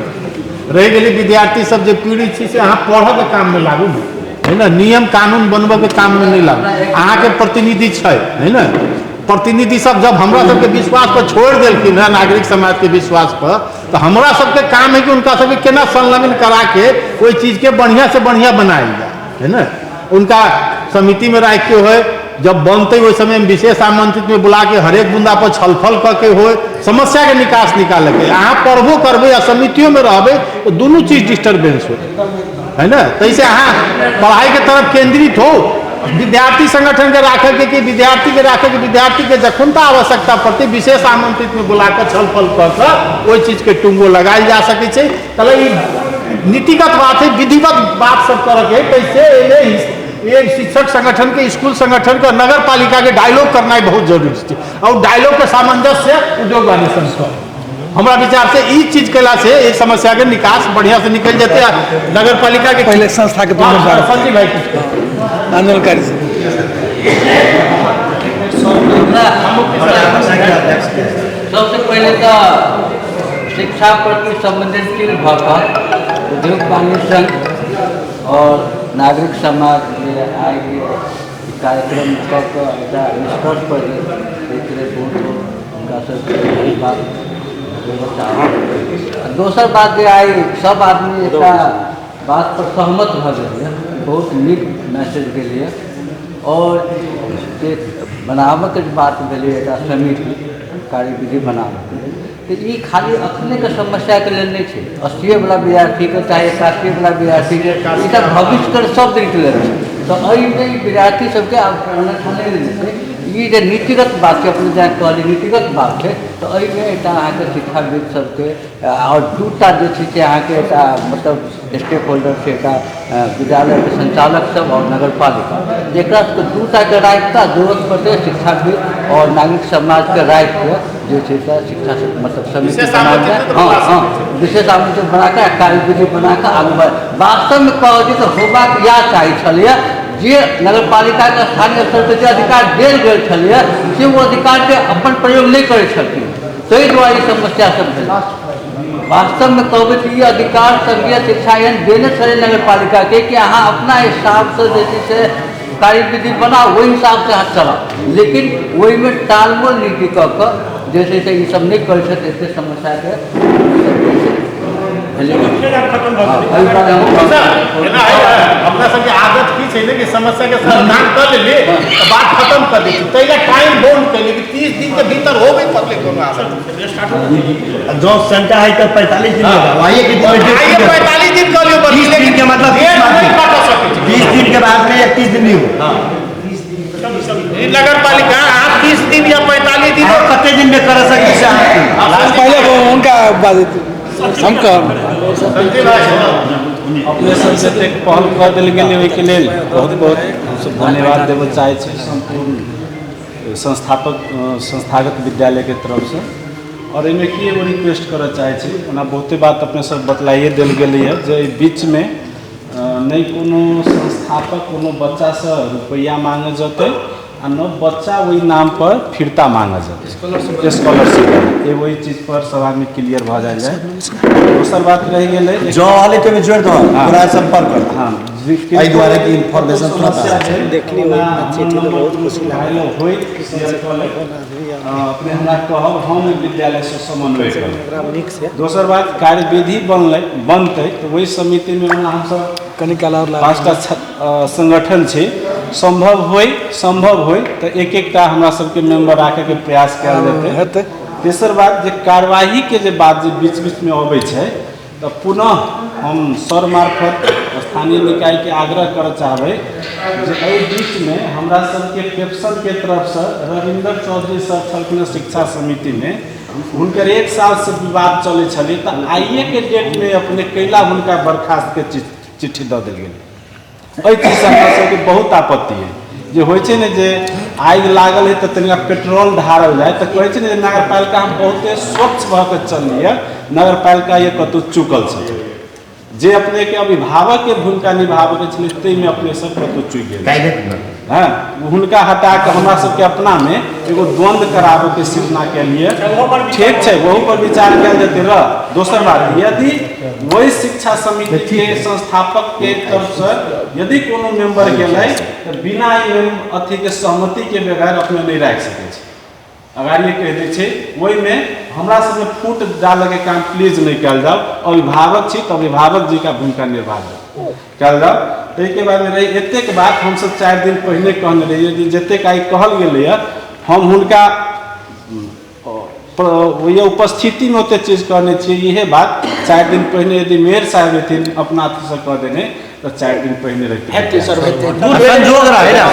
रहि गेलै विद्यार्थी सब जे पीड़ित छी से अहाँ पढ़ऽके काममे लागू ने, है ने, नियम कानून बनबऽके काममे नहि लागू। अहाँके प्रतिनिधि छै, है ने, प्रतिनिधि सब जब हमरा सबके विश्वास पर छोड़ि देलखिन हँ, नागरिक समाजके विश्वास पर, तऽ हमरा सबके काम है कि हुनका सबके केना संलग्न कराके ओहि चीजके बढ़िआँ से बढ़िआँ बनायल जाय, है ने। उनका समितिमे राखिके होय, जब बनते ओहि समय में विशेष आमंत्रित में बुला के हरेक बुंदा पर छलफल कऽ के होय, समस्या के निकास निकाले के। अहाँ पढ़बो करबै आ समितियों में रहबै तो दुनू चीज डिस्टर्बेंस हो, है ना। तैसे अहाँ पढ़ाई के तरफ केंद्रित हो, विद्यार्थी संगठन के राखे के कि विद्यार्थी के राखे के, विद्यार्थी के जखन तऽ आवश्यकता पड़तै विशेष आमंत्रित में बुला कऽ छलफल कऽ कऽ ओहि चीज के टुंगो लगायल जा सकै छै। ताले ई नीतिगत बात है, विधिवत बात सब करऽ के है। तैसे एले एक शिक्षक संगठन के, स्कूल संगठन के, नगर पालिका के डायलॉग करना बहुत जरूरी छै और डायलॉग के सामंजस्य उद्योग वाणिज्य संस्था हमरा विचार से ई चीज केला से ई समस्या के निकास बढ़िया से निकल जेतै। नगर पालिका के पहले संस्था के संजीव भाई कुछ आंदोलनकारी सबसे पहले तो शिक्षा प्रति संवेदनशील भऽ कऽ उद्योग वाणिज्य संघ और नागरिक समाज जे आइ कार्यक्रम कऽ कऽ एकटा निष्कर्ष पर गेल, ताहिके लेल बहुत बहुत हुनका सबके बात चाहब। दोसर बात जे आइ सब आदमी एकटा बात पर सहमत भऽ गेल, बहुत नीक मैसेज गेलैए और जे बनाबऽके जे बात भेलै एकटा समिति कार्यविधि बनाबऽके, तऽ ई खाली अखनेके समस्याके लेल नहि छै। 80वला विद्यार्थीके चाहे 81वला विद्यार्थीके, ई तऽ भविष्यके सब दिनके लेल छै। तऽ एहिमे विद्यार्थी सबके आब अन्यथा नहि जेतै। ई जे नीतिगत बात छै, अपने जेना कहलियै नीतिगत बात छै, तऽ एहिमे एकटा अहाँके शिक्षाविद सबके आओर दूटा जे छै से अहाँके एकटा मतलब स्टेक होल्डर छै, एकटा विद्यालयके संचालक सब और नगरपालिका, जेकरा सबके दूटाके राखि कऽ जरूरत पड़तै शिक्षाविद और नागरिक समाजके राखि कऽ जे छै से शिक्षा मतलब समिति बनायल जाय। हँ हँ, विशेष आमंत्रित बना कऽ कार्यविधि बना कऽ आगू बढ़। वास्तवमे कहल जाय तऽ होबाक इएह चाही छलैए जे नगरपालिकाके स्थानीय स्तर पर जे अधिकार देल गेल छलैए से ओ अधिकारके अपन प्रयोग नहि करै छलखिन, ताहि दुआरे ई समस्या सब भेल। वास्तवमे कहबै तऽ ई अधिकार संघीय शिक्षा एहन देने छलै नगरपालिकाके कि अहाँ अपना हिसाबसँ जे छै से कार्यविधि बनाउ, ओहि हिसाबसँ अहाँ चलाउ, लेकिन ओहिमे टालमोल नीति कऽ कऽ जे छै से ई सब नहि करै छथि। एतेक समस्याके अपना सबके आदत की छै ने कि समस्या के समाधान कर लेली तऽ बात खत्म कर दै छी, ताहि टाइम बाउंड कैली कि 30 दिन के भीतर होबे पड़लै कोनो आदत। जो संटा है तो 45 दिन होगा, आइए कि 45 दिन कर लियो, 20 दिन के मतलब 20 दिन के बाद में 31 दिन नहीं हो। नगर पालिका आप 30 दिन या 45 दिन कते दिन में कर सकै छै? पहले उनका बात हम कहब। अपने सबसे एतेक पहल कऽ देल गेलै ओहिके लेल बहुत बहुत हमसब धन्यवाद देबऽ चाहै छी सम्पूर्ण संस्थापक संस्थागत विद्यालयके तरफसँ। और एहिमे की एगो रिक्वेस्ट करऽ चाहै छी, ओना बहुते बात अपने सब बतलाइए देल गेलैए जे एहि बीचमे नहि कोनो संस्थापक कोनो बच्चासँ रुपैआ माँगऽ जेतै आ न बच्चा ओहि नाम पर फिरता माँगऽ जेतै स्कॉलरशिप। एगो ई चीज पर सब आदमी क्लियर भऽ जायल जाय। दोसर बात रहि गेलै जो हाले तो जोड़ दो पूरा संपर्क कर। हाँ, एहि दुआरे कि इन्फॉर्मेशन तुरंत आ देखली चिट्ठी तो बहुत खुशी लागल होई अपने हमरा कहब, हम विद्यालयसँ समन्वय करब। दोसर बात कार्यविधि बनलै बनतै तऽ ओहि समितिमे ओना हमसब कनिकाल और 5टा संगठन छै, सम्भव होय तऽ एक एकटा हमरा सबके मेंबर राखैके प्रयास कयल जेतै। तेसर बात जे कार्यवाहीके जे बात जे बीच बीचमे अबै छै तऽ पुनः हम सर मार्फत स्थानीय निकायके आग्रह करऽ चाहबै जे एहि बीचमे हमरा सबके पेप्सनके तरफसँ रविन्द्र चौधरी सर छलखिन शिक्षा समितिमे, हुनकर 1 सालसँ विवाद चलै छलै, तऽ आइएके डेटमे अपने कैला हुनका बर्खास्तके चिट्ठी दऽ देल गेलै। एहि चीजसँ हमरा सबके बहुत आपत्ति है। जे होइ छै ने जे आगि लागल है तऽ तनिका पेट्रोल ढारल जाय, तऽ कहै छै ने जे नगरपालिका हम बहुते स्वच्छ भऽ कऽ चललियै, नगरपालिका ये कतहु चुकल छथिन। जे अपनेके अभिभावकके भूमिका निभाबऽके छलै ताहिमे अपने सब कतहु चुकि गेल। हँ हुनका हटा कऽ हमरा सबके अपनामे एगो द्वंद्व कराबऽके सृजना के लिए ठीक छै, ओहू पर विचार कयल जेतै। रह दोसर बात, यदि वही शिक्षा समिति के संस्थापक के तरफसँ यदि कोनो मेंबर गेलै तऽ बिना अथी के सहमति के बगैर अपने नहि राखि सकै छै। अगाड़िए कहि दै छै, ओहिमे हमरा सबमे फूट डालऽके काम प्लीज नहि कयल जाउ। अभिभावक छी तऽ अभिभावक जी का भूमिका निर्वाह कयल जाउ। ताहिके बादमे रही एतेक बात हमसब 4 दिन पहिने कहने रहियै जे जतेक आइ कहल गेलैए हम हुनका उपस्थितिमे ओतेक चीज कहने छियै। इहे बात 4 दिन पहिने यदि मेयर साहब एथिन अपना अथीसँ कह देने तऽ 4 दिन पहिने रहितै। संजोग रहे ना,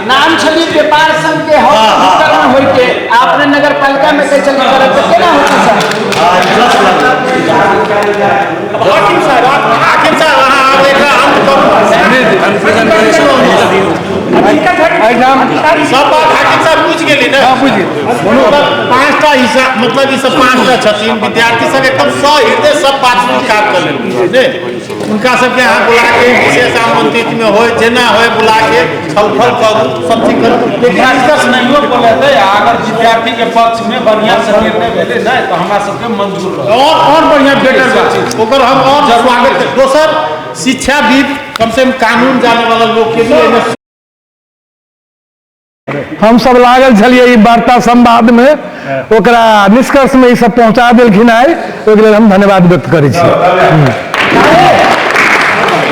नाम छली व्यापार संघ के हॉस्पिटल में होई के आपने नगर पालिका में कैसे करत त केना होतै सर? हाकिम साहब, हाकिम साहब अहाँ आब एकरा अंत करू। सब बात हाकिम साहब बुझि गेली ने? 5टा हिस्सा मतलब ई सब 5टा छथिन विद्यार्थी सब एकदम सहृदय सब बात स्वीकार कर लेलखिन ने। हुनका सबके अहाँ बुला के विशेष आमंत्रित में होय जेना होय बुला के छलफल करू, सब चीज करू, लेकिन निष्कर्ष नहियो बोलेतै। अगर विद्यार्थी के पक्ष में बढ़िया से निर्णय भेलै ने तऽ हमरा सबके मंजूर रहत और बढ़िया बेटर बात, ओकर हम और स्वागत। दोसर शिक्षाविद कम से कम कानून जाने वाला लोग के भी हम सब लागल छलियै ई वार्ता संवाद में, ओकरा निष्कर्ष में ई सब पहुंचा देलखिन आइ, ओहिके लेल हम धन्यवाद व्यक्त करै छी।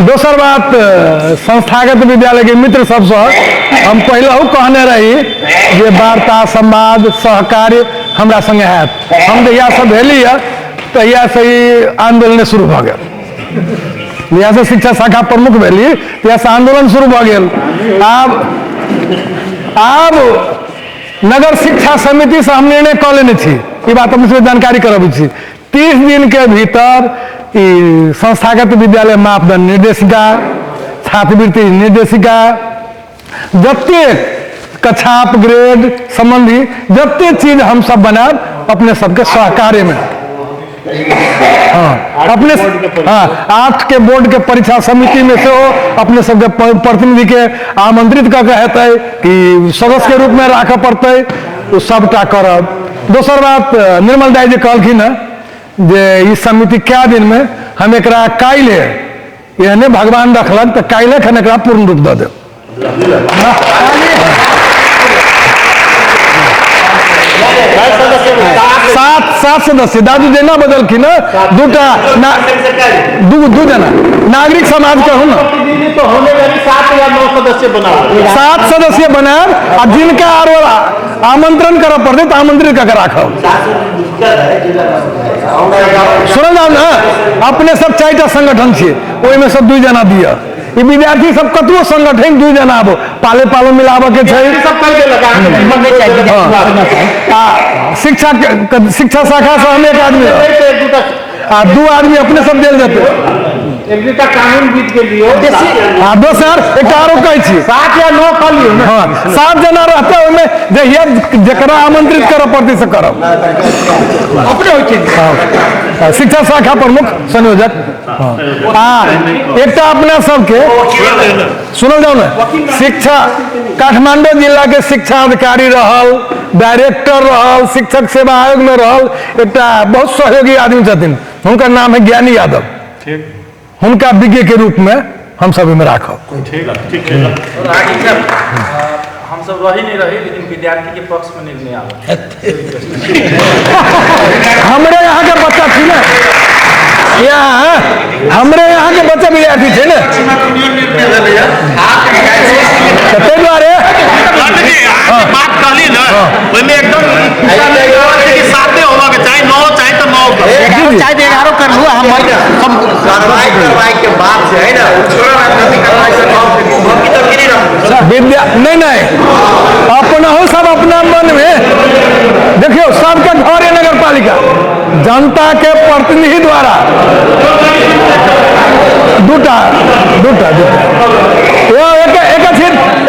दोसर बात, संस्थागत विद्यालय के मित्र सबसँ हम पहिलहु कहने रही जे वार्ता संवाद सहकार्य हमरा संगे हैत। हम जहियासँ भेली है तहियासँ ई आंदोलन शुरू भऽ गेल। जहियासँ शिक्षा शाखा प्रमुख भेली तहियासँ आंदोलन शुरू भऽ गेल। आब नगर शिक्षा समिति से हम निर्णय कऽ लेने छी, ई बात हम जानकारी करबै छी। 30 दिन के भीतर ई संस्थागत विद्यालय मापदंड निर्देशिका, छात्रवृत्ति निर्देशिका, जतेक कक्षा अपग्रेड संबंधी जतेक चीज हम सब बनायब अपने सबके सहकार्य में। हाँ, अपने हाँ 8 के बोर्ड के परीक्षा समिति में सेहो अपने सबके प्रतिनिधि के आमंत्रित कऽ के हेतै कि सदस्य के रूप में राखऽ पड़तै, ओ सबटा करब। दोसर बात, निर्मल दाई जे कहलखिन हँ जे ई समिति कए दिन में हम एकरा काल्हि एहने भगवान रखलक तऽ काल्हि खन एकरा पूर्ण रूप दऽ देब। सात सदस्य दादू जेना बदलखिन दूटा दू जना नागरिक समाज के हो ना, तो होने वाली 7 या 9 सदस्य बनाओ, 7 सदस्य बनायब आ जिनका आरो आमंत्रण करऽ पड़तै तऽ आमंत्रित कऽ के राखब। सुनल जाउ ने, अपने सब 4टा संगठन छियै, ओहिमे सब 2 जना दिअ। ई विद्यार्थी सब कतबो संगठन 2 जना आबो, पाले पालो मिलाबऽ के छै। शिक्षा शिक्षा शाखा से हम 1 आदमी आ 2 आदमी अपने सब देल जेतै। एक दूटा कानून बीत के लियो। आ दोसर एक आरो कहै छी 7 या 9 कऽ लियौ ने। हाँ, 7 जना रहतै, ओहिमे जहिया जकरा आमंत्रित करऽ पड़तै से करब अपने होइ छै। हाँ, शिक्षा शाखा प्रमुख संयोजक। हाँ, आ एकटा अपना सबके सुनल जाउ ने, शिक्षा काठमांडू जिला के शिक्षा अधिकारी रहल, डायरेक्टर रहल, शिक्षक सेवा आयोग में रहल, एकटा बहुत सहयोगी आदमी छथिन, हुनकर नाम है ज्ञानी यादव। हुनका विज्ञ के रूप में हम सब एहिमे राखब। ठीक ठीक है। हम सब रही नहीं रही लेकिन विद्यार्थी के पक्ष में निर्णय आवे। हमरे यहाँ के बच्चा थी ना, यहाँ हमरे यहाँ के बच्चा विद्यार्थी थे ना, ताहि दुआरे बात कहली ना ओहिमे एकदम साथे होबाक चाही, 9 चाही तऽ 9 चाहे 11 कर लू, हम कार्रवाई कार्रवाई के बात से है ना, कार्रवाई से विद्या नहीं नहीं अपना हो सब अपना मन में देखियो, सबके घर है नगर पालिका जनता के प्रतिनिधि द्वारा दूटा दूटा दूटा एक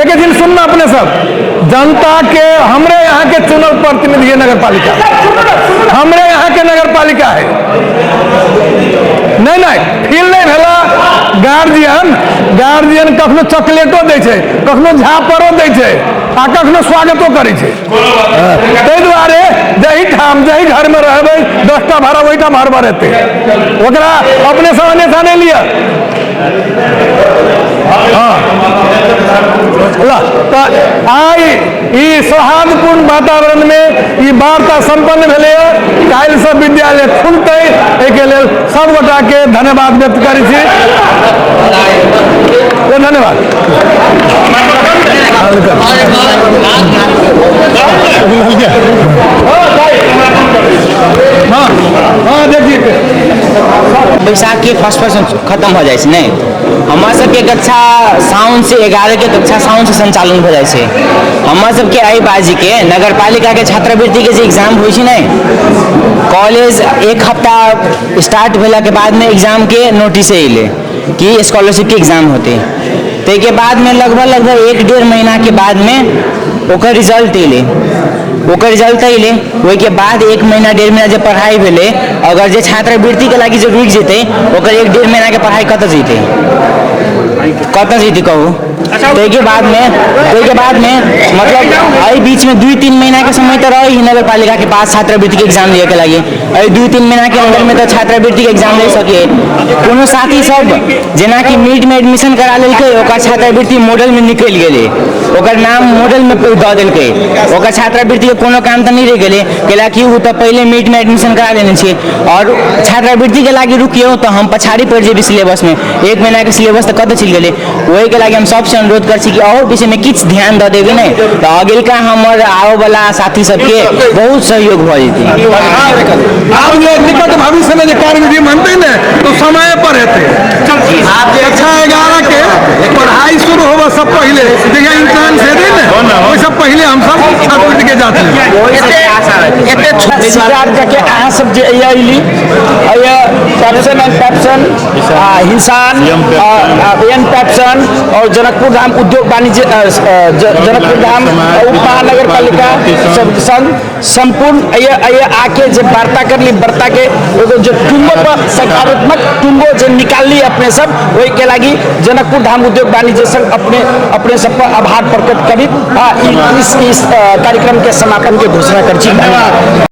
एक दिन सुनना अपने सब जनता के हमरे यहाँ के चुनल प्रतिनिधि है नगर पालिका, हमरे यहाँ के नगर पालिका है। नहीं नहीं फील नहीं भेला। गार्जियन गार्जियन कखनो चॉकलेटो दै छै, कखनो झापड़ो दै छै आ कखनो स्वागतो करै छै। ताहि दुआरे जाहि ठाम जाहि घर में रहबै 10टा भाड़ा ओहिठाम हड़बड़ हेतै, ओकरा अपने से अन्यथा नहि लिअ। हाँ तऽ आइ ई सौहार्दपूर्ण वातावरण में ई वार्ता संपन्न भेलैए। काल्हिसँ विद्यालय खुलतै, एहिके लेल सब गोटाके धन्यवाद व्यक्त करै छी। धन्यवाद। हाँ हाँ देखिए बैसाख के फर्स्ट फर्स्ट खत्म हो जाइ छै। नहीं, हमरा सबके कक्षा साउन से 11 के कक्षा साउन से संचालन हो जाइ छै। हमरा सबके एहि बाजीके नगरपालिका के छात्रवृत्ति के जे एग्जाम होइ छै ने, कॉलेज एक हफ्ता स्टार्ट भेला के बाद में एग्जाम के नोटिस अयलै कि स्कॉलरशिप के एग्जाम होते। ताहिके बाद में लगभग लगभग 1-1.5 महीना के बाद में ओकर रिजल्ट अयलै। ओकर रिजल्ट अयलै, ओहिके बाद 1 महीना 1.5 महीना जे पढ़ाइ भेलै, अगर जे छात्रवृत्तिके लागि जे रुकि जेतै ओकर 1-1.5 महीनाके पढ़ाइ कतऽ जेतै, कतऽ जेतै कहू। ताहिके बाद में मतलब एहि बीचमे 2-3 महीनाके समय तऽ रहै नगरपालिकाके पास छात्रवृत्तिके एग्जाम दिएके लागि। एहि 2-3 महीनाके अन्दरमे तऽ छात्रवृत्तिके एग्जाम ले सके। कोनो साथी सब जेनाकि नीटमे एडमिशन करा लेलकै, ओकर छात्रवृत्ति मॉडलमे निकलि गेलै, ओकर नाम मॉडलमे दऽ देलकै, ओकर छात्रवृत्तिके कोनो काम तऽ नहि रहि गेलै, कैलाकि ओ तऽ पहिले नीटमे एडमिशन करा लेने छै। आओर छात्रवृत्तिके लागि रुकियौ तऽ हम पछाड़ी पड़ि जेबै सिलेबसमे, 1 महीनाके सिलेबस तऽ कतऽ चलि गेलै। ओहिके लागि हम सबसँ अनुरोध करै छी कि अहू विषयमे किछु ध्यान दऽ देबै ने तऽ अगिलका हमर आबऽवला साथी सबके बहुत सहयोग भऽ जेतै। आब जे निकट भविष्य में जे कार्यविधि बनतै ने तो समय पर हेतै। कक्षा 11 के पढ़ाई शुरू होबऽ सब पहिले जहिया इंट्रांस हेतै ने ओहिसँ पहिले हम सब छात्रवृत्ति के जाँच लेबै। के अहाँ सब जे अयली पैप्सन एंड पैप्सन हिंसान एन पैप्सन और जनकपुर धाम उद्योग वाणिज्य जनकपुर धाम उप महानगर पालिका सब संग संपूर्ण आके जे वार्ता करली, वार्ता के एगो जो टुंगो पर सकारात्मक टुंगो जे निकालली अपने सब, ओहिके लागि जनकपुर धाम उद्योग वाणिज्य संघ अपने अपने सब पर आभार प्रकट करी इस कार्यक्रम के समापन के घोषणा कर छी। धन्यवाद।